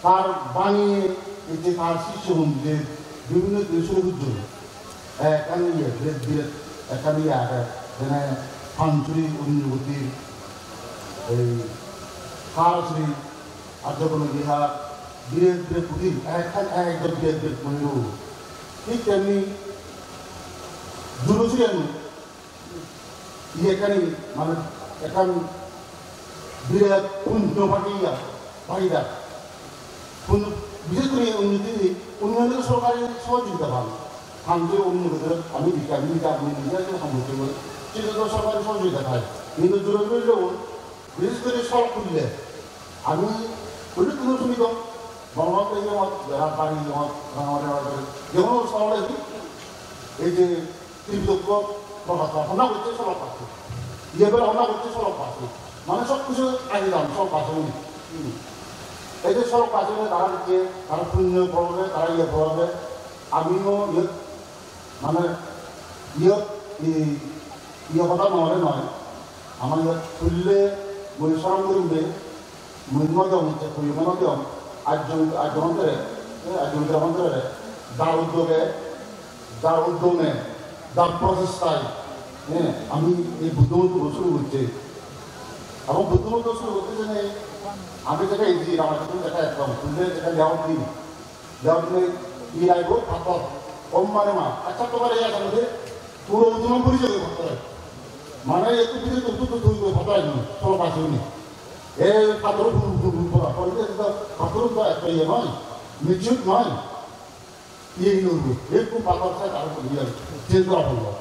tar baniye ete tar sissogun je bibhinno deshore bujjon. Ekkan iye, biret biret ekkan iye age, jene Panchuri Unniyogotir, ei Harasri, Arjabana Vihar, biret biret kutir, ekkan ekdom biret biret mondir. Thik temni Durosuri iye ekkani, mane, ekkan birat punyo bhagiya, bhagidar. Punyo, bishesh gori unnoti, unnoti sorkari sohojogita pan. Hanje unnoti gori ami dikhi, ami dikhi, ami dikhi, ami dikhi, ami dikhi, seto sorkari sohojogita pai. Hintu Durosuri lok, bishesh gori sorok hulle, ami hulle tumi tumi to, Bhagwan to iye, jara bari iye, Rangabari, Rangabari, jemon sorok, ei je Tripitokko prokash honna gocche sorok passe. Iye bere honna gocche sorok passe. Mane sob kichu aji dam sorok passe uni. Hmm. Ei je sorok passe uni tara gocche, tara punyo probhabe, tara iye probhabe. Amiyo iye, mane iye, i-, iye hoda noy re noy. Amar iye hulle mui soron gurim de. Mui no degong, ecche hoyongo no degong. Arjo, arjo bhante re, eh, arjo bhante re, jar uddome, jar uddome, jar prochestai, eh, ami ei Buddho murti bo suru gocchi. Ebong Buddho murti bo suru gocchi jene ami jekka eji, amar jekka ekdom, hulle jekka layout nei. Layout nei, hi lagebo? Pattor. Om mane ma. Accha, tomar ei asole puro udon puri jebo pattor. Mane ekku bidire tu, tu, tu, tu, tu pattor nei, solo passe nei. Ei pattor puro, puro, puro, puro, puro, ei pattor to ekta iye noi, mixture noi. Iye iye noi. Ekku pattor sai tar iye change gora pollo.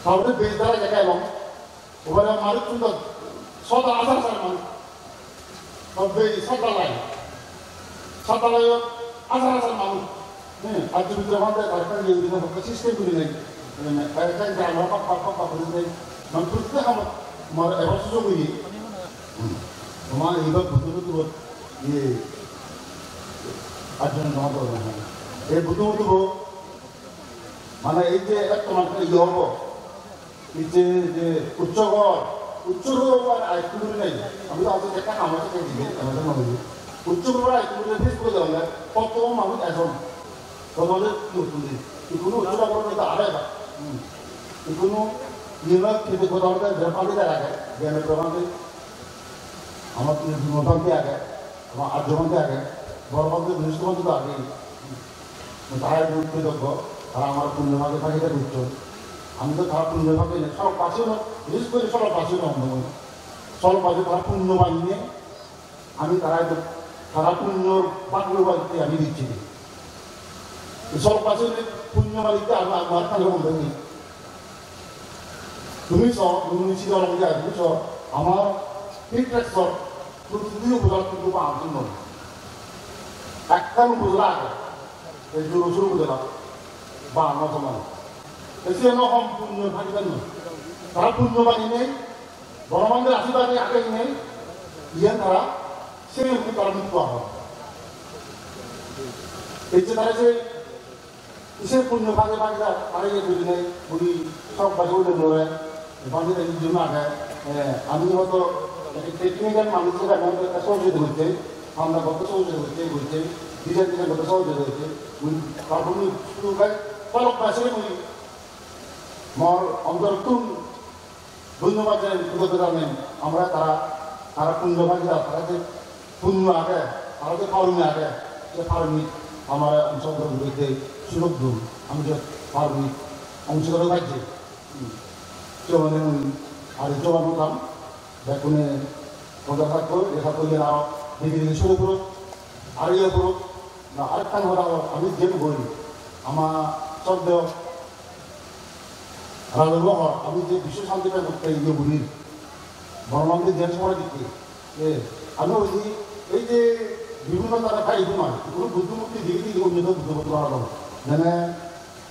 Tarpore bej dara jekka elong, ubare manuj tun do soda hajar hajar manuj. Tobbe ei soda lai. Soda lai hajar hajar manuj. Hmm, ar jodi jokon de tar ekkan iye guri ne, system guri nei. Tar ekkan jana pak pak pak pak guri nei. Man protti hamot mor ebar sujog oye. Hmm. Tomar ebar Buddho murti bo, iye, arjon joma to na. Ei Buddho murti bo, mane ei je ek tomar iye obo. Ecche je uccho ghor, uccho ghor ar ice cream nei. Ami to aji ekka ham ase, ekka jibin, ami to mone kori. Uccho ghor ar ice cream Facebook-e degong, hoto manuj ejon. Hoto manuj notun di. Ikkunu uccho ghor nei, to aro ebar. Hmm. Ikkunu iye na, khete hoda hoda je pani dara age, gene proman de. Amar Dino Bhante age, amar Arjo Bhante age, Boro Bhante, Bhishmo Bhante to age. Tara ekdom kritoggo, tara amar punyo bhage bhagidar gocchon. Ami to tara punyo bhage nei, sorok basi no, bises gori sorok basi no, sorok basi tara punyo bani nei, ami tara ekdom, tara punyor bhag lobar ami dicchi. Sorok basi punyo bani te amar, amar tara punyo bani. Tumi so, tumi si dol guri, tumi so, amar ঠিক আছে, so, তুমি, তুমি উপজেলা কিন্তু বাহান্ন জন। একখান উপজেলা age, ei Durosuri উপজেলা, বাহান্ন জন মানুষ। Ei se no hom punyo bhagidar noi. Tara punyo bani nei, Boro Bhanter ashirbad age nei, iyan tara, se tara mukto agon. Ei je tara je Ise punyo bhage bhage da, bhage je guri nei, guri sok bhage ule more, bhage da ijun age, eh, ami hoto technical manuj hisabe ami ekka sohojogita gotte, amra hoto sohojogita gotte, gotte, design design hoto sohojogita gotte, guri, tarpor mui suru gai, tolok base guri, mor ontor tun Dhonnobad janai, krutoggota janai, amra tara, tara punyo bhagidar, tara je punyo age, tara je parami age, se parami amare ongshogrohon gurite sujog don, ami je parami ongshogrohon gurite. Hmm. Jobone mui ar jobon hodam, bekkune hoda thakko, ye thakko, ye aro digi digi suru goro, aro ye goro, na arekkan hoda holo, ami jen gori, ama sroddheyo Raja Bahaduror, ami je biswa santi pai gotte iye guri, Boro Bhante je somare dikke, e, ami hoide, ei je Bibhinno jagah thai idu noi. Ikkunu Buddho murti digi digi onyo Buddho murti banadon. Mane,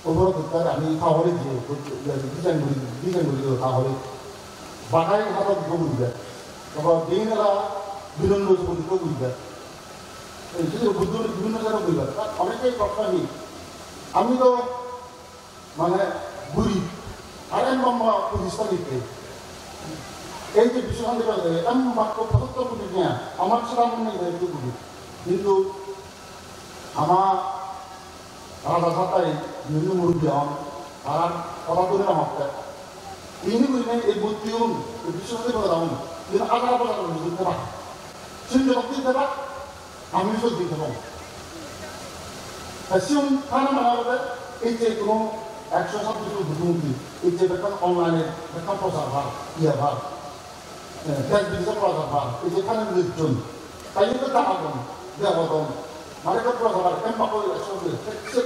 oboro dukka ami thahore je, design guri, design guri thahore. Bakai hata Buddho guri de. Toko deinela Buddho guri de. Ei je Buddho bibhinno jagah guri de. Onekei proshno hi? Ami to mane gurib, ar em lamba protisthan nitte. Ei je Biswa Santi Paribad, em bakko pochattor koti tenga, amar sara mone hoy ekku gurib. Hintu ama raja satai bibhinno murubbi agon, tarar hoda dhori no hotte. Ini gurinei ei murti un, ei Biswa Santi Paribad un, ini hajar hajar bojor dhori thebak. Sini joto dhori thebak, ami sot di thebong. Te sigun hana mane olode ei je kono ekso sabbis Buddho murti, ei je bekkan online-e bekkan prochar har, iye har, eh, Facebook-e prochar har, ei je hana mane jon, tai idu dagon, degodon, mane ekkan prochar har, em bakko ekso sabbis, se, se,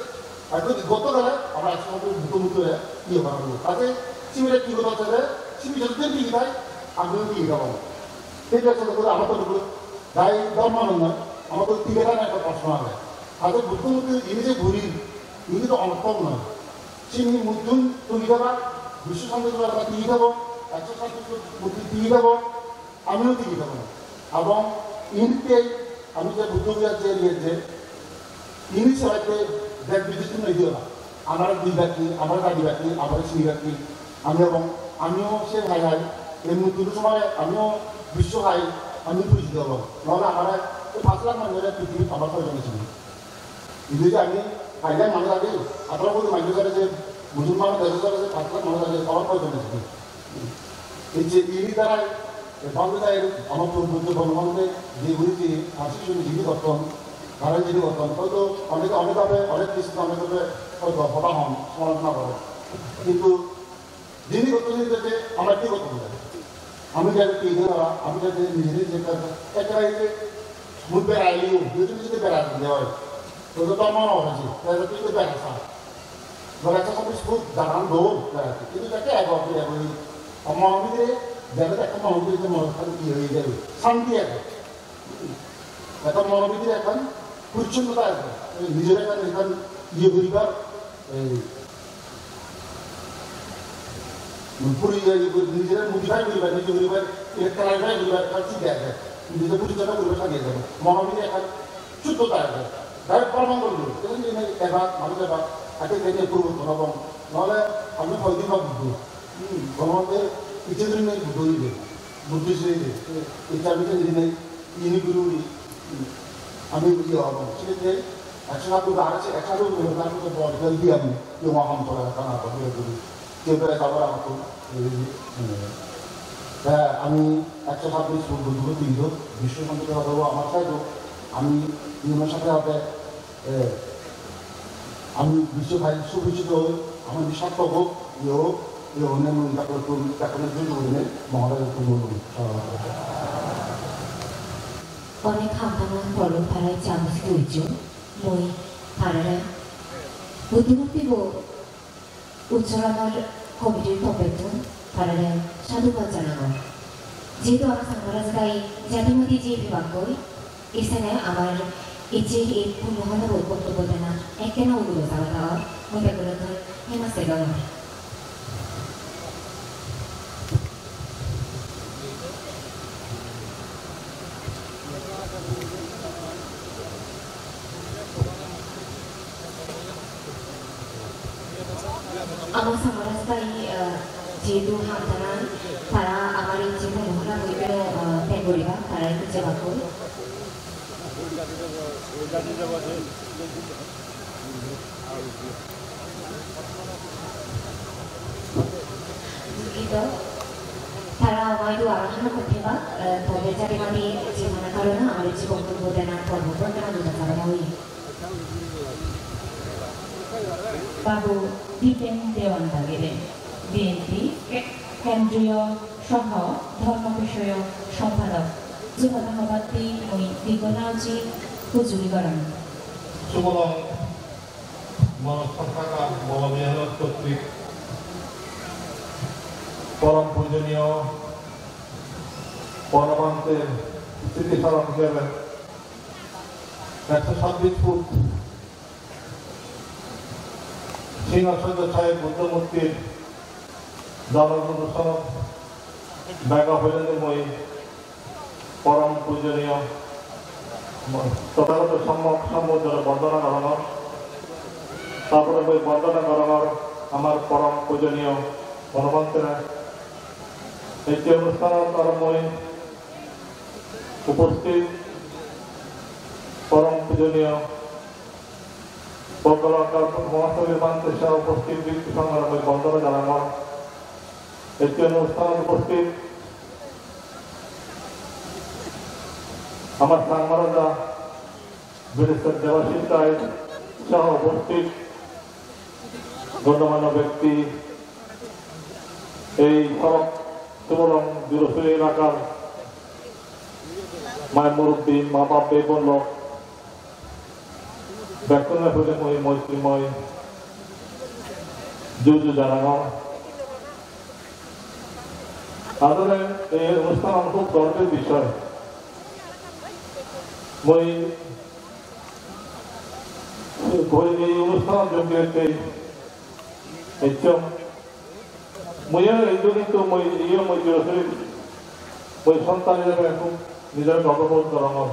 ar jodi gotto gele, amar ekso sabbis Buddho murti iye har. Tate sibere hi gotto sele, sibe jodi degi thai, ami iye gotto. Thik ase, to amar to Dai dhormo noi, amattun tigebar ekkan proshno age. Age Buddho murti ini je guri, ini to onotthok noi. Sini murti tuli theba, Biswa Santi Paribad tuli thebo, ekso sabbis murti tuli thebo, amiyo tuli thebo. Ebong initte ami je Buddho Gayat je, iye je, ini sebatte bek bidittun noi diyo na. Amare dibak ki, amare dagibak ki, amare sinibak ki. Ami ebong, amiyo se hai hai, ei murti somare amiyo biswo hai, ami puji diyo. Nohole amare ei pach lakh manjore prithibit amar proyojon age. Idu je ami hai lakh manuj agi, atharo koti manjore je Musulman dejore je pach lakh manuj age, amar proyojon age. Ei je ini darai, ei Bangladesh, amar purbo Bangladesh, je guri je constitution jini gotton, tara jini gotton, hoyto oneke onekbhabe, onek kisu onekbhabe hoyto hoda hon, somalochona goron. Kintu jini gotton jini je amar ki gotton? Ami jani ki dara, ami jani nijere je kaam, ekka ei je mui berai liyo, jodi nijere berai diye oi. Hoyto to mone hoy je, hoyto tui to berai sa. Bole ekso sabbis foot dagan dol, kintu jate ego, ego, ego, mono bidire, jate ekko mono bidire mono ekkan iye oye jai, santi age. Ekkan mono bidire ekkan porichonnota age, nijore ekkan, ekkan iye guribar, ei, puri iye guri, nijore modify guribar, nije guribar, iye clarify guribar ekkan chije age, nije porichonnota guribar sadi age, mono bidire ekkan Suddhota age. Direct proman gori dibo. Ei je ebar manuj ebar age je poriborton obong. Nohole ami hoide ba Buddho. Hmm, Bhagabante icche gurinei Buddho oide. Buddhist oide. Icche ami je gurinei ini guri guri. Hmm. Ami iye obong. Sekke ekso sabbis ar ekso sabbis guri ar ekso bor gel di ami. Iye ma ham tora kana to guri guri. Te berai jabo age to, ei, eh, te ami ekso sabbis foot Buddho murti tulido, Biswa Santi Paribad amar side-o, ami niyomor sathe sathe, eh, ami biswe bhai suporichito oi, amar biswe sarthok ok, iyo, iyo, onne mui dakor tun, dakor tun juru gurinei, mohole tun bolun. Onek hamtana pore tara ecche amar side ujjon, mui tarare Buddho murti bo Ujjolanor committee-r toppettun tarare sadhubad janangor. Jehetu ama Sangma Rajadagi jadi madi jiye pebakkoi, ei sene amar ecche ei punno honobot boktobbo dena ekkena ugure jabada or, mui bekkunottun hema segongor. Ama Sangma Rajadagi, eh, jehetu hamtana, tara amar ei je monohara boikkeno, eh, pen guriba, tara ekku jebak goi. Dukkito, tara ama idu aro hamakkai thebak, eh, tobe jadi madi jemana karone amar ecche boktobbo dena porbo portana duda karone oye. বাবু দীপেন দেওয়ান দাগেরে, বিএনপি কে-, কেন্দ্রীয় সহ ধর্ম বিষয়ক সম্পাদক, যুগল আহ্বাত্তি মুই দিগনাউজি হুজুরি গরম। Subolong monosthak thaka Bolobiyanor kotrik porom pujoniyo Bonobhanter smriti soron hisebe Ekso sabbis foot Singha Sahib Buddho murtir jolog onusthanot bego hoilendi mui porom pujoniyo tothagoto sommok sombuddhore bondona gorongor. Tarpore mui bondona gorongor amar porom pujoniyo Bonobhantere. Ei je onusthanot aro mui uposthit porom pujoniyo Poggalakar Mahasavi Bhante sah uposthit bhikkhu songhore mui bondona janangor. Ei je onusthanot uposthit amar Sangha Raja Barrister Debashis Rai sah uposthit gonnomanyo bekti, ei Sorok Subolong Jurosuri elakar mai murubbi, ma bap, bei bon lok, bekkunore puri mui moitrimoi ju ju janangor. Asole ei onusthanan hub gorbor bishoy. Mui, mui ei onusthanot jog dibatte ecchong. Muiyo ei jogito mui, iyo mui Jurosuri, mui sontan ijebe hub nijore gorbo bodh gorongor.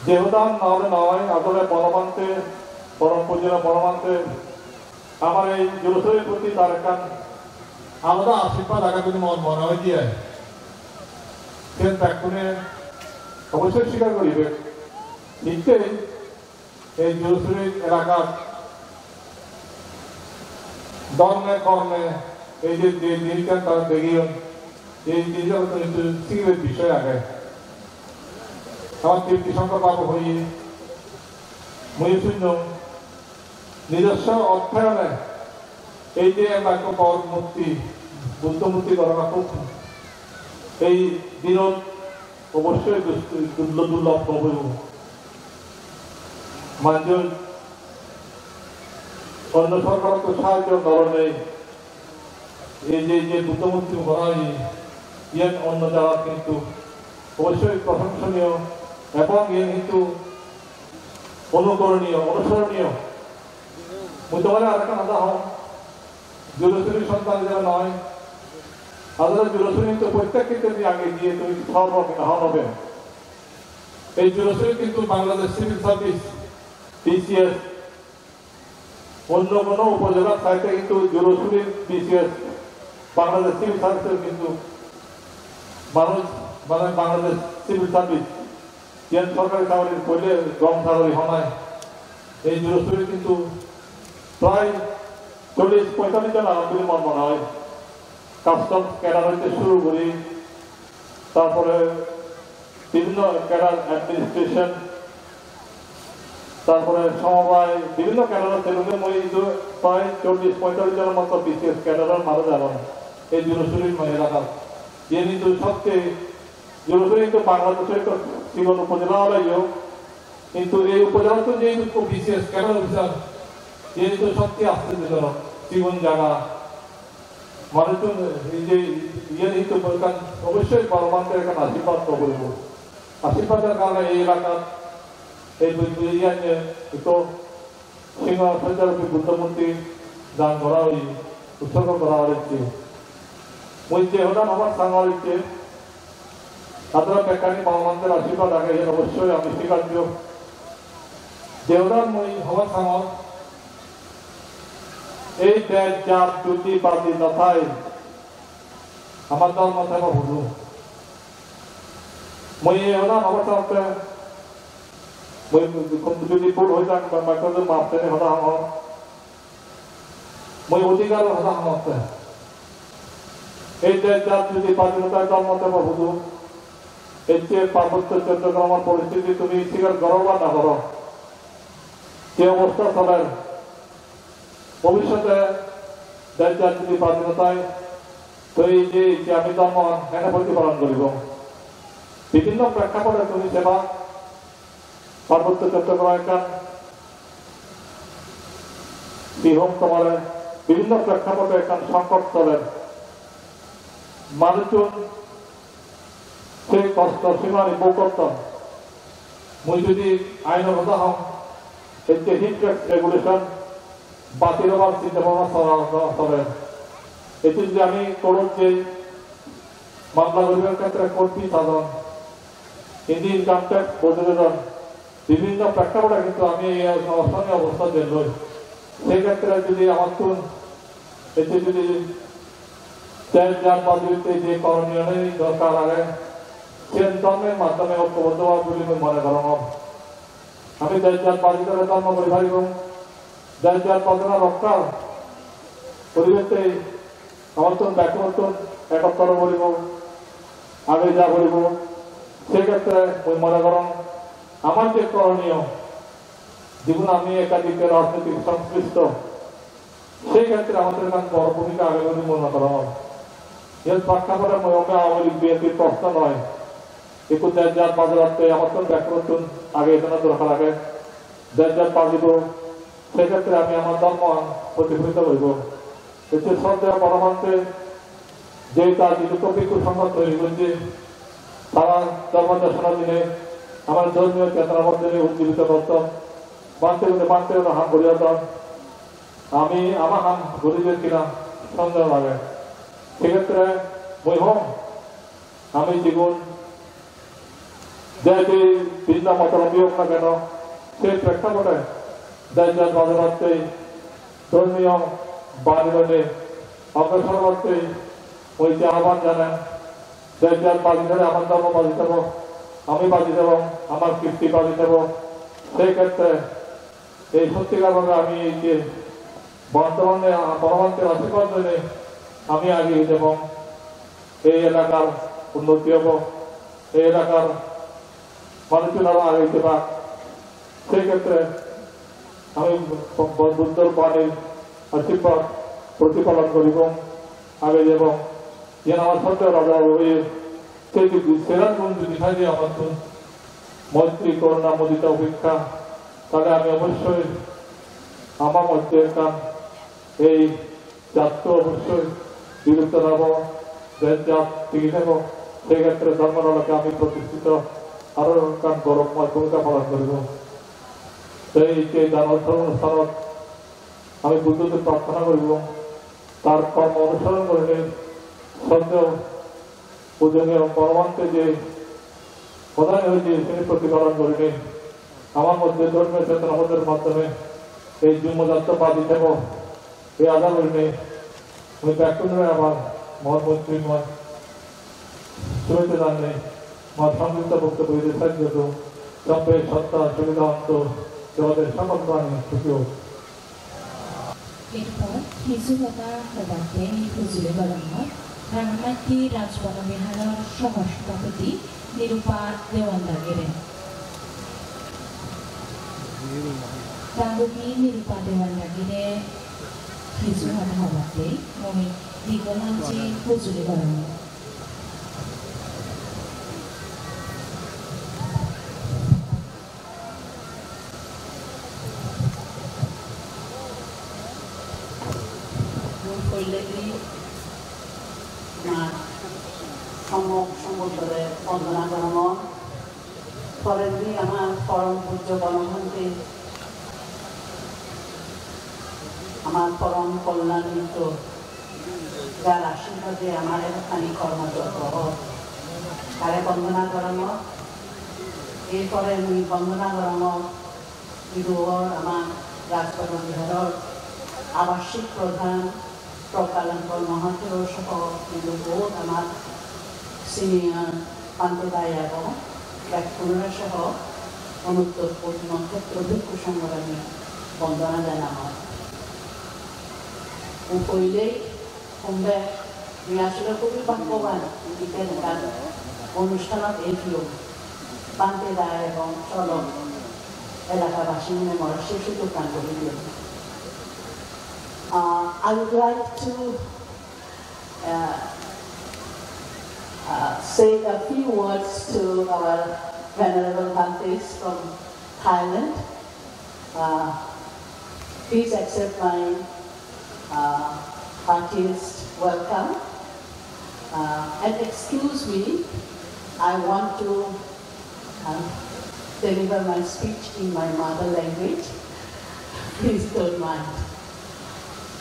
Je hodan nole noi, asole Bonobhante, porom pujoniyo Bonobhante, amar ei Jurosuri proti tar ekkan alada ashirbad age bili mor mone hoide ai. Siyen bekkune obossoi sikar goribe. Hittei ei Jurosuri elakat dhorme korme ei je, je jinissan tara degeyon, ei jinissan hintu sigibar bishoy age. Amar Tripti Shankar babu hoye, muiyo sunnong, nijosso orthayone ei je emba ekko bor murti, Buddho murti gorana hub ei dinot obossoi dus-, durlo-, durlob hobo. Manjor onno sorkarottun sahajjo no lonei ei je, je Buddho murti gora oye, iyen onno jagat hintu obossoi proshongsoniyo ebong iyen hintu onukoroniyo, onusoroniyo. Mui tomare arekkan hoda hong, Jurosuri sontan ijebe noi, asole Jurosuri hintu prottek khetre age diye tumi sorbo kina hon hobe. Ei Jurosuri hintu Bangladesh Civil Service, B C S, onno hono upojelar saite hintu Jurosuri B C S, Bangladesh Civil Service hintu manuj, mane Bangladesh Civil Service, iyen sorkari chakri, poile gom chakri honai. Ei Jurosuri hintu prai chollish pointallish jon agon bili mor mone oi. Customs cadre hoite suru guri, tarpore bibhinno cadre administration, tarpore somobai bibhinno cadre-ot telunge moi idu prai chollish pointallish jonor moto B C S cadre-or manuj agon ei Jurosuri elakar. Iyen hintu sotte, Jurosuri hintu Bangladeshor ekko sigon upojela oleyo, hintu ei upojelattun je hintu B C S cadre officer, iyen hintu sotte aschorjojonok, sigon jaga. Manuchun ei je iyen hintu ekkan obossoi Bhogobante ekkan ashirbad to guribo. Ashirbador karone ei elakat ei bu-, bu-, iyan je ekko Singha Sahib Buddho murti dan gora oye, utsorgo gora oye. Mui je hodan hobar sang oye, apnara bekkani Bhogobanor ashirbad age, iyan obossoi ami swikarjo. Je hodan mui hobar sangor, ei dej jat judi badi no thai, amar dhormo thebo hudu? Mui ei hoda hobar saotte, mui judi bhul hoi thang, ba mui ekku maf chai hoda hongor. Mui odhikar hoda hongotte. Ei dej jat judi badi no thai, dhormo thebo hudu? Ei je Parbotto Chottogramor poristiti tumi sikar goro ba na goro, je obosta soler, bhobissote dej jat judi badi no thai, to ei je islami dhormoan hene protipalon goribo? Bibhinno prekkhapote tumi seba, Parbotto Chottogram ekkan bihum tomare bibhinno prekkhapote ekkan sonkot soler. Manuchun se kosto simani bhog gotton. Mui jodi ainor hoda hong, ecche heat tax regulation batil hobar chinta bhabna sola-, soler. Ecche jodi ami court-ot jei mamla guribar khetre court fee sajon, indi income tax bojei dedon, bibhinno prekkhapote kintu ami ei onostonin obosta jelloi. Sei khetre jodi amattun ecche jodi dej jat bajibatte je koroniyo nei dorkar age, siyen dhormor maddhome oikoboddo oba buli mui mone gorongor. Ami dej jat bajei dhore dhormo guri paribong. Dej jat bajana dorkar. Guribatte amattun bekkunottun ekottor oba poribo, age ja poribo. Sei khetre mui mone gorong, amar je koroniyo, jigun ami ekka dikke rajnitik songslishto, sei khetre amattun ekkan bor bhumika age buli mone gorongor. Iyot prekkhapote mui hobong Awami League B N P-r proshno noi. Ekku dej jat bajebatte amattun bekkunottun age jana dorkar age. Dej jat bajibo, sei khetre ami amar dhormoan protipholiton guribo. Ecche sroddheyo Bhagabante je tar jidukkun bhikkhu songho toiri gojje, tara dhormo desona dinei amar dhormiyo chetona bodhone ujjibito gotton. Bhante gune bhante gune ham guri odon. Ami ama ham guri jer kina sondeho lage. Sei khetre mui hom, ami jigun je je bhinnamatabotti ok na keno, sei prekkhapote dej jat bajebatte, dhormiyo bani loi oggrosor obatte mui je ahban janang, dej jat baji thele amar dhormo baji thebo, ami baji thebo, amar kirti baji thebo. Sei khetre ei sottikar bhabe ami ei je Bhagabante, Bhagabanter ashirbad loinei ami ageye jebong, ei elakar unnoti obo, ei elakar manuchun aro ageye jebak. Sei khetre ami Bhogoban Buddhor banir ashirbad protipalon guribong, ageye jebong. Iyen amar sroddheyo Raja Babu hoye, sei jodi seran gun jodi thai de amattun, moitri, koruna, mudita, upekka, tale ami obossoi ama moddhe ekkan ei jatto obossoi bilupto no obo, dej jat tigi thebo, sei khetre dhormor aloke ami protishthito aro ekkan gorobmoy bhumika palon guribo. Sei je dan ostrom onusthanot ami Buddhottun prarthona guribo, tar kormo onusoron gurinei sroddheyo pujoniyo Bhagabante je hodani hoye sini protipalon gurinei amar moddhe dhormiyo chetona bodhor maddhome ei jummo jatto baji thebo, ei aja gurinei mui bekkunore amar mon moitrimoi Shubhechcha janei mor songkhippto boktobbo idu sej gollung. Sabbe santo sukhito hontu, jagate sabbe prani sukhi hok. Erpor hissu hoda hobatte mui hujuli gorongor Rangamatti Rajbana Biharor soho sobhapoti Nirupa Dewan dagire. Dagudi Nirupa Dewan dagire hissu hoda hobatte mui digo monche hujuli gorongor. Mui poilendi amar sommok sombuddhore bondona gorongor. Porendi amar porom pujjo Bonobhante, amar porom kollan mitto, jar ashirbade amar edokkani kormo jot obo, tare bondona gorongor. Er pore mui bondona gorongor idu or amar Rajbana Biharor abashik pradhan Praggalambhor Mahantero soho idu bohut amar senior bhante dai agon, bekkunore soho Anuttor Purnokhetro Bhikkhu Songhore ami bondona janangor. Mui poilei hom de, mui asole hubei bhaggoban, ikken ekkan onusthanot ejiyong. Bhante dai ebong solo elakabasi mone more se sujoggan gori diyon. Uh, I would like to uh, uh, say a few words to our venerable Bhantes from Thailand. Uh, please accept my uh, heartiest welcome. Uh, and excuse me, I want to uh, deliver my speech in my mother language. Please don't mind.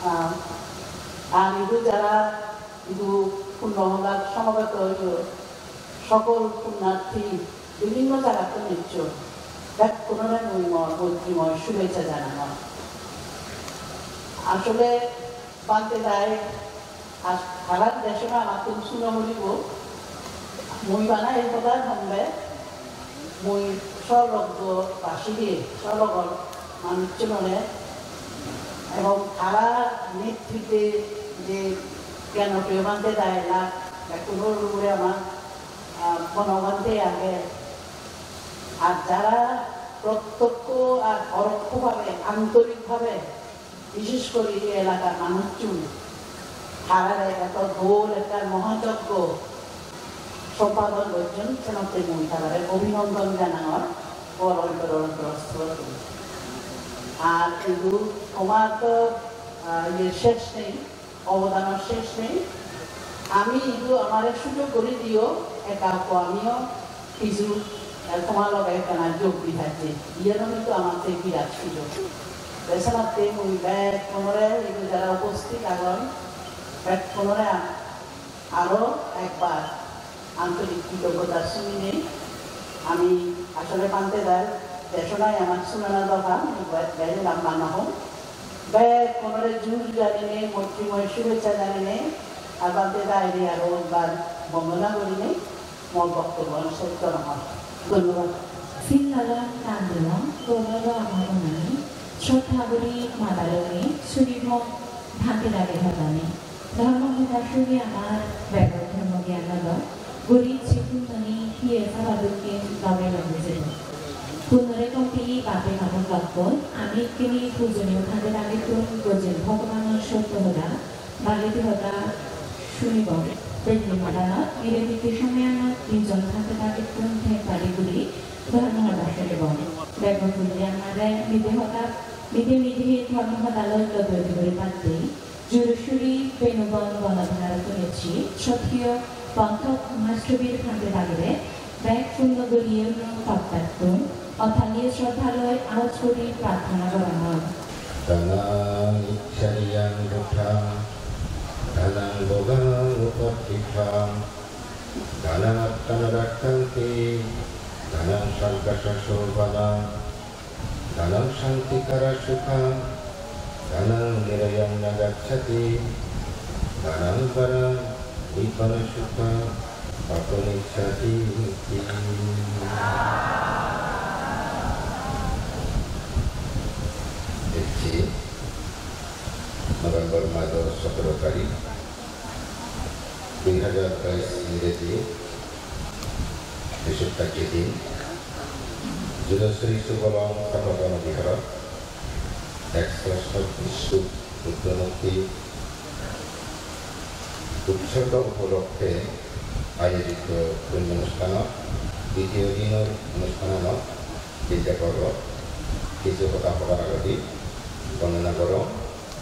Uh, আর ইদু যারা ইদু পুণ্য হলাত সমবেত হইল, সকল পুণ্যার্থী বিভিন্ন জায়গাতে নিচ্ছ, বেক্কুনরে মুই মোর মৈত্রীময় শুভেচ্ছা জানানো। আসলে Bhante dai, ar haran desona amattun suno guribo, mui bana ei hodar honde, mui sorlok do basi diye, sorlogor manuchchunore, ebong tara netrite je Gyanopriyo Bhante dai la, bekkunor ugure amar, ah, Bono Bhante age, ar jara protyokko ar porokko bhabe, antorik bhabe bishesh guri ei elakar manuchchun tarare eto dol ekkan mohayojjo sompadon gojjon, senotte mui tarare obhinondon janangor, bor ontoror ontorostho guri. Ar idu tomar to, ah, iye shesh nei, obodanor shesh nei. Ami idu amare sujog guri diyo, eka ekko amiyo Kiju, eh, tomar loge ekkana jog di pajje. Iyan hintu amatte birat sujog. Te senotte mui bekkunore, idu jara uposthit agon, bekkunore a-, aro ekbar antorik kritoggota suninei. Ami asole Bhante dar desonai amar sunana dorkar, mui be-, bej lamba no hom. Bekkunore jur janinei, moitrimoi shubhechcha janinei, ar Bhante daire aro ekbar bondona gurinei, Mor boktobbo sej gorongor. Dhonnobad. Sil lalong, dan dilong, gorlolo ama monani, shroddha guri madaloni, sunibong Bhante dagir hodani. Dhormo hoda suni amar bego dhormo gyan olo, guri jikunoni hiye saba dukkin loge loge jebo. Punnore gompi bape mabon lokkon, ami ikkini pujoniyo Bhante dagittun gojjen Bhogobanor sotto hoda, Bhante di hoda sunibong, bejli madanot, nireditti somoyanot, dijon Bhante dagittun thek bari guri, dhormo hoda sunibong. Bekkun guri amare mide hoda, mide mide dhormo hoda loi lodoi guri batte, juri suri benubon bonodhara tulecchi, sottiyo Panthok Mahasthobir Bhante dagire, bek punno guriye uno pattattun, othaliye shroddha loi aoj guri prarthona gorongor. Danang icchariyaṃ buddhaṃ, danang bhogaṃ upattiṭṭhaṃ, danang attānaṃ rakkhanti, danang saṅghassa sobbhanaṃ, danang santikara sukhaṃ, danang nirayaṃ nāgacchati, danang paraṃ nibbanasukhaṃ apanissati. Ecche November majo sotoro tarik, dui hajar bais ingreji, Bisukka Jidin, Judasri Subolong Sapadan Biharot, eksho chobbish foot Buddho murti utsorgo upolokhe ayojito punyo onusthanot, ditiyo dinor onusthanot, Bidyakorot, kichu hoda hobar agodi, bondona gorong,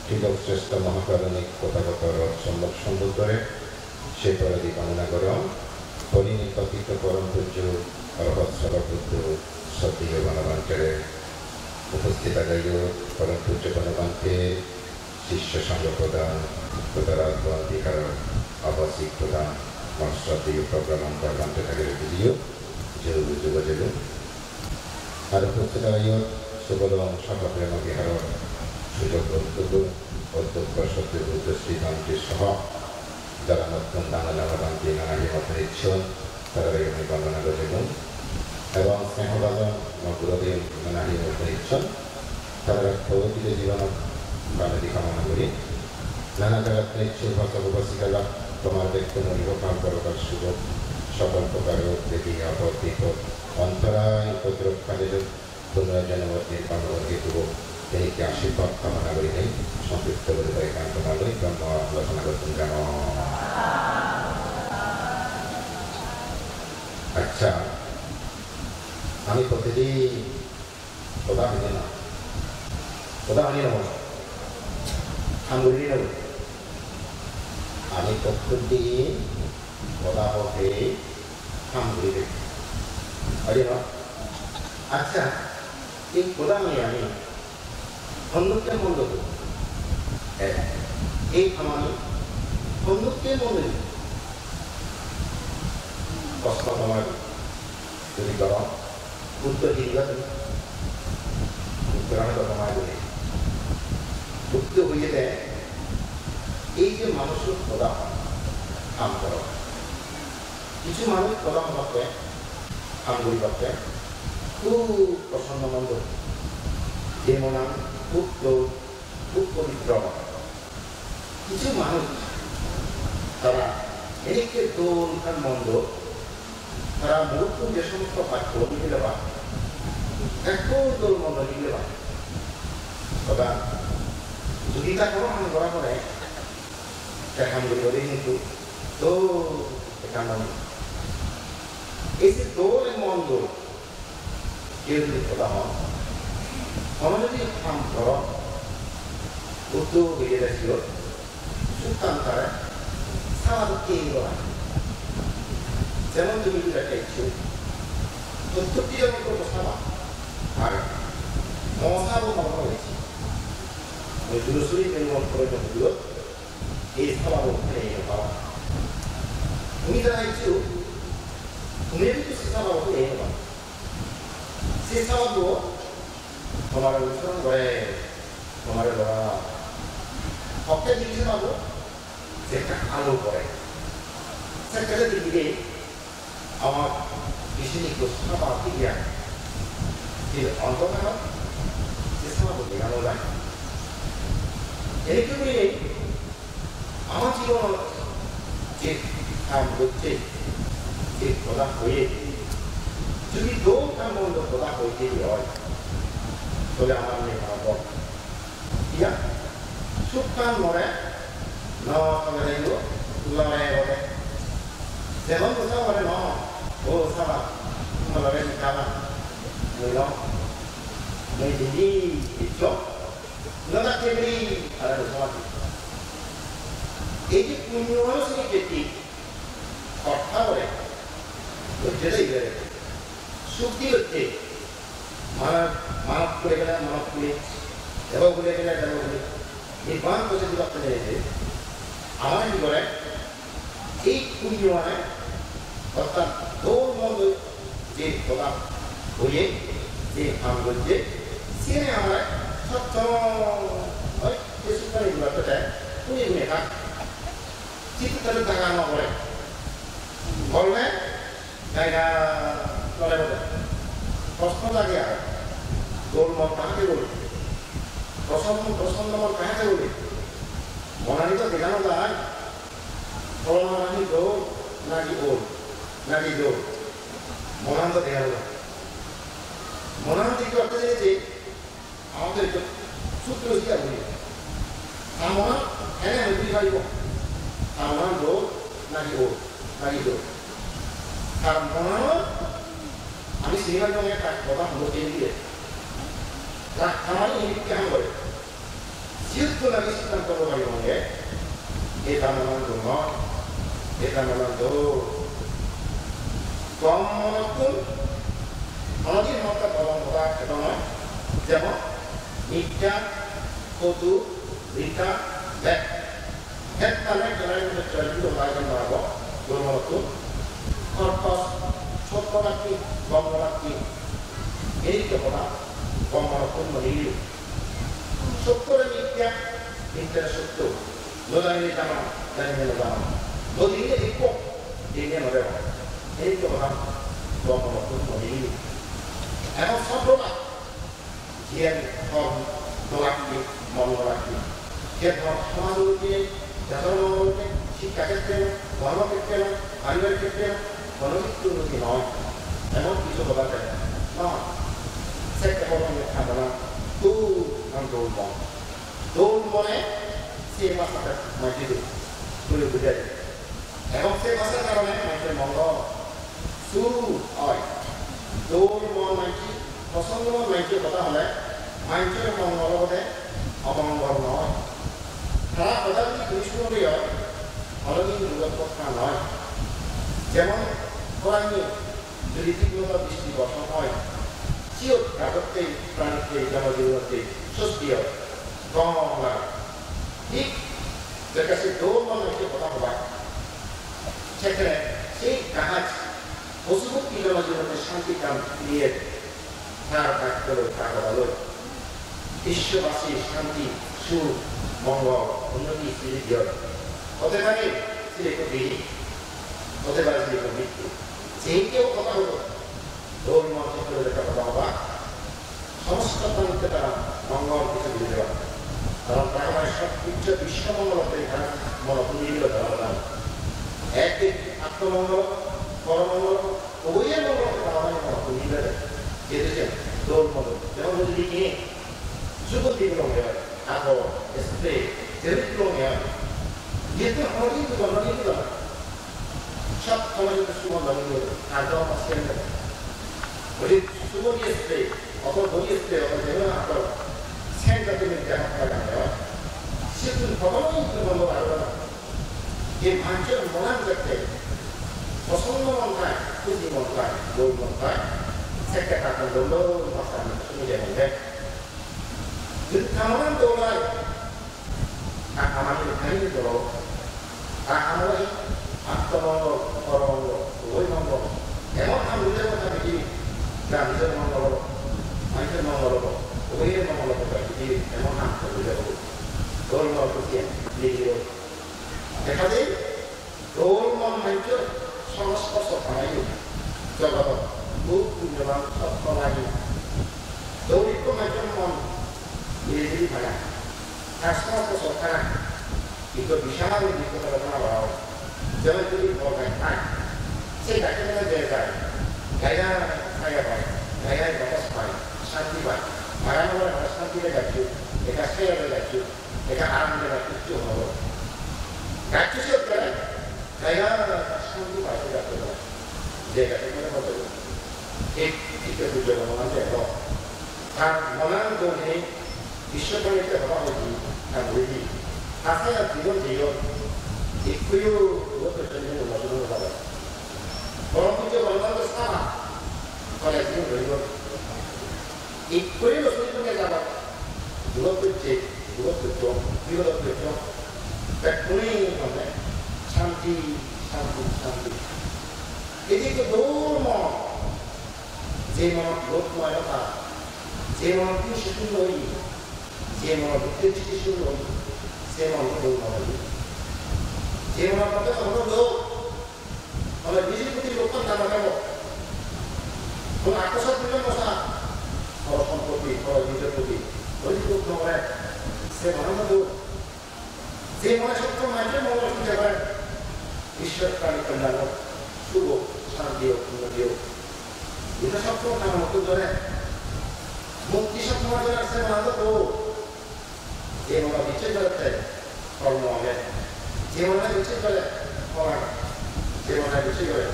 Trilok Srestho Mahakarunik Tothagotor Sommok Sombuddhore, se poredi bondona gorong, porinibbapito porom pujjo Arahat Sora Buddho, soddiyo Bonobhantere, uposthit ageyo porom pujjo Bonobhante, Sisyo sangho prodhan, Uttaradhon Biharor abasik prodhan, mor sroddheyo program antar Bhante dagire diyo, jogo jogo jogo. Aro uposthit ageyo Subolong Sangho Prema Biharor sujoggo odhyoggo, odhyoggo sroddheyo Buddho Sri Bhante soho jara mottun dangor dangor Bhante nana hi mottun icchon, tarare ami bondona gojilung. Ebong sneho bhajon mo gurudev nana hi mottun icchon, tarare porohito jibonot pranoti kamona guri. Nana jagattun icche upasok upasika lok tomar bekkunor ihokal porokal sujog, sokol prokar rog byadhi apod bipod ontorai upodrob kale jok punor jonom nirban hor hetu hok, ei ashirbat kamona gurinei songkipto guri hoi ekkan tomar loi Brahmo alochona gotton jang. Accha, ami protidin hoda hoinei na? Hoda hoinei na? Ham gurinei na? Ami protidin hoda hoinei ham gurinei. Hoinei na? Accha, ei hodani ami hondokke mondo gori? Eh, ei hamani hondokke mondo gori? Proshno tomar jodi goro, uttor hi diba tumi? Uttor ami tomar jodi. Uttor hoye de, ei je manuj hoda hon, ham goro. Kichu manuj hoda hobatte, ham guribatte hub prosonno mon dol, je monan hub dol, hub pobitro. Kichu manuj tara enekke dol ar mondo, tara murukkun je somosto baccho nigile ba, ekko dol mondo nigile ba. Hoda, jodi ta hono ham gora pore, te ham guribode hintu dol ekkan mondo. Ei je dol mondo, Kew jodi hoda hon, hono jodi ham goro, uttor hoye de siyot, sukkan tare saba dokke gora. Jemon tumi jodi ekka icchu, sottor jon ekko saba, ar mo sabo mo hoye. Oi duro suri tumi mon kore jodi duro, ei saba mo hoye gora. Tumi jara icchu, tumi jodi saba mo hoye gora. Se sababo tomare onusoron gore, tomare lora. Hokke jinis sababo je ekka alo pore. Sekkene digire amar bisi nikko saba tigya. Jodi onto thano, se sababo dega no jai. Ei to guri Ama jibonot je ham gocche, je hoda hoye, jodi dol ham mondo hoda hoye jodi oi, tole amar mone hobo, iya, sukkan more no togede yo lore bode. Jemon busa more no, o saba, mui lore ni kaba, mui no, mui dindi, icho, Noda kebri ara dosha mati. Ei je punyo mano sini keti, ortha gore, ojje dai gore, sukti ojje, mana, mana kure gele mana kure, debo kure gele debo kure, nirban kore dibatte nede, amar hi gore, Ei punyo mane, orthat dol mondo je hoda hoye, je ham gojje, siyeni amare sotto oi je sukkani dibatte te, hune hune thak. Chitte tale daga no pore. Golme jaiga tole bode. Proshno jage aro. Dol mon kaha thei bole? Prosonno, prosonno mon kaha thei bole? Monani to dega no jai. Holonani dol naki ol, naki dol? Monan do dega jai. Monan dikko atte je je, amato ekko sutro siya hoye. Ta monan hene ami bujhi paribo. Ta monan dol naki ol, naki dol? Tar monan ami sini paribo nge ta hoda hono keni diye. Ta amari ini kya ham gore? Siyot to lagi siddhanto loi paribo nge, eta monan dol noi, eta monan dol. Gom monottun, honodin hotta gom hoda eta noi, jemon, miccha, photu, rita, bek. Hettane kelai mujhe choli hoda ekan marabo, gom monottun. Korkos, sotto rakki, gom rakki. Ei to hoda, gom monottun moni Sottore mithya, mithyare sotto. No janile jano, janile no jano. No dinile dekko, dinile no debo. Ei to hoda, gom monottun moni. Ekhon sob roga, jiyan hor no rakki, mon no rakki. Jiyan hor somaj unnoti, deshor mongol unnoti, sikkha khetre, dhormo khetre, paribarik khetre, hono kichu unnoti noi. Emon kichu hoda de. No. Sekke hoda mui thanna, tu ang dol mon. Dol mone se bhasha manje de. Tui bujai. Ebong se bhashar karone manjor mongol suru oi. Dol mon manji, prosonno mon manji hoda hole manjor mongol obode, omongol noi. Tara hoda jodi tumi suno de oi, hono din dugot potha noi. Jemon, horanni jodi thik moto bristi borson oi, Siyot gajotte, pranitte, jamajibonotte sosti oi, gom lage. Thik jekke se dol mon hoide hoda hoba. Sekkene sei gaj posu pokkhi jamajibonotte santi ekkan diye, tar dakto loi, tar hoda loi. Biswobasi santi, suk, mongol, unnoti, sridi oi. Hote pare sire ekko biri, hote pare sire ekko brittu. Jehetu hoda hobo, dol mon hoide ekkan hoda hoba, somosto pranitte tara mongol hoite guri deba. Karon Bhogoban sob kicchu biswo mongol hoite tara mon hoide guri deba. Ekdin atmomongol, poromongol, uboye mongol hoite Bhogoban mon hoide guri deba. Jehetu se dol mon, jemon bujili ki, sugondi gulonge oi, habor, spray, jehetu gulonge oi. Jehetu hono din gulonge oi, sob hono din sugondi gulonge oi, ar do hono scent nei. Oi je sugondi spray, oto body spray, oto jehetu atmomongol, scent jate tumi deho lagange oi, sittun hono din gulonge oi. Ei manjor monan jatte prosonno mon thai, huji mon thai, dol mon thai, sekke ta kon dol dol bhasha ami suni jebong de. Jodi ta monan dol oi, ta hamani thai ni dol, ta hamani atmomongol, poromongol, uboy mongol. Emon ham guri jebong ta prithibi, ta nijor mongol obo, manjor mongol obo, uboyer mongol obo, ta prithibi emon ham guri jebong. Dol mon huji, nijor Dega jai, dol mon manjor songsporsho tara idu jogodot hub punyoban sotto lage. Dorippo manjor mon ejiri para, tar songsporsho tara, ikko bishal ikko tara tara oi. Jemon tumi bor gaj thai, se gajjo tole je jai, gajjo saya pai, gajjo batas pai, santi pai. Mara mara santi le gajjo, ekka saya le gajjo. Ekka aram jaga hissu hono. Gaccho siyot gele, jaya santi pai se gaccho gele. Je gaccho gele hoto. Thik, thik se pujjo gono manje elo. Tar monan dol hini, Ishwar pranitte hoba hoide, ta guri di. Ta saya jibon jeyon, ikkuyo duo pejjon jibon unnoti no hobo. Borom pujjo gono manje sara, tole jibon jeyon. Ikkuri losuri tumi jaba. Dugot pocche, dugot poccho, bigodot poccho. Bekkune honne santi, santi, santi. Edi ekko dol mon. Je monot lobh moyo thai, je monot hingse sunno oye, je monot buddhi dristi sunno oye, se mon dol mon oye. Je monot hono lobh, Tole nijor proti lobh tana nebo. Tole atmosat bile mosa. Tole sompotti, tole nijor proti. Tole lobh no gore. Se mone mone lobh. Je mone sotto manje mone lobh jebe. Ishwar prani kalyan hok, sukh hok, shanti hok, unnoti hok. Ita sotto mone mone gore. Mukti sotto mone gore se mone lobh. Je mone bicchej gore te kormo age. Je mone bicchej gore phol age. Je mone bicchej gore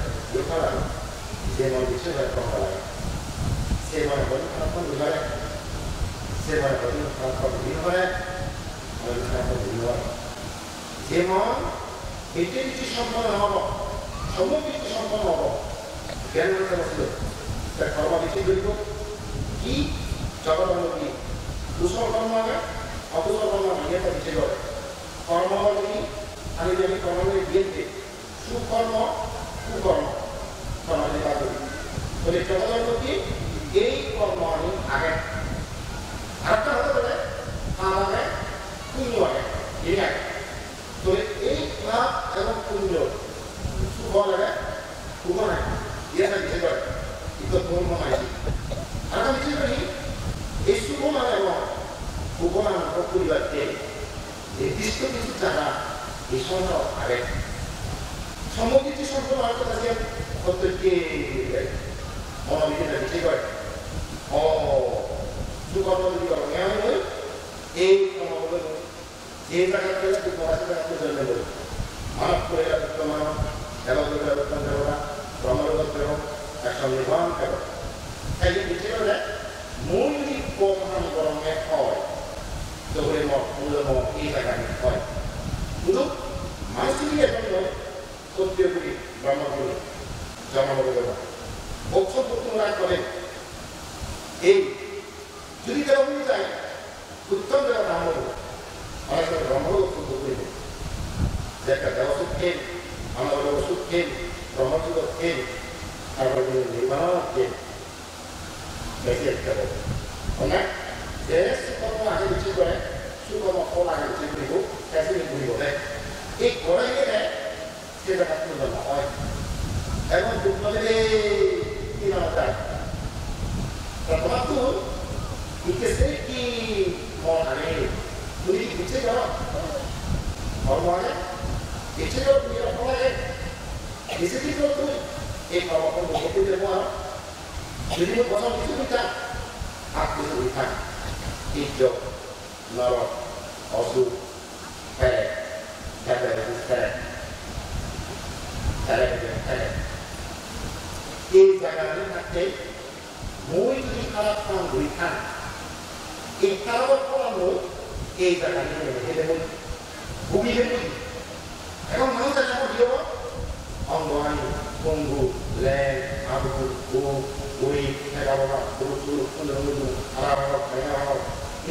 phol age. Je mone bicchej gore kormo age. Se mone bicchej gore phol age. Se mone bicchej gore phol age. Mone bicchej gore phol age. Je mone Bicchej dristi somponno obo, sommok dristi somponno obo. Gyan aro tejoswi. Te kormo bicchej guribo. Hi? Jogodor moddhe kusol kormo age, okusol kormo age, iyan bicchej gore. Kormo mane hi? Ami jodi kormo mane diyen de. Sukormo, kukormo. Kormo mane bad guri. Tole jogodor moddhe ei kormo ani age. Arekkan hote pare, pap age, punyo age. Ini age. Tole ei pap ebong punyo, sukho lage, dukho lage, iyan bicchej gore, ikko dhormo mane. Ar ami bicchej guri, ei sukho mane ebong dukho mane bhog guribatte nirdisto kichu jaga ei songsarot age. Sommok dristi somponno age, ta siyan hotte gele mono bidire bicchej gore. O, sukho mane jodi gore, ei songsarot je jagat gele duk mara se jagat jonmo loi. Manob hule buddho manob, debot hule uttom debota, brahmalogot debot, ekson nirban debot. Taile bicchej gore, mui jodi gom ham goronge oi, tole mor, mule mor ei jagat oi. Hudu manuj hule jonmo loi, Sottyo guri, Brahma guri, jonmo loi. Bhog sompotti mui rag gore, Ei, jodi debo bhumi jai, uttom debo Brahmo. Mane se Brahmo lok suddo guribo. Jekke debo sukhe, manob lok sukhe, Brahmo suddo sukhe, tarpore jodi nirban sukhe. Besi ekka debo. Mane, je sukormo age bicche gore, sukormo phol age bicche guribo, besi guribo de. Ei gore gele, se jagat punorjonmo oi. Ebong Buddho debe hi nang hoi? Ta tomattun hitte se hi mon age? Tumi hi bicche goro? Kormo age? Bicche goro tumi, kormo age? Bicche hi goro tumi? Ei kormo phol bhog gotton de mo aro. Jodi mui bojong hissu guri thang, pap hissu guri thang, ijjot, norok, osuk, pere, pere, pere, pere, pere. Ei jaganit thakke mui jodi harap kaam guri thang, ei harapor pholan mui ei jaganit mui hede mui bhugi hede mui. Ekhon manuj age mor hi obo? Ongohani, pongu, leng, abur, buk, gurib, hega boga, guruk, guruk, hundur, hundur, hara hok, hega hok.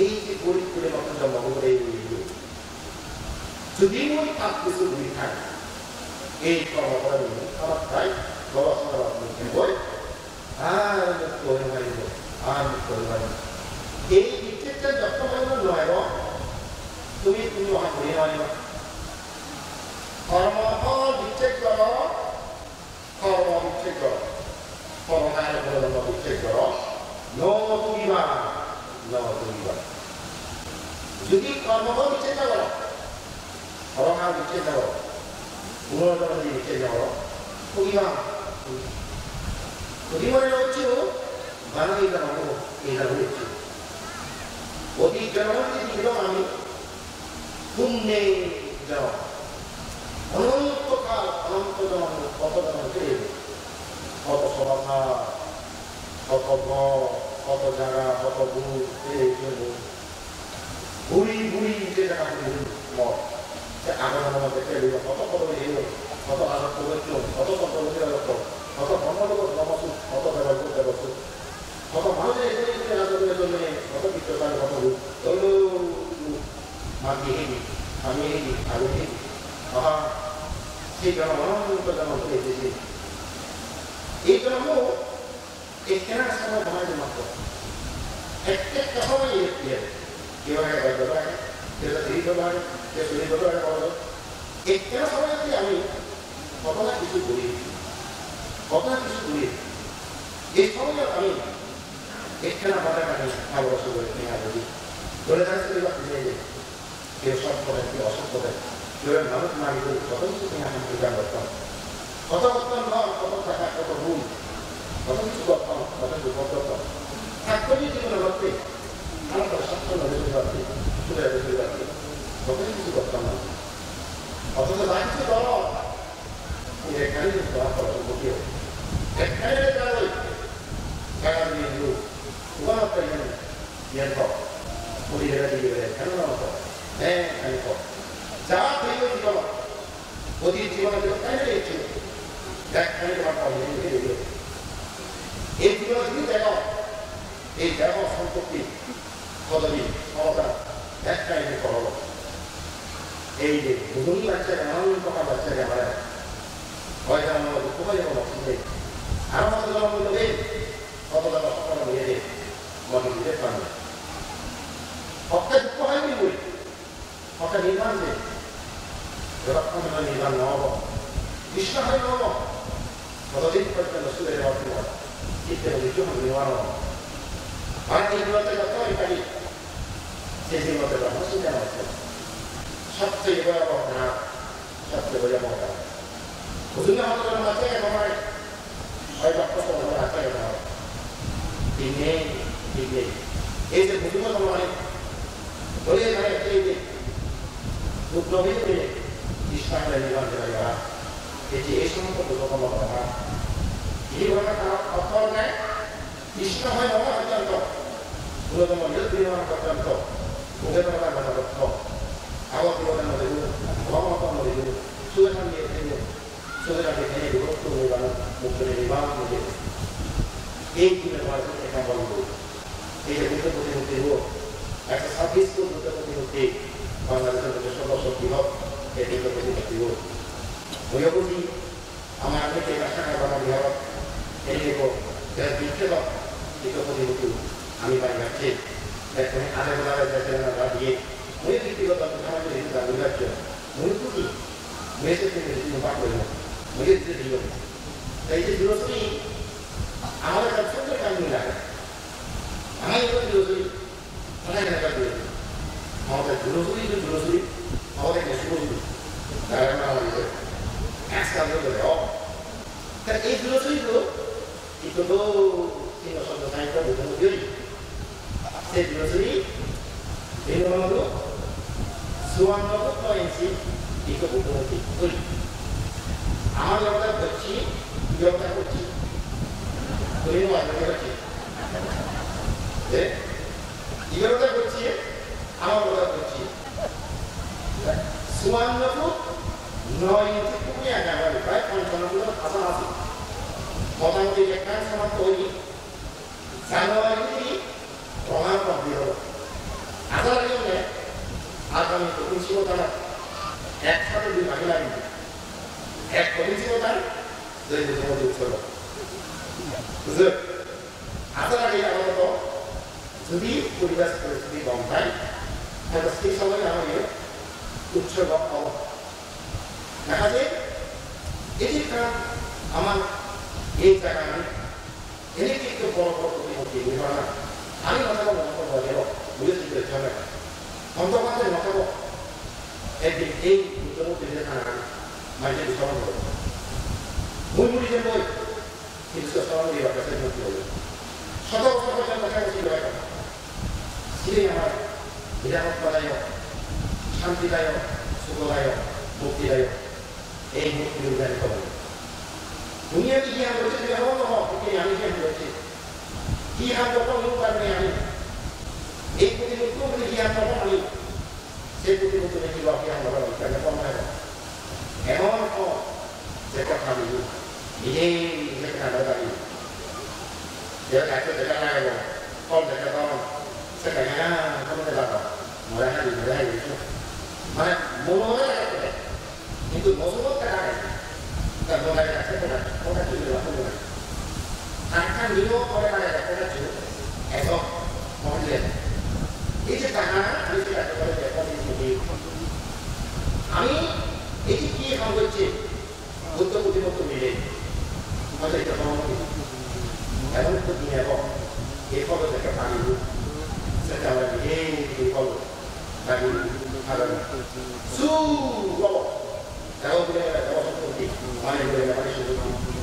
Ei je gurib gurib manuj jonmo obo ei, ei, ei. Jodi mui pap hissu guri thang, ei kormo phole mui amar tai golo songsarat mui theboi, ar mukto oi no paribo, ar mukto oi no paribo. Ei bicchekkan jotto porjonto no ebo, tumi, tumi ohan guri no pariba. Kormo phol bicchek goro, kormo bicchek goro, kormo phol, kormo bicchek goro, no tugiba, no tugiba. Jodi kormo phol bicchek no goro, kormo phol bicchek no goro, punorjonmo jodi bicchek no goro, tugiba, tugiba. Jodi mone hocche, bana ei jonmo, ei jonmo hocche. Otit jonmo jodi degilong ami, punne jonmo. Ononto kal, ononto jonmo, hoto jonmo peye, hoto soba, hoto ghor, hoto jaga, hoto bhumi, ei jonmo. Bhumi, bhumi, je jaga bhumi, bhumi, mor. Se agon agon je pele, hoto hoto peye, hoto agon agon, hoto hoto peye, hoto hoto hoto, hoto brahmo lok, brahmo suk, hoto debo lok, debo suk. Hoto manuj ejone ejone rajotone ejone, hoto bitto sani, hoto ruk, dolo ruk, mati hedi, pani hedi, agun hedi. Aha, sei jonmo, ononto jonmo dhori ejesi. Ei jonmo ekkena somoy banai di matro. Ek ekka somoy iye iye. Keu age gaj dolo age, keu age siri dolo age, keu siri dolo age, boro dolo. Ekkena somoy ami hoto na hissu guri, hoto na hissu guri. Ei somoy ami ekkena bade pani habor suguri tenga guri. Dole dale suri bak dile je. Keu sot gore, keu osot gore. Keu manuj mari guri hoto hissu tenga ham income gotton. Hoto gotton ghor, hoto jaga, hoto bhumi. Hoto hissu gotton, hoto hissu gotton. Thakko je jibone gotte, amar hoto sakko no guri gotte, sure guri gotte. Hoto hissu gotton na. Othocho ja hissu goro, ei ekkani hissu goro, hoto hissu gotton. Ekkani je goro, jaga jumi hindu, uban hotte hindu. Iyan kok. Udi bere, udi bere, keno na kok? He, keno kok. Ja thei oi jibonot. Udi jibonot je keno eccho. Bek keno tomar kok ni ni ni. Ei jibonot jodi dego, ei dego sompotti, hodori, hoda, bek keno ni koro. Ei je, bujuni bacche, nanan prokar bacche, amare. Hoy jana dukko hoy jana moksin nei. Aro hoda jana moksin nei. Hoto daba hoto daba yede, mani dire pani. Hokke dukko hai ni bui. Hokke nirban de. Jeba hono nirban no obo. Trishna hai no obo. Hoto din porjonto sughe reba pura. Kitte hono kichu hono nirban no obo. Ar ei duate joto ekari. Se din mote Brahma sughe no obo. Sobcheye boro boro na. Sotto bole moga. Bujune hoto jon bacche gelo mare. Oi bakko to jon bacche gelo mare. Thik nei, thik nei. Ei je bujune jon mare. Bole mare, ei je. Buddho bile bile. Islam le niban jela jela. Ei je ei somosto buddho jon mare. Ini bukan apa, apa, Krishna hoi namo porjonto, purono mondir bhigno porjonto, uge namo porjonto, ago purono mondir, bhagwan mondir, suge santi, suge santi, dukkho nirban, mukti nirban, mukti. Ei tine bar ekta bol. Ei je Buddho protimutti bo, ekso sabbish foot Buddho protimutti, Bangladeshor buddho sorbo shokti hok, ei Buddho protimutti bo. Mui o buji, amar nite ekka sakar bana biharot, ei je bo, der bikhe dok, Buddho protimutti, ami bai gacche, ekko ade bola ade jena na diye, mui bikhe dok, ami je dan gacche, mui buji, mui se tumi je bak loi, mui je je diyo. Ei je Jurosuri, amar ekkan sundor ekkan mil age. Amar ekkan Jurosuri, amar ekkan Jurosuri. Amar ekkan Jurosuri, ekkan Jurosuri, amar ekkan Jurosuri. Tara na hoye, ekkan hoye, o. Ta ei Jurosuri to, ito to, tino sobdo sahitto bujhon gori. Se Jurosuri, Bhimabol, chuanno foot no inchi, ikko Buddho murti. Oi. Amar loge gocche, loge gocche. Tumi no amar loge gocche. Eh? Ikko loge gocche, amar loge gocche. Chuanno foot no inchi tumi age amar, prai ponchaন্ন foot hasapasi. Motamoti ekkan soman oye, January di Roman Mondir olo. Aja lagiyonne agami Dokkin Sibodar ek sate dui magi lagiyonne. Ek Dokkin Sibodar, dui Dokkin Sibodar utsorgo. Bujhot? Aja lagi apatot jodi poribesh poristiti gom thai, tale sei somoy amar ei utsorgo obo. Dekha jai, ei je ekkan amar ei jagani Eni ekko boro boro protimutti guri parana. Ami no thebo, no thebo, no thebo, mui sinte hoi na. Honto bhante no thebo. Ekdin ei Buddho murti je thana, manje bisoron hobo. Mui muri jeboi, hintu se soron guribar kache murti hobo. Shoto bojor porjonto thebo sinte hoi na. Sire amar nirapottadayok, shantidayok, sukhodayok, muktidayok. Ei murti guri jani hobo. Duniyat hi ham gocche, tumi hobor no pao, tumi ami hi ham gocche. Hi ham gotton, hi ham gotton ami. Ei protimutti guri hi ham gotton ami. Sei protimutti guri hi ham gotton ami, kene hobor nai. Emon hobor, jekka bhabi, ije, jekka bhabi. Je gacche jekka lagebo, phol jekka don, se gacche na, phol jekka don. More hali, more hali, mane, mone mone lagette. Hintu no suno tara nai. Ta no lage rakhe tara, ota ki lage tara. Ar kan dino pore lage rakhe tara chu. Eto, mohille. Ei je tara, ami je rakhe tara, je pore je. Ami ei je ki ham gocche, Buddho protimutti mile. Hoyto eta ham gocche. Emon ekko din ebo. Ei pore jekka pani. Seta amra ei, ei pore. Tadi, ada. Su, obo. Tao bole, obo, obo, obo, mane bole, mane, obo,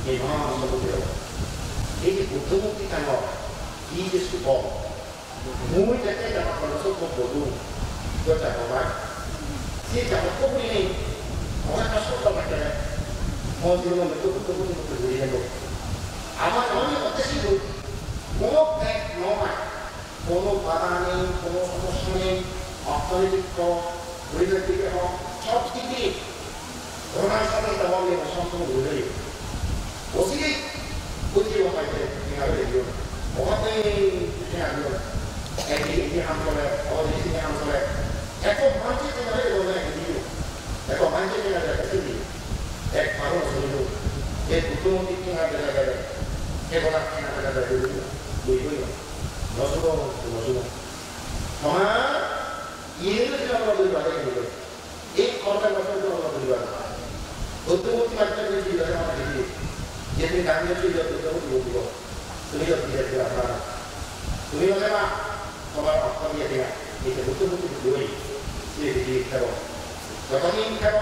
ei ma, obo, obo. Ei je Buddho murti tano, ei je subo. Mui jete jama kono sot bodu. Jota babai. Se jama ko bole nei. Obo ka sot babai kare. Mo jibon to Buddho murti murti bole nei. Amar mone hotte sidu. Mo bek no mai. Kono bada nei, kono somossa nei, orthonoitik hok, poribesh dike hok, sob dik diye Dhormo santi tamo ami sob somoy guri thaki. Osiri, osiri o paite, tenga bile diyo. Oba te tenga diyo. Ekdin ekdin ham chole, oba te ekdin ham chole. Ekko manje tenga bile diyo, ekdin diyo. Ekko manje tenga bile diyo. Ek baro no sunibo. Je Buddho murti tenga bile diyo. Ek baro tenga bile diyo. Bui bui. No suno, no suno. Toma, iye no suno, no suno, no suno. Ei khorokar bosor to holo poribar. Buddho murti majjha guri dilo, amar dilo. Je tumi dan goccho, Buddho murti dibo. Tumi to dilo, dilo, dilo. Tumi hole ma, tomar ortho diye diya. Ei je Buddho murti dibo, ei je diye dibo. Joto din dibo,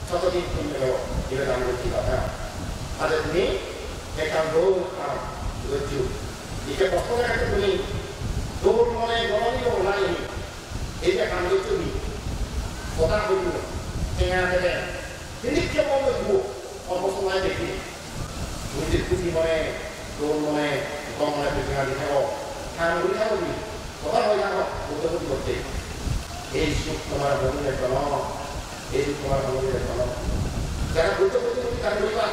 toto din punyo dibo. Dibe dan goccho, dilo. Ade tumi ekkan bhul kaam goccho. Ikke proshno ragette tumi dol mone goroniyo nai. Ei je ham goccho tumi, hoda hoibo, tenga debe, hinikke mon hoibo, olpo somoy degi. Tumi je huji mone, dol mone, gom mone tumi tenga di thago, ham guri thago tumi, hoda hoi thago, Buddho murti gotte. Ei suk tomar Buddho murti no, ei suk tomar Buddho murti no. Jara Buddho murti dan guriba,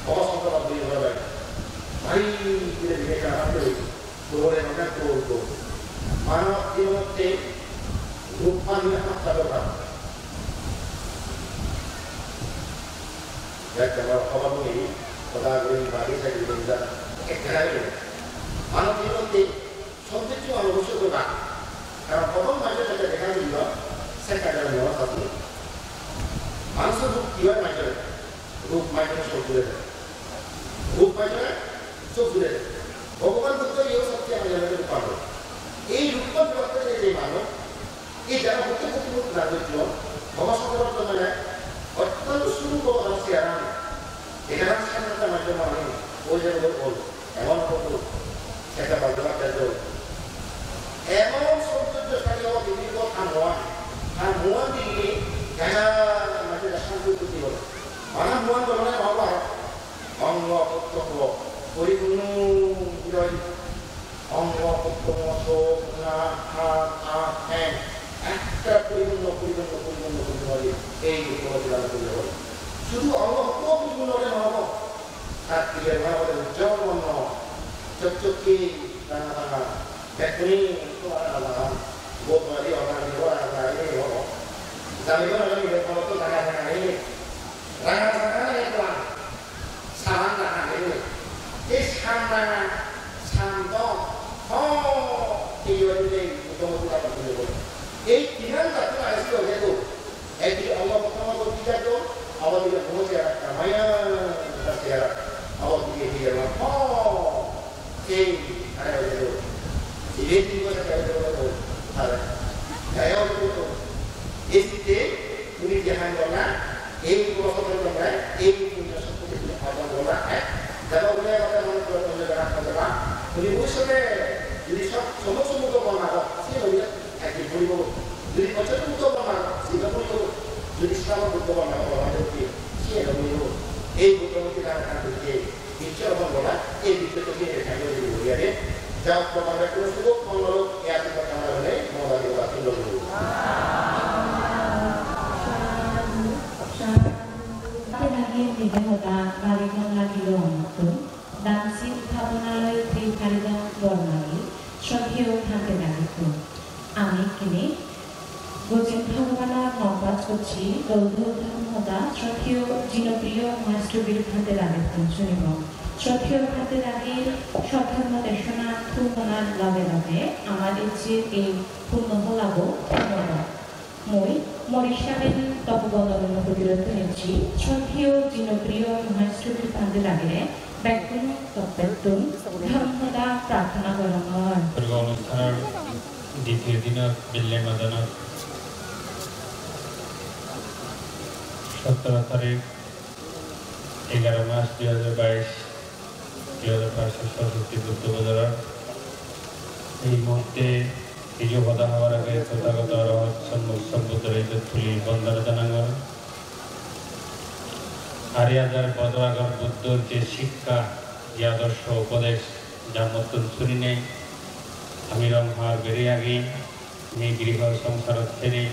obo songkor bhakti guriba. Bhari guri dine ekka ham guri. Dole mane dol dol. Manob jibonot rup mane hotta dorkar. Ek jabor hobor nei, hoda guri bari sai guri ja. Ek jabor. Manob jibonot sontujji mane obossoi dorkar. Karon prothom manjor sate dekha gelo, sekka gelo mane sate. Manjor rup ki oi manjor? Rup manjor sob guri. Rup manjor sob guri. Bhogoban Buddho iyo sotto manjor rup manjor. Ei rup manjor je je mane Ei jara buddho buddho buddho na gojjon, baba sokol mane ottonto suru baba dang searan. Ekana sanata majjho mane, oi jara oi oi, emon hoto, ekta bhagwan jadon. Emon soujjorjo sari o dini ko thamoan, thamoan dini, jara majjho santi kuti bolo. Mana muan bolo na baba, ongo prottongo, poripunno, ongo prottongo, sok, nat, hat, at, hen, ekkere poripunno, poripunno, poripunno, poripunno oi ei buddho murti dang guri oi. Sudu ongo prottongo poripunno ole no obo. Tar pije no obo, ujjol borno, chokchokke, ranga ranga, bekkune to ranga ranga, bot mari ranga ranga, ranga ranga obo. Jani bo ranga ranga obo to ranga ranga obo. Ranga ranga obo. Saran ranga hene. Ei san ranga, san dok, ho, ei oi jai, motamuti ranga hene bole. Ei tinan jatto age silo jeto. Ekdike ongo prottongo goti jadon, abar ekdike mono chehara, maya, chehara, abar ekdike hi jadon, ho. Ei, are oi jebo. Ibe tin bojor oi jebo, are. Are oi jebo. Ei sitte tumi dhyan gorla, ei bojor oi jebo, ei punyo shokti tumi orjon gorla, eh? Jabo bole amar mone kore punyo jara hoi jeba. Tumi bhobissote jodi sob, somosto mukto bol mago, se hoile ekdin puribo. Jodi Panchayat mukto bol mago, se hoile puribo. Jodi Sramon mukto bol mago, se hoile puribo. Ei buddho murti dang guri Bicche obo bola, ei bicche to kine kane uri uri are. Jao, tomar ekku suguk mongol, e asibad kamona gorinei, mongol di oba tulo guru. Sadu, sadu. Ate lagi nide hoda, bari mon lagi lo amattun. Damsi uthabonaloi tri karidam bornai, shraddheyo bhante lagi tun. Ami kini Gojin Bhagobana nokbas gocchi, dol dol dhormo hoda, shraddheyo jinopriyo Mahasthobir Bhante dagittun sunibong. Shraddheyo Bhante dagir sot dhormo desona thum honar loge loge amar ejjir ei punno holabo thum obo. Mui mor hissaben topobondon unokutiro tunecchi, shraddheyo jinopriyo Mahasthobir Bhante dagire bekkune toppettun dhormo hoda prarthona gorongor. Purbo onusthanor Ditiyo dinot belle madanot sotoro tarik, egaro mas dui hajar bais, dui hajar pachsho soroshoti Buddho bojoror. Ei muhurte hiju hoda hobar age Tothagoto Arahat Sommok Sombuddhore idu tuli bondona janangor. Ari hajar bojor agor Buddhor je sikkha, je adorsho upodesh, ja mottun suninei, ami rong hawar beri agi, ami griho songsarot thenei,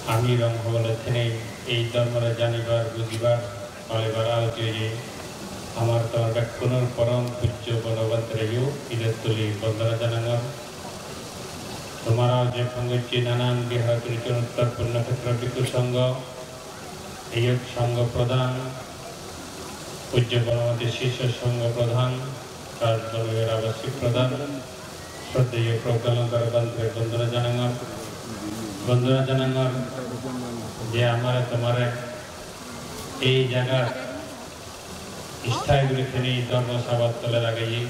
ami rong hobole thenei, ei dhormore janibar, bujibar, palibar aoje oye, amar tomar bekkunor porom pujjo Bono Bhantereyo idu tuli bondona janangor. Tomar aoje pangocche nanan biharat richon uttor punno khetro bhikkhu songho, Eyot songho prodhan, pujjo Bonobhante sisyo songho prodhan, raj Bonobiharor abasik prodhan, sroddheyo Proggalongkar Bhantere bondona janangor, bondona janangor je amare tomare ei jagat sthayi guri thenei dhormo sabha tole rageye,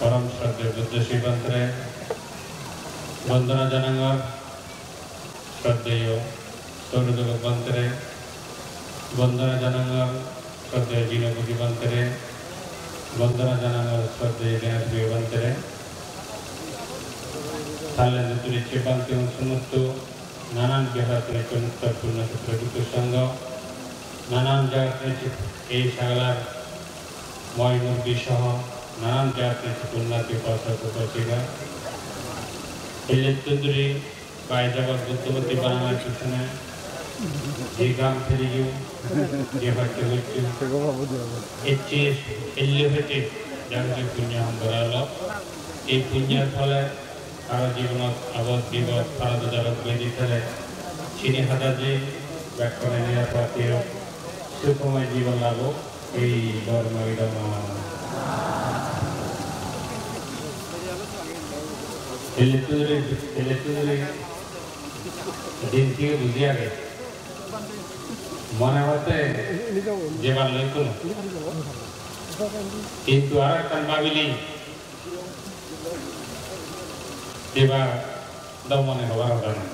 porom sroddheyo Buddho Sri Bhantere bondona janangor, sroddheyo Saurjaghat Bhantere bondona janangor, sroddheyo Jinapati Bhantere bondona janangor, sroddheyo Dena Priya Bhantere. Thailand-ot ecche Bhante un somosto nanan biharat ecche Uttor Punno Khetra Bhikkhu Sangha, nanan jagat ecche ei Sagalar moy murbi soho nanan jagat ecche punnarthi upasok upasika. Pelettun duri Bai jabar Buddho murti banana pichone je gam peliyo, je hosto goccho, ecche elli hoite Jang je punyo ham gora olo, ei punyor phole aro jibonot abot bibot parado jarok bedi thele, sini hada je bekkune nirapod theyok, sukhomoy jibon labo, ei bor magi dhamma. Ele turi, ele turi, din thik buji age. Mone hotte jebar loi kono. Hintu aro ekkan babili, jebar do mone hobar hoda noi.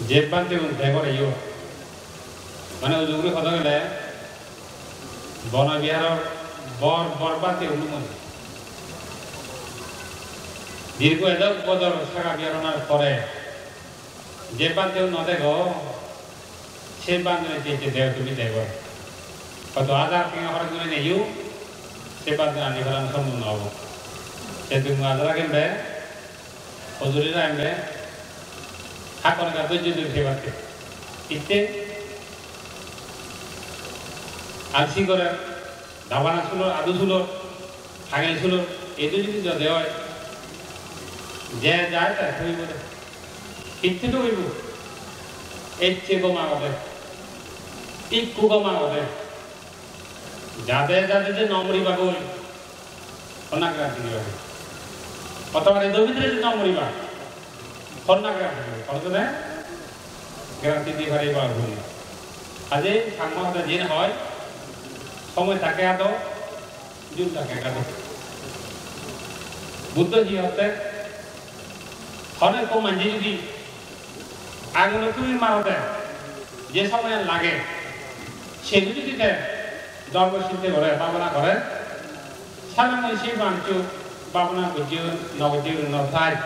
Je bhante un degore yo. Mane uju guri hoda gele, Bono Biharor bor bor bhante un mone. Dirgho edok bojor saga biharonar pore, je bhante no dego, se bhante je je dego tumi dego. Hoito hajar tenga horoj guri neyo, se bhante ani paran sombhob no obo. Se tumi hajar agen be, hojuri ragen be, hakon ga dojjo dojjo se bhante. Itte, alsi gore, Dabana sulor, adu sulor, hagel sulor, edu jodi jode oi, je jai tai hoibo de. Hitte do hoibo? Ecche gom agode, ikku gom agode. Jade jade je no moriba goi, honna guarantee diba? Otoba edo bidire je no moriba, honna guarantee diba? Hono jone guarantee di pariba hoi? Aje Changma hoda jen hoi, somoy thake ado, jug thake ado. Buddho hi hotte, hono ekko manje judi aguno tumi marode, je somoy lage, se judi te dhormo chinte gore, bhabona gore, sale mui se manujcho bhabona gojje, no gojje, no sai,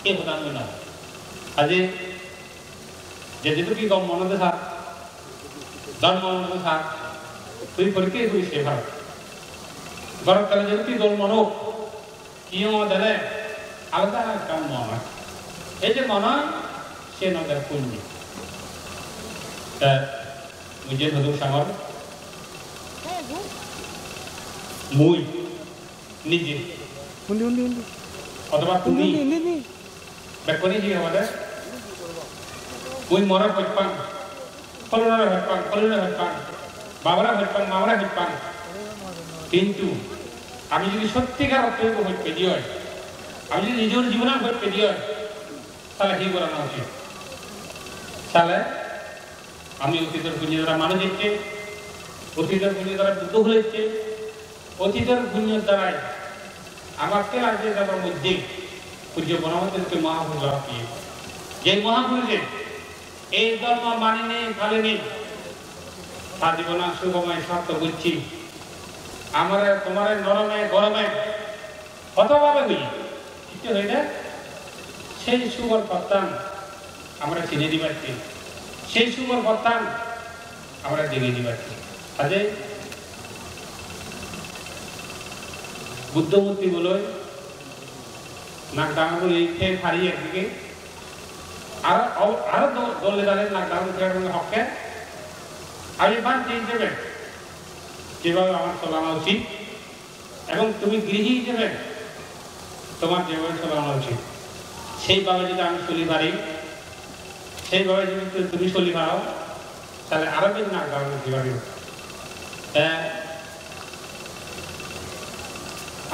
ei hoda mui no. Aje je jedu ki gom monode sar, dhormo monode sar, tui porikke guri se paro. Gorot tale jedu ki gom mono, ki ong dele, alada ekkan mon oi. Ei je mon oi, se no der punyo. Ta mui je hoduk sangor, mui nije. Undi, undi, undi. Otoba tumi. Undi, undi, undi, undi. Bekkune hi hobade? Mui more hoj pang, holunore hoj pang, holunore hoj pang, babare hoj pang, mamare hoj pang. Hintu ami jodi sottikar orthe hoj pedi oi, ami jodi nijor jibonan hoj pedi oi, tale hi gorana uchit? Tale ami otitor punyo dara manuj ecche, otitor punyo dara Buddho hule ecche, otitor punyo darai amakke lagje jaba moddhe pujjo Bonobhante dokke Mahapurush lab oye. Je Mahapurush ei dhormo manine paline ta jibonan sukhomoy sarthok gocche. Amare tomare norome gorome hoto bhabe hoi, hitte hoile sei sugor pottan amare sine dibatte, sei sugor pottan amare degei dibatte. Aje Buddho murti boloi nak dangor guri thei pari ekdige, aro, aro do-, dole dale nak dangor guri thei hokke ami bhante hijebe jebhabe amar cholana uchit, এবং তুমি গৃহী হিসেবে তোমার যেভাবে চলানো উচিত, সেইভাবে যদি আমি চলি পারি, সেইভাবে যদি তু-, তুমি চলি পারো, তাহলে আরো বেশি নাক ডাউন দিতে পারি। তা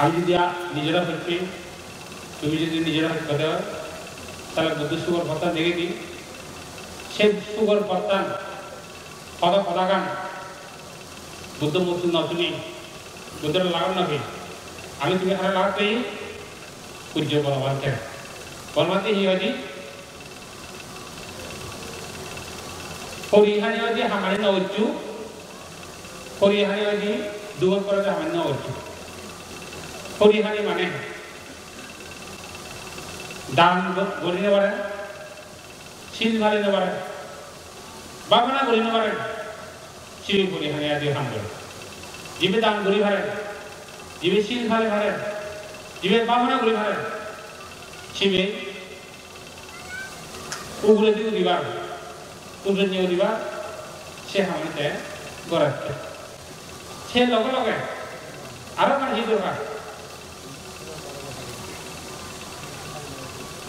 আমি যদি আ-, নিজেরা হইতে, তুমি যদি নিজেরা হইতে পারো, তাহলে বুদ্ধ সুগর ভর্তা দেখে দিই, সেই সুগর ভর্তা কত কতখান Buddho murti no tuli, Buddhore lagot no pei. Ami tumi hare lagot pei? Pujjo Bonobhante. Bonobhante hi hoide? Hori hani hoide hamani no goccho. Hori hani hoide dugot pore hamani no goccho. Hori hani mane dan go-, gori no pare. Sil pali no pare, bhabona guri no pare, sibe hori hani adi ham gore. Jibe dan guri pare, jibe sil pali pare, jibe bhabona guri pare, sibe uguredi udibar, uguredi udibar, se hamani te goratte. Se loge loge Aro amar hi dorkar?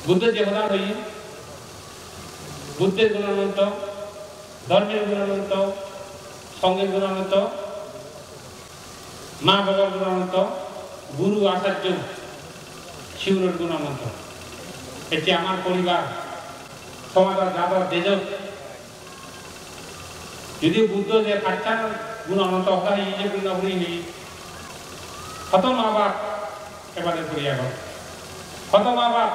Buddho je hoda hoye, Buddher gun ononto, dhormer gun ononto, songher gun ononto, ma babor gun ononto, guru acharjo sigunor gun ononto. Ecche amar poribar, somajot, jadot, dejot, jodi Buddho je pachchan gun ononto hoda hoye, je gun no hoye, hoto ma bap ebade pori agon, hoto ma bap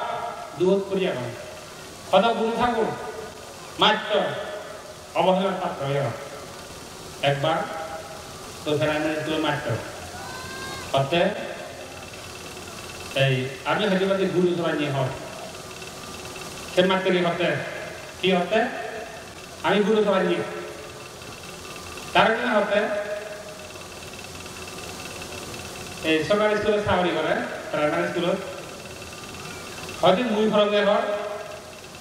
dugot pori agon, hoto guru thakur, mastor, obohelar patro oye. Ekbar to primary school-o mastor. Hotte, ei, ami hoide bade guru soranni hoi. Se mastori hotte, hi hotte? Ami guru soranni. Tara hi hotte? Ei sorkari school-ot sagori gore, primary school-ot. Hoide mui poronge hor,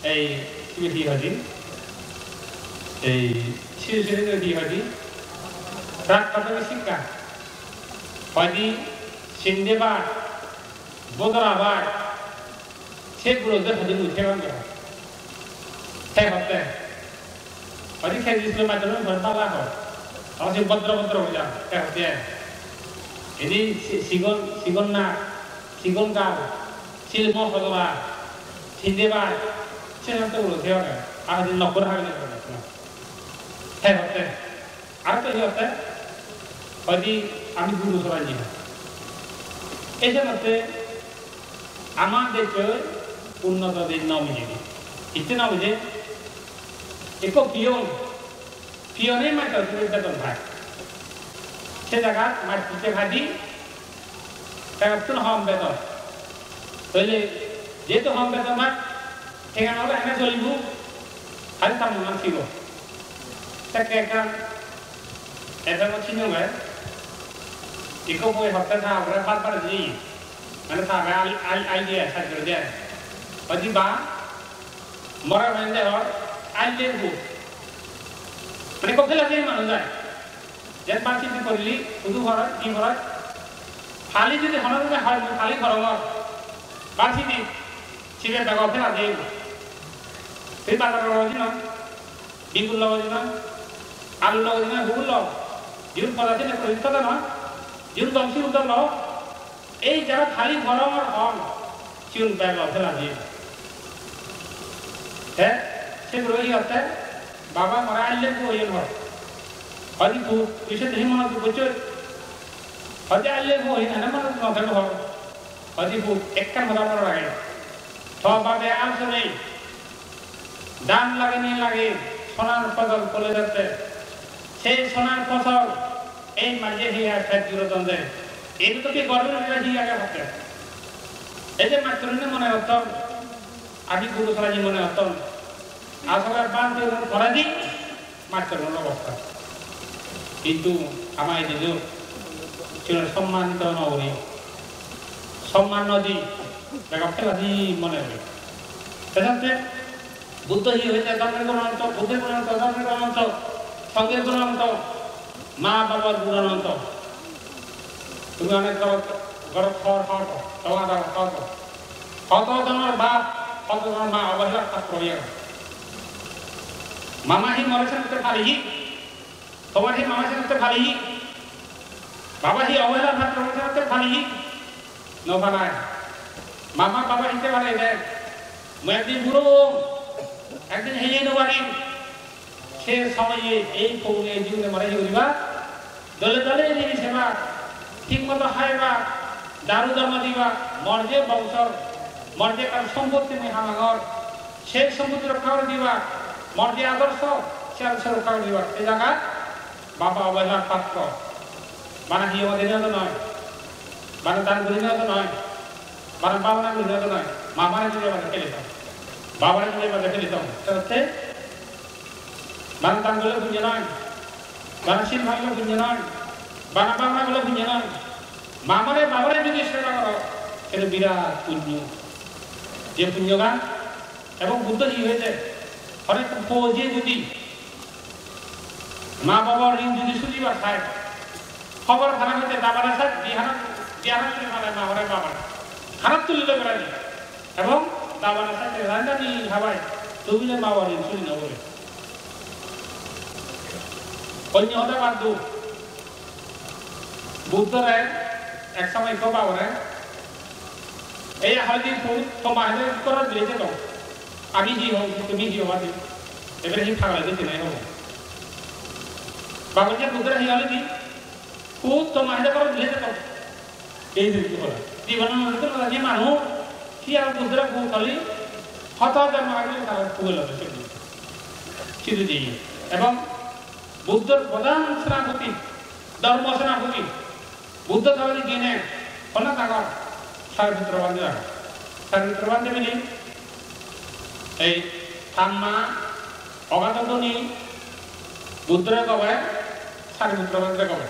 ei, sibe hi hoide? Ei, sibe sibe hi hoide? Prak prathomic sikkha. Hoide sinde baj, bodora baj, se guro je hoide mui theban de. Te hotte. Hoide K G school-o maddhomik pore pala hor. Aro se bodro bodro hoi jam. Te hotte. Ini si-, sigon, sigon na, sigon gal. Silmo hodora, sinde baj, se somosto gulo se age. Age din nokkur hagile. He hotte. Ar to hi hotte? Hoide ami guru soranni. Ei jenotte ama dejoi unnoto din no mijedi. Hitte no mije? Ekko piyon, piyone maj dor beton pai. Se jagat maj pije hadi, Tegattun hom beton. Toile jehetu hom beton na, tenga nole hene solibo, hali ta monan sibo. Tekke ekkan F M-ot sinong ai, ikko boi hotte ta bore bar bar di, mane ta bore al-, al-, idea sar guri de. Odi ba, mora mende hor, al den bu. Mane ko phela de manuj ai. Jen bar sidi gorile, hudu horot, hi horot? Pali jodi hono jone hoi, mui pali gorongor. Bar sidi, sibe bego phela de. Tui bazar logo jino, bigul logo jino, alu logo jino, hugul logo. Jiyun poda sini kori toda na. Jiyun gom sigun do logo. Ei jara thali gorongor hon, sigun bego phela diye. Te, se guro hi hotte, "Baba, more aille bu oyon hor." Hoide, "Put, tui se dehi mone duk gocchos." Hoide, "Aille bu oyon, ene mone duk no thelo hor." Hoide, "Put, ekkan hoda mone rage. To babe ar sonei, dhan lagei ni lagei, sonar fosol phole jatte. Sei sonar fosol ei manje hi ar pet juro don de. Ei to ki gorbe na hi age hotte." Ei je mastorune mone gotton, ami guru sorani mone gotton. Asole bhante unor poredi mastor unor obosta. Kintu ama ei je siunore somman dito no guri, somman no di, bego phela di mone guri. Te sante Buddho hi hoide? Dhormor gunonanto, Buddhor gunonanto, dhormor gunonanto, songhor gunonanto, ma babor gunonanto. Tumi onek gorot, gorot hor, hor, hor, toma dagor, hor, hor. Hoto jonor bap, hoto jonor ma obohelar patro oye. Mama hi more senotte palehi? Tomar hi mama senotte palehi? Baba hi obohelar patro senotte palehi? No palai. Mama baba hitte pale de? Mui ekdin buro, ekdin heye no parim. Se somoye ei poune jibone more hi guriba? Dole dole rini seba, thik moto haiba, daru dama diba, mor je bongsor, mor je ekkan sompotti mui hamangor, se sompotti rokka guri diba, mor je adorsho, se adorsho rokka guri diba. Se jagat baba obohelar patro. Bana hi obo dine odo noi. Bana dan gurine odo noi. Bana bhabona gurine odo noi. Mamare dile bade pele thong. Babare dile bade pele thong. Te hotte bana dan gurle punyo noi. Bana sil bhangile punyo noi. Bana bhabona gurle punyo noi. Mamare babare jodi seba goro, seno birat punyo. Je punyogan, ebong Buddho hi hoyede, hono ekko po je jodi ma babor rin jodi sudibar sai, Hobor pana hoide dabana sat di hanat, di hanat tuli mane ma ore baba. Hanat tuli le berani. Ebong dabana sat di randa di habai. Tumi le ma ore tuli no bole. Onyo hoda bad do. Buddhore ek somoy ikko babore, "Ei ahal di put, to ma hede gorot bile jeto. Ami hi hom, tumi hi hom adi." Ebere hi pagala di tinai hobo. Babore je Buddhore hi hali di, "Put, to ma hede gorot bile jeto." Ei je ki hola. Jibonot hoito na je manu, hi ar Buddhore put hali, hoto hajar manu tara put hali. Sidu di. Ebong Buddhor prodhan senapoti, dhormo senapoti, Buddho tholedi gine, honna dagor, Sariputro Bhante dagor. Sariputro Bhante bili, ei, tamma, ogato dhoni, Buddhore gobe, Sariputro Bhante gobe.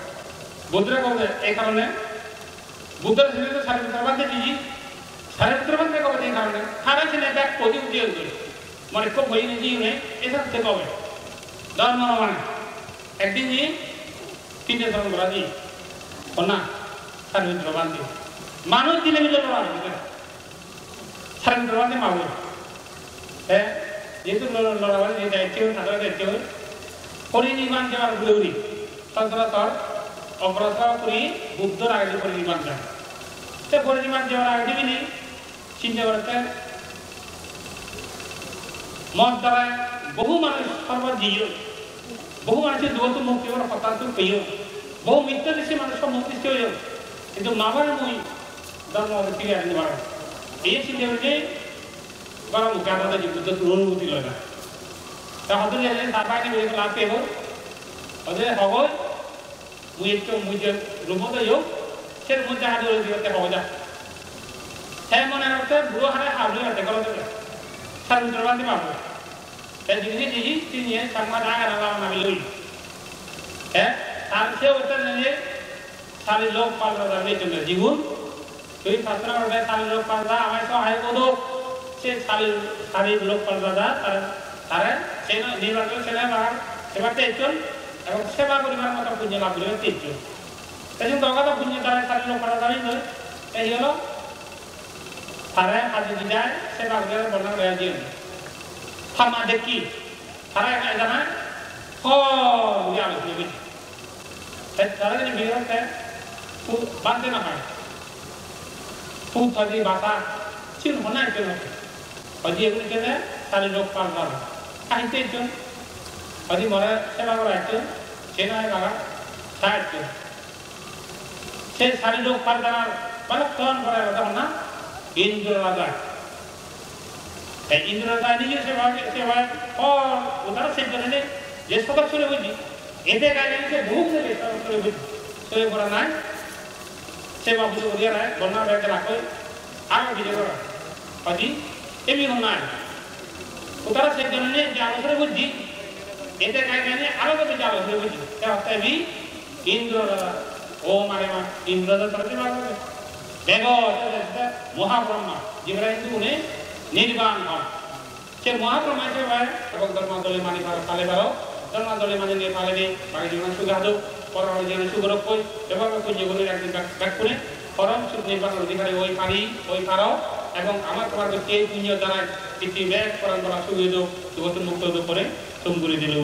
Buddhore gobe, ei karone, Buddhore sine to Sariputro Bhante jiji, Sariputro Bhante gobe ei karone, tara sine bek podi udi udi. More ko boi ne jiyune, ei sakte gobe. Dhormo mane, ekdin ji, Pindodanon gora di. Honna, Sariputro Bhante. Manuj dine bile lora hoide. Sariputro Bhante ma boi. Te, jehetu lora, lora hoide, daitto, thakar daitto. Porinirban jebar pure puri. Sochorachor, oporasor puri, Buddhor agedi porinirban jai. Te porinirban jebar agedi bini, Sinte gorette, mor darai bohu manuj sorgot jeyon, bohu manuj dugottun mukti obar hotta peyon, bohu mittha dristi manuj sommuk dristi oyon, hintu ma babore mui dhormo pore firi ani no parong. Ei sinte guri goro mukhe amar je Buddho onubhuti loi na. Ta hodo je ta bai ni guri lab pebo, hodo hogoi, Mui ekko mui je room-ot oyong, se room-ot jaga dole dibatte hobo ja. Te mone hotte buro hare habri hotte goro dole. Sariputro Bhante babu. Te jigini jigi tini e Changma daga na lama na biloi. Te tar se hotte ne sari lok pal raja bechonde jigun. Tui prarthona gorbe, sari lok pal raja amai sohai godo. Se sari, sari lok pal raja, tare, tare, se no, nirban gori se no, seba te ejjon, ebong seba goribar moto punyo lab goribar te ejjon. Te jun doga do punyo tare sari lok pal raja ni noi, te hi holo? Tare haji dijai, seba goribar bonna gori diyon. Tama dekki, tara ena ejana, hor guri alo guri. Te tara jodi biri hotte, pu-, bhante no hai. Put hoide basa, sigun honna ejjon hotte. Hoide egun ejjone sari lok pal pal. Ahinte ejjon. Hoide more seba gora ejjon, se no hai baga, sa ejjon. Se sari lok pal pal, balokkon gore hoda honna, Indro raja. Te Indro raja nije seba, seba, hor, udara se jone je sodak sore hoide, Ete gai gai se bohut se besta kore bujhi. Soye pora nai. Seba pujo goriya nai, bonna bek lakoi. Aro bije gora. Hoide, emi hon nai. Utara se jonne je aro sore bujhi. Ete gai gai ne aro to bije aro sore bujhi. Te hotte bi Indro raja. O mare ma, Indro raja tara se ma. Bego, te, te, te, Mohabrahma. Jibra Hindu une nirban hon. Se Mohabrahma ijebe ebong dhormo dole mani paro, pale paro, dhormo dole mani ne pale de, bagi jibon suge hadok, poror jibon suge rokkoi, ebong punyo guri ekdin bek-, bekkune, porom suk nirbanor odhikari oi pari, oi paro, ebong amar tomar dokke ei punyo darai, prithibi bek poran bola suge do, dugottun mukto do kore, tum guri dilo.